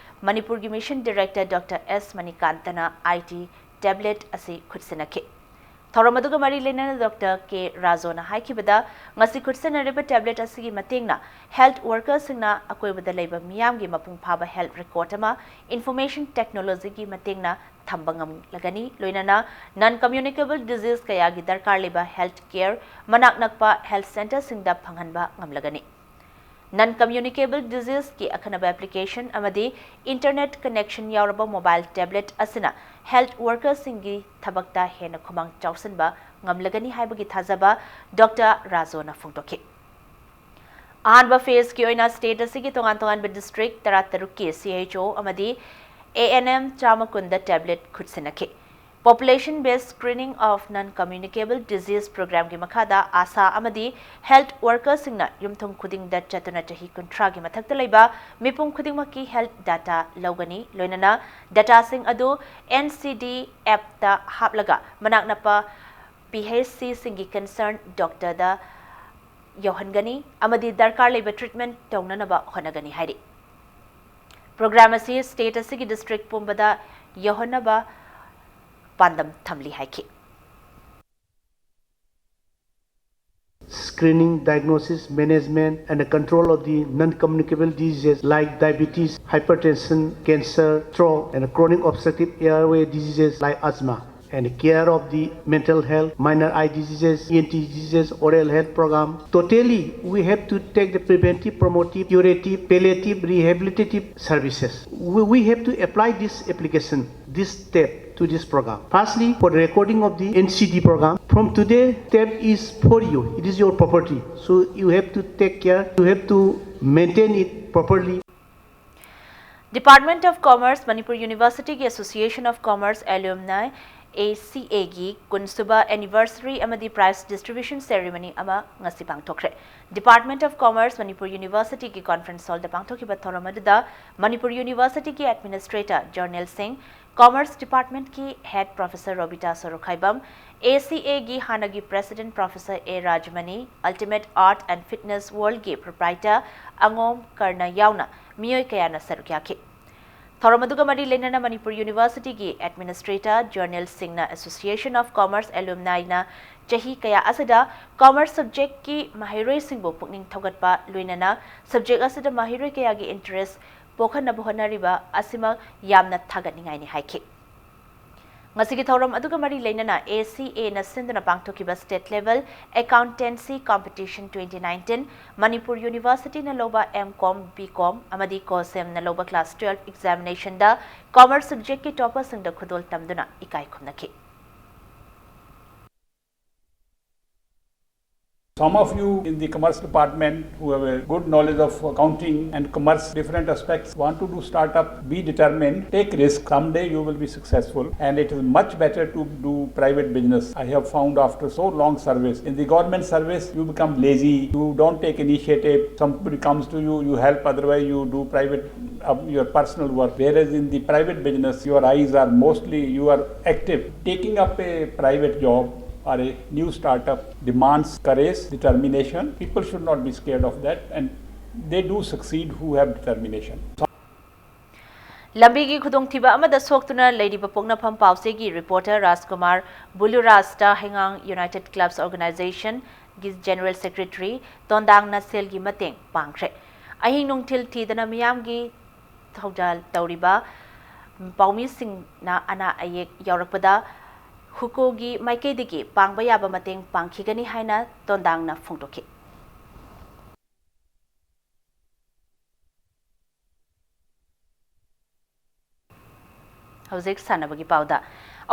ꯃꯅꯤꯄꯨꯔꯒꯤ Mission Director Doctor S ꯃꯅꯤꯀꯥꯟꯇꯅ I T tablet ꯑꯁꯤ ꯈꯨꯠꯁꯤꯟꯅꯈꯤ꯫ ꯊꯧꯔꯝ ꯑꯗꯨꯒ ꯃꯔꯤ ꯂꯩꯅꯅ Doctor K ꯔꯥꯖꯣꯅ ꯍꯥꯏꯈꯤꯕꯗ, ꯉꯁꯤ ꯈꯨꯠꯁꯤꯟꯅꯔꯤꯕ tablet ꯑꯁꯤꯒꯤ ꯃꯇꯦꯡꯅ health worker ꯁꯤꯡꯅ ꯑꯀꯣꯏꯕꯗ ꯂꯩꯕ ꯃꯤꯌꯥꯝꯒꯤ ꯃꯄꯨꯡ ꯐꯥꯕ health record ꯑꯃ information technology ꯒꯤ ꯃꯇꯦꯡꯅ ꯊꯝꯕ ꯉꯝꯂꯒꯅꯤ꯫ ꯂꯣꯏꯅꯅ non communicable disease ꯀꯌꯥꯒꯤ ꯗꯔꯀꯥꯔ ꯂꯩꯕ health care ꯃꯅꯥꯛ ꯅꯛꯄ health centre ꯁꯤꯡꯗ ꯐꯪꯍꯟꯕ ꯉꯝꯂꯒꯅꯤ꯫ Non communicable disease ꯀꯤ ꯑꯈꯟꯅꯕ application ꯑꯃꯗꯤ internet connection ꯌꯥꯎꯔꯕ mobile tablet ꯑꯁꯤꯅ health worker ꯁꯤꯡꯒꯤ ꯊꯕꯛꯇ ꯍꯦꯟꯅ ꯈꯨꯃꯥꯡ ꯆꯥꯎꯁꯤꯟꯕ ꯉꯝꯂꯒꯅꯤ ꯍꯥꯏꯕꯒꯤ ꯊꯥꯖꯕ Doctor ꯔꯥꯖꯣꯅ ꯐꯣꯡꯗꯣꯛꯈꯤ꯫ ꯑꯍꯥꯟꯕ phase ꯀꯤ ꯑꯣꯏꯅ state ꯑꯁꯤꯒꯤ ꯇꯣꯉꯥꯟ ꯇꯣꯉꯥꯟꯕ district ꯇꯔꯥꯇꯔꯨꯛꯀꯤ C H O ꯑꯃꯗꯤ A N M ꯆꯥꯝꯃ ꯀꯨꯟꯗ tablet ꯈꯨꯠꯁꯤꯟꯅꯈꯤ꯫ Population Based Screening of Non Communicable Disease Program ꯒꯤ ꯃꯈꯥꯗ ASHA ꯑꯃꯗꯤ health worker ꯁꯤꯡꯅ ꯌꯨꯝꯊꯣꯡ ꯈꯨꯗꯤꯡꯗ ꯆꯠꯇꯨꯅ ꯆꯍꯤ ꯀꯨꯟꯊ꯭ꯔꯥꯒꯤ ꯃꯊꯛꯇ ꯂꯩꯕ ꯃꯤꯄꯨꯝ ꯈꯨꯗꯤꯡꯃꯛꯀꯤ health data ꯂꯧꯒꯅꯤ꯫ ꯂꯣꯏꯅꯅ data ꯁꯤꯡ ꯑꯗꯨ N C D app ꯇ ꯍꯥꯞꯂꯒ ꯃꯅꯥꯛ ꯅꯛꯄ P H C ꯁꯤꯡꯒꯤ concern doctor ꯗ ꯌꯧꯍꯟꯒꯅꯤ ꯑꯃꯗꯤ ꯗꯔꯀꯥꯔ ꯂꯩꯕ treatment ꯇꯧꯅꯅꯕ ꯍꯣꯠꯅꯒꯅꯤ ꯍꯥꯏꯔꯤ꯫ Program ꯑꯁꯤ state ꯑꯁꯤꯒꯤ district ꯄꯨꯝꯕꯗ ꯌꯧꯍꯟꯅꯕ ꯄꯥꯟꯗꯝ ꯊꯝꯂꯤ ꯍꯥꯏꯈꯤ꯫ Screening, diagnosis, management, and the control of the non-communicable diseases like diabetes, hypertension, cancer, stroke, and chronic obstructive airway diseases like asthma. and care of the mental health, minor eye diseases, E N T diseases, oral health program. Totally, we have to take the preventive, promotive, curative, palliative, rehabilitative services. We, we have to apply this application, this step to this program. Firstly, for the recording of the N C D program, from today, step is for you. It is your property. So you have to take care, you have to maintain it properly. Department of Commerce, Manipur University ꯒꯤ Association of Commerce Alumni, A C A ꯒꯤ ꯀꯨꯟꯁꯨꯕ anniversary ꯑꯃꯗꯤ prize distribution ceremony ꯑꯃ ꯉꯁꯤ ꯄꯥꯡꯊꯣꯛꯈ꯭ꯔꯦ꯫ Department of Commerce, Manipur University ꯒꯤ conference hall ꯗ ꯄꯥꯡꯊꯣꯛꯈꯤꯕ ꯊꯧꯔꯝ ꯑꯗꯨꯗ Manipur University ꯒꯤ administrator ꯖꯔꯅꯦꯜ ꯁꯤꯡ, Commerce Department ꯀꯤ head professor Robita Sorokhaibam, A C A ꯒꯤ ꯍꯥꯟꯅꯒꯤ president professor A Rajmani, Ultimate Art and Fitness World ꯒꯤ proprietor ꯑꯉꯣꯝ ꯀꯔꯅ ꯌꯥꯎꯅ ꯃꯤꯑꯣꯏ ꯀꯌꯥꯅ ꯁꯔꯨꯛ ꯌꯥꯈꯤ꯫ ꯊꯧꯔꯝ ꯑꯗꯨꯒ ꯃꯔꯤ ꯂꯩꯅꯅ ꯃꯅꯤꯄꯨꯔ University ꯒꯤ administrator ꯖꯔꯅꯦꯜ ꯁꯤꯡꯅ Association of Commerce Alumni ꯅ ꯆꯍꯤ ꯀꯌꯥ ꯑꯁꯤꯗ commerce subject ꯀꯤ ꯃꯍꯩꯔꯣꯏꯁꯤꯡꯕꯨ ꯄꯨꯛꯅꯤꯡ ꯊꯧꯒꯠꯄ ꯂꯣꯏꯅꯅ subject ꯑꯁꯤꯗ ꯃꯍꯩꯔꯣꯏ ꯀꯌꯥꯒꯤ interest ꯄꯣꯛꯍꯟꯅꯕ ꯍꯣꯠꯅꯔꯤꯕ ꯑꯁꯤꯃꯛ ꯌꯥꯝꯅ ꯊꯥꯒꯠꯅꯤꯡꯉꯥꯏꯅꯤ ꯍꯥꯏꯈꯤ꯫ ꯉꯁꯤꯒꯤ ꯊꯧꯔꯝ ꯑꯗꯨꯒ ꯃꯔꯤ ꯂꯩꯅꯅ A C A ꯅ ꯁꯤꯟꯗꯨꯅ ꯄꯥꯡꯊꯣꯛꯈꯤꯕ state level accountancy competition twenty nineteen, Manipur University ꯅ ꯂꯧꯕ M Com, B Com ꯑꯃꯗꯤ COHSEM ꯅ ꯂꯧꯕ class twelve examination ꯗ commerce subject ꯀꯤ topper ꯁꯤꯡꯗ ꯈꯨꯗꯣꯜ ꯇꯝꯗꯨꯅ ꯏꯀꯥꯏ ꯈꯨꯝꯅꯈꯤ꯫ Some of you in the commerce department who have a good knowledge of accounting and commerce, different aspects, want to do startup, be determined, take risk. Someday you will be successful, and it is much better to do private business. I have found after so long service, in the government service, you become lazy, you don't take initiative, somebody comes to you, you help, otherwise you do private, um, your personal work. Whereas in the private business, your eyes are mostly, you are active. Taking up a private job or a new startup demands courage, determination. People should not be scared of that, and they do succeed who have determination. ꯂꯝꯕꯤꯒꯤ ꯈꯨꯗꯣꯡꯊꯤꯕ ꯑꯃꯗ ꯁꯣꯛꯇꯨꯅ ꯂꯩꯔꯤꯕ ꯄꯣꯛꯅꯐꯝ ꯄꯥꯎꯆꯦꯒꯤ reporter ꯔꯥꯖꯀꯨꯃꯥꯔ ꯕꯨꯂꯨꯔꯥꯖꯇ ꯍꯩꯉꯥꯡ United Clubs Organization ꯒꯤ General Secretary ꯇꯣꯟꯗꯥꯡꯅ ꯁꯦꯜꯒꯤ ꯃꯇꯦꯡ ꯄꯥꯡꯈ꯭ꯔꯦ꯫ ꯑꯍꯤꯡ ꯅꯨꯡꯊꯤꯜ ꯊꯤꯗꯅ ꯃꯤꯌꯥꯝꯒꯤ ꯊꯧꯖꯥꯜ ꯇꯧꯔꯤꯕ ꯄꯥꯎꯃꯤꯁꯤꯡꯅ ꯑꯅꯥ ꯑꯌꯦꯛ ꯌꯥꯎꯔꯛꯄꯗ ꯈꯨꯀꯣꯒꯤ ꯃꯥꯏꯀꯩꯗꯒꯤ ꯄꯥꯡꯕ ꯌꯥꯕ ꯃꯇꯦꯡ ꯄꯥꯡꯈꯤꯒꯅꯤ ꯍꯥꯏꯅ ꯇꯣꯟꯗꯥꯡꯅ ꯐꯣꯡꯗꯣꯛꯈꯤ꯫ ꯍꯧꯖꯤꯛ ꯁꯥꯟꯅꯕꯒꯤ ꯄꯥꯎꯗ꯫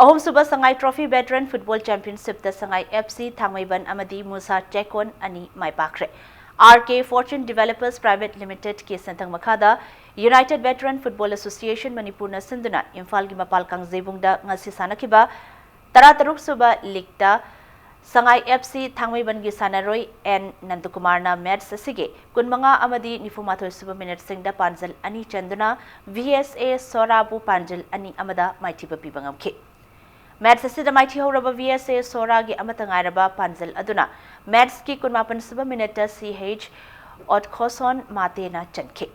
ꯑꯍꯨꯝꯁꯨꯕ ꯁꯉꯥꯏ ꯇ꯭ꯔꯣꯐꯤ ꯚꯦꯇꯔꯟ ꯐꯨꯠꯕꯣꯜ ꯆꯦꯝꯄꯤꯌꯟꯁꯤꯞꯇ ꯁꯉꯥꯏ F C ꯊꯥꯡꯃꯩꯕꯟ ꯑꯃꯗꯤ ꯃꯨꯁꯥ ꯆꯦꯀꯣꯟ ꯑꯅꯤ ꯃꯥꯏ ꯄꯥꯛꯈ꯭ꯔꯦ꯫ R K Fortune Developers Private Limited ꯀꯤ ꯁꯦꯟꯊꯪ ꯃꯈꯥꯗ United Veteran Football Association ꯃꯅꯤꯄꯨꯔꯅ ꯁꯤꯟꯗꯨꯅ ꯏꯝꯐꯥꯜꯒꯤ ꯃꯄꯥꯜ ꯀꯥꯡꯖꯩꯕꯨꯡꯗ ꯉꯁꯤ ꯁꯥꯟꯅꯈꯤꯕ ꯇꯔꯥꯇꯔꯨꯛ ꯁꯨꯕ ꯂꯤꯒꯇ ꯁꯉꯥꯏ F C ꯊꯥꯡꯃꯩꯕꯟꯒꯤ ꯁꯥꯟꯅꯔꯣꯏ N ꯅꯟꯗꯀꯨꯃꯥꯔꯅ ꯃꯦꯠꯆ ꯑꯁꯤꯒꯤ ꯀꯨꯟꯃꯉꯥ ꯑꯃꯗꯤ ꯅꯤꯐꯨꯃꯥꯊꯣꯏ ꯁꯨꯕ ꯃꯤꯅꯠꯁꯤꯡꯗ ꯄꯥꯟꯖꯜ ꯑꯅꯤ ꯆꯟꯗꯨꯅ V S A ꯁꯣꯔꯥꯕꯨ ꯄꯥꯟꯖꯜ ꯑꯅꯤ ꯑꯃꯗ ꯃꯥꯏꯊꯤꯕ ꯄꯤꯕ ꯉꯝꯈꯤ꯫ ꯃꯦꯠꯆ ꯑꯁꯤꯗ ꯃꯥꯏꯊꯤꯍꯧꯔꯕ V S A ꯁꯣꯔꯥꯒꯤ ꯑꯃꯠꯇ ꯉꯥꯏꯔꯕ ꯄꯥꯟꯖꯜ ꯑꯗꯨꯅ ꯃꯦꯠꯆꯀꯤ ꯀꯨꯟꯃꯥꯄꯟ ꯁꯨꯕ ꯃꯤꯅꯠꯇ C H ꯑꯣꯠꯈꯣꯁꯣꯟ ꯃꯥꯇꯦꯅ ꯆꯟꯈꯤ꯫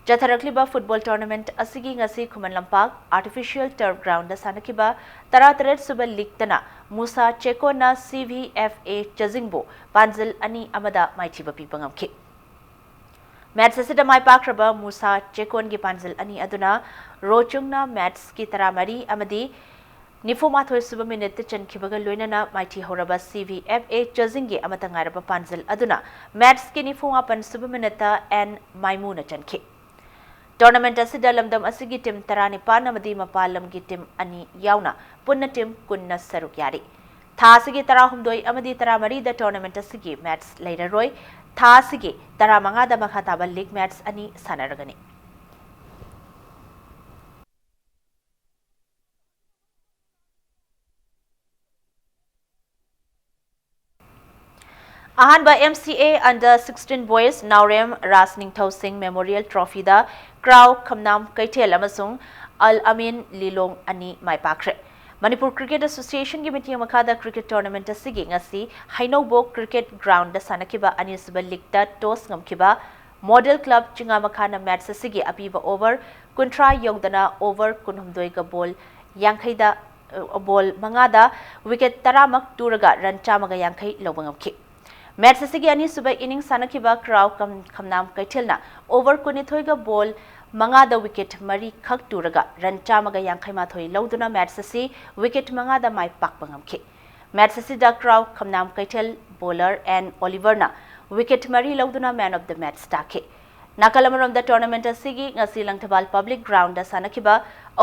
ꯆꯠꯊꯔꯛꯂꯤꯕ ꯐꯨꯠꯕꯣꯜ ꯇꯣꯔꯅꯥꯃꯦꯟꯠ ꯑꯁꯤꯒꯤ ꯉꯁꯤ Khuman Lampak Artificial Turf Ground ꯗ ꯁꯥꯟꯅꯈꯤꯕ ꯇꯔꯥꯇꯔꯦꯠ ꯁꯨꯕ ꯂꯤꯒꯇꯅ Musa ꯆꯦꯀꯣꯟꯅ C V F A ꯆꯖꯤꯡꯕꯨ ꯄꯥꯟꯖꯜ ꯑꯅꯤ ꯑꯃꯗ ꯃꯥꯏꯊꯤꯕ ꯄꯤꯕ ꯉꯝꯈꯤ꯫ ꯃꯦꯠꯆ ꯑꯁꯤꯗ ꯃꯥꯏ ꯄꯥꯛꯈ꯭ꯔꯕ ꯃꯨꯁꯥ ꯆꯦꯀꯣꯟꯒꯤ ꯄꯥꯟꯖꯜ ꯑꯅꯤ ꯑꯗꯨꯅ ꯔꯣꯆꯨꯡꯅ ꯃꯦꯠꯆꯀꯤ ꯇꯔꯥꯃꯔꯤ ꯑꯃꯗꯤ ꯅꯤꯐꯨꯃꯥꯊꯣꯏ ꯁꯨꯕ ꯃꯤꯅꯠꯇ ꯆꯟꯈꯤꯕꯒ ꯂꯣꯏꯅꯅ ꯃꯥꯏꯊꯤꯍꯧꯔꯕ C V F A ꯆꯖꯤꯡꯒꯤ ꯑꯃꯠꯇ ꯉꯥꯏꯔꯕ ꯄꯥꯟꯖꯜ ꯑꯗꯨꯅ ꯃꯦꯠꯆꯀꯤ ꯅꯤꯐꯨꯃꯥꯄꯟ ꯁꯨꯕ ꯃꯤꯅꯠꯇ N ꯃꯥꯏꯃꯨꯅ ꯆꯟꯈꯤ꯫ ꯇꯣꯔꯅꯥꯃꯦꯟꯠ ꯑꯁꯤꯗ ꯂꯝꯗꯝ ꯑꯁꯤꯒꯤ ꯇꯤꯝ ꯇꯔꯥꯅꯤꯄꯥꯟ ꯑꯃꯗꯤ ꯃꯄꯥꯟ ꯂꯝꯒꯤ ꯇꯤꯝ ꯑꯅꯤ ꯌꯥꯎꯅ ꯄꯨꯟꯅ ꯇꯤꯝ ꯀꯨꯟꯅ ꯁꯔꯨꯛ ꯌꯥꯔꯤ꯫ ꯊꯥ ꯑꯁꯤꯒꯤ ꯇꯔꯥꯍꯨꯝꯗꯣꯏ ꯑꯃꯗꯤ ꯇꯔꯥꯃꯔꯤꯗ ꯇꯣꯔꯅꯥꯃꯦꯟꯠ ꯑꯁꯤꯒꯤ ꯃꯦꯠꯆ ꯂꯩꯔꯔꯣꯏ꯫ ꯊꯥ ꯑꯁꯤꯒꯤ ꯇꯔꯥꯃꯉꯥꯗ ꯃꯈꯥ ꯇꯥꯕ ꯂꯤꯒ ꯃꯦꯠꯆ ꯑꯅꯤ ꯁꯥꯟꯅꯔꯒꯅꯤ꯫ ꯑꯍꯥꯟꯕ M C A Under sixteen Boys ꯅꯥꯎꯔꯦꯝ ꯔꯥꯖ ꯅꯤꯡꯊꯧ ꯁꯤꯡ Memorial Trophy ꯗ ꯀ꯭ꯔꯥꯎ ꯈꯝꯅꯥꯝ ꯀꯩꯊꯦꯜ ꯑꯃꯁꯨꯡ ꯑꯜ ꯑꯃꯤꯟ ꯂꯤꯂꯣꯡ ꯑꯅꯤ ꯃꯥꯏ ꯄꯥꯛꯈ꯭ꯔꯦ꯫ ꯃꯅꯤꯄꯨꯔ ꯀ꯭ꯔꯤꯀꯦꯠ ꯑꯦꯁꯣꯁꯤꯌꯦꯁꯟꯒꯤ ꯃꯤꯠꯌꯦꯡ ꯃꯈꯥꯗ ꯀ꯭ꯔꯤꯀꯦꯠ ꯇꯣꯔꯅꯥꯃꯦꯟꯠ ꯑꯁꯤꯒꯤ ꯉꯁꯤ ꯍꯩꯅꯧꯕꯣꯛ ꯀ꯭ꯔꯤꯀꯦꯠ ꯒ꯭ꯔꯥꯎꯟꯗ ꯁꯥꯟꯅꯈꯤꯕ ꯑꯅꯤꯁꯨꯕ ꯂꯤꯒꯇ ꯇꯣꯁ ꯉꯝꯈꯤꯕ ꯃꯣꯗꯦꯜ ꯀ꯭ꯂꯕ ꯆꯤꯡꯉꯥꯃꯈꯥꯅ ꯃꯦꯠꯆ ꯑꯁꯤꯒꯤ ꯑꯄꯤꯕ ꯑꯣꯚꯔ ꯀꯨꯟꯊ꯭ꯔꯥ ꯌꯧꯗꯅ ꯑꯣꯚꯔ ꯀꯨꯟꯍꯨꯝꯗꯣꯏꯒ ꯕꯣꯜ ꯌꯥꯡꯈꯩꯗ, ꯑ, ꯕꯣꯜ ꯃꯉꯥꯗ ꯋꯤꯀꯦꯠ ꯇꯔꯥꯃꯛ ꯇꯨꯔꯒ ꯔꯟ ꯆꯥꯝꯃꯒ ꯌꯥꯡꯈꯩ ꯂꯧꯕ ꯉꯝꯈꯤ꯫ ꯃꯦꯠꯆ ꯑꯁꯤꯒꯤ ꯑꯅꯤꯁꯨꯕ ꯏꯅꯤꯡ ꯁꯥꯟꯅꯈꯤꯕ ꯀ꯭ꯔꯥꯎ ꯀꯝ-, ꯈꯝꯅꯥꯝ ꯀꯩꯊꯦꯜꯅ ꯑꯣꯚꯔ ꯀꯨꯟꯅꯤꯊꯣꯏꯒ ꯕꯣꯜ ꯃꯉꯥꯗ wicket ꯃꯔꯤ ꯈꯛ ꯇꯨꯔꯒ run ꯆꯥꯝꯃꯒ ꯌꯥꯡꯈꯩ ꯃꯥꯊꯣꯏ ꯂꯧꯗꯨꯅ match ꯑꯁꯤ wicket ꯃꯉꯥꯗ ꯃꯥꯏ ꯄꯥꯛꯄ ꯉꯝꯈꯤ꯫ Match ꯑꯁꯤꯗ ꯀ꯭ꯔꯥꯎ ꯈꯝꯅꯥꯝ ꯀꯩꯊꯦꯜ bowler ꯑꯦꯟ ꯑꯣꯂꯤꯚꯔꯅ wicket ꯃꯔꯤ ꯂꯧꯗꯨꯅ man of the match ꯇꯥꯈꯤ꯫ ꯅꯥꯀꯜ ꯑꯃꯔꯣꯝꯗ tournament ꯑꯁꯤꯒꯤ ꯉꯁꯤ ꯂꯪꯊꯕꯥꯜ public ground ꯗ ꯁꯥꯟꯅꯈꯤꯕ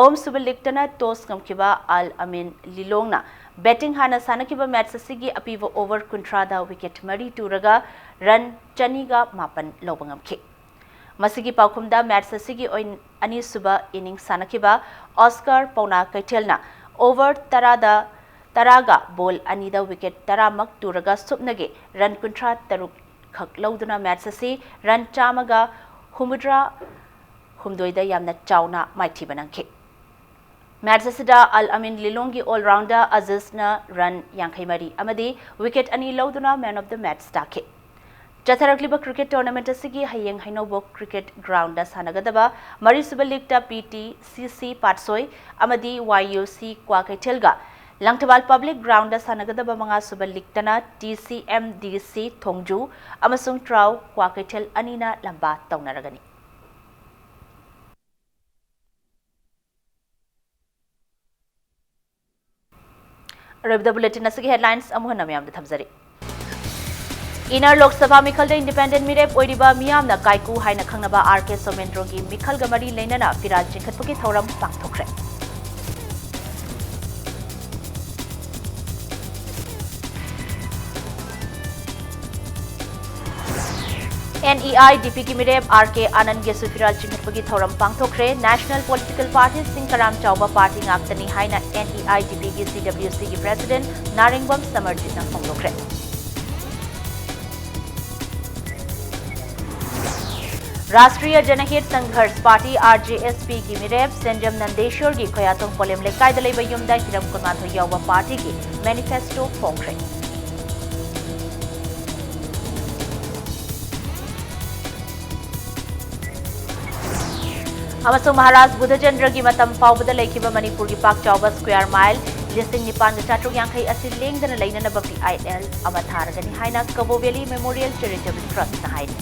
ꯑꯍꯨꯝꯁꯨꯕ league ꯇꯅ toss ꯉꯝꯈꯤꯕ ꯑꯜ ꯑꯃꯤꯟ ꯂꯤꯂꯣꯡꯅ batting ꯍꯥꯟꯅ ꯁꯥꯟꯅꯈꯤꯕ match ꯑꯁꯤꯒꯤ ꯑꯄꯤꯕ over ꯀꯨꯟꯊ꯭ꯔꯥꯗ wicket ꯃꯔꯤ ꯇꯨꯔꯒ run ꯆꯅꯤꯒ ꯃꯥꯄꯟ ꯂꯧꯕ ꯉꯝꯈꯤ꯫ ꯃꯁꯤꯒꯤ ꯄꯥꯎꯈꯨꯝꯗ match ꯑꯁꯤꯒꯤ ꯑꯣꯏꯅ ꯑꯅꯤꯁꯨꯕ inning ꯁꯥꯟꯅꯈꯤꯕ ꯑꯣꯁꯀꯥꯔ ꯄꯧꯅꯥ ꯀꯩꯊꯦꯜꯅ over ꯇꯔꯥꯗ ꯇꯔꯥꯒ ball ꯑꯅꯤꯗ wicket ꯇꯔꯥꯃꯛ ꯇꯨꯔꯒ ꯁꯨꯞꯅꯒꯤ run ꯀꯨꯟꯊ꯭ꯔꯥ ꯇꯔꯨꯛ ꯈꯛ ꯂꯧꯗꯨꯅ match ꯑꯁꯤ run ꯆꯥꯝꯃꯒ ꯍꯨꯝꯐꯨꯇꯔꯥ ꯍꯨꯝꯗꯣꯏꯗ ꯌꯥꯝꯅ ꯆꯥꯎꯅ ꯃꯥꯏꯊꯤꯕ ꯅꯪꯈꯤ꯫ Match ꯑꯁꯤꯗ ꯑꯜ ꯑꯃꯤꯟ ꯂꯤꯂꯣꯡꯒꯤ all rounder ꯑꯖꯤꯖꯅ run ꯌꯥꯡꯈꯩ ꯃꯔꯤ ꯑꯃꯗꯤ wicket ꯑꯅꯤ ꯂꯧꯗꯨꯅ man of the match ꯇꯥꯈꯤ꯫ ꯆꯠꯊꯔꯛꯂꯤꯕ cricket tournament ꯑꯁꯤꯒꯤ ꯍꯌꯦꯡ ꯍꯩꯅꯧꯕꯣꯛ cricket ground ꯗ ꯁꯥꯟꯅꯒꯗꯕ ꯃꯔꯤꯁꯨꯕ league ꯇ ꯄꯤ ꯇꯤ ꯁꯤ ꯁꯤ ꯄꯥꯠꯁꯣꯏ ꯑꯃꯗꯤ ꯋꯥꯏ ꯌꯨ ꯁꯤ ꯀ꯭ꯋꯥꯀꯩꯊꯦꯜꯒ, ꯂꯪꯊꯕꯥꯜ public ground ꯗ ꯁꯥꯟꯅꯒꯗꯕ ꯃꯉꯥꯁꯨꯕ league ꯇꯅ ꯇꯤ ꯁꯤ ꯑꯦꯝ ꯗꯤ ꯁꯤ ꯊꯣꯡꯖꯨ ꯑꯃꯁꯨꯡ ꯇ꯭ꯔꯥꯎ ꯀ꯭ꯋꯥꯀꯩꯊꯦꯜ ꯑꯅꯤꯅ ꯂꯝꯕꯥ ꯇꯧꯅꯔꯒꯅꯤ꯫ ꯑꯔꯣꯏꯕꯗ bulletin ꯑꯁꯤꯒꯤ headlines ꯑꯃꯨꯛ ꯍꯟꯅ ꯃꯌꯥꯝꯗ ꯊꯝꯖꯔꯤ꯫ Inner ꯂꯣꯛ ꯁꯚꯥ ꯃꯤꯈꯜꯗ independent ꯃꯤꯔꯦꯞ ꯑꯣꯏꯔꯤꯕ ꯃꯤꯌꯥꯝꯅ ꯀꯥꯏꯀꯨ ꯍꯥꯏꯅ ꯈꯪꯅꯕ ꯑꯥꯔ ꯀꯦ ꯁꯣꯃꯦꯟꯗ꯭ꯔꯣꯒꯤ ꯃꯤꯈꯜꯒ ꯃꯔꯤ ꯂꯩꯅꯅ ꯐꯤꯔꯥꯜ ꯆꯤꯡꯈꯠꯄꯒꯤ ꯊꯧꯔꯝ ꯄꯥꯡꯊꯣꯛꯈ꯭ꯔꯦ꯫ ꯑꯦꯟ ꯏ ꯑꯥꯏ ꯗꯤ ꯄꯤꯒꯤ ꯃꯤꯔꯦꯞ ꯑꯥꯔ ꯀꯦ ꯑꯥꯅꯟꯗꯒꯤꯁꯨ ꯐꯤꯔꯥꯜ ꯆꯤꯡꯈꯠꯄꯒꯤ ꯊꯧꯔꯝ ꯄꯥꯡꯊꯣꯛꯈ꯭ꯔꯦ꯫ National political party ꯁꯤꯡ ꯀꯔꯥꯝ ꯆꯥꯎꯕ party ꯉꯥꯛꯇꯅꯤ ꯍꯥꯏꯅ ꯑꯦꯟ ꯏ ꯑꯥꯏ ꯗꯤ ꯄꯤꯒꯤ ꯁꯤ ꯗꯕ꯭ꯂꯤꯎ ꯁꯤꯒꯤ president ꯅꯥꯔꯦꯡꯕꯝ ꯁꯃꯔꯖꯤꯠꯅ ꯐꯣꯡꯗꯣꯛꯈ꯭ꯔꯦ꯫ Rashtriya Janhit Sangharsh party, R J S ꯄꯤꯒꯤ ꯃꯤꯔꯦꯞ ꯁꯦꯟꯖꯝ ꯅꯟꯗꯦꯁ꯭ꯋꯔꯒꯤ ꯈꯣꯌꯥꯊꯣꯡ ꯄꯣꯂꯦꯝ ꯂꯩꯀꯥꯏꯗ ꯂꯩꯕ ꯌꯨꯝꯗ ꯍꯤꯔꯝ ꯀꯨꯟꯃꯥꯊꯣꯏ ꯌꯥꯎꯕ partyꯒꯤ manifesto ꯐꯣꯡꯈ꯭ꯔꯦ꯫ ꯑꯃꯁꯨꯡ ꯃꯍꯥꯔꯥꯖ ꯕꯨꯙꯆꯟꯗ꯭ꯔꯒꯤ ꯃꯇꯝ ꯐꯥꯎꯕꯗ ꯂꯩꯈꯤꯕ ꯃꯅꯤꯄꯨꯔꯒꯤ ꯄꯥꯛ ꯆꯥꯎꯕ square mile ꯂꯤꯁꯤꯡ ꯅꯤꯄꯥꯟꯒ ꯆꯥꯇ꯭ꯔꯨꯛ ꯌꯥꯡꯈꯩ ꯑꯁꯤ ꯂꯦꯡꯗꯅ ꯂꯩꯅꯅꯕ ꯄꯤ ꯑꯥꯏ ꯑꯦꯜ ꯑꯃ ꯊꯥꯔꯒꯅꯤ ꯍꯥꯏꯅ ꯀꯕꯣ ꯚꯦꯂꯤ Memorial Charitable Trustꯅ ꯍꯥꯏꯔꯤ꯫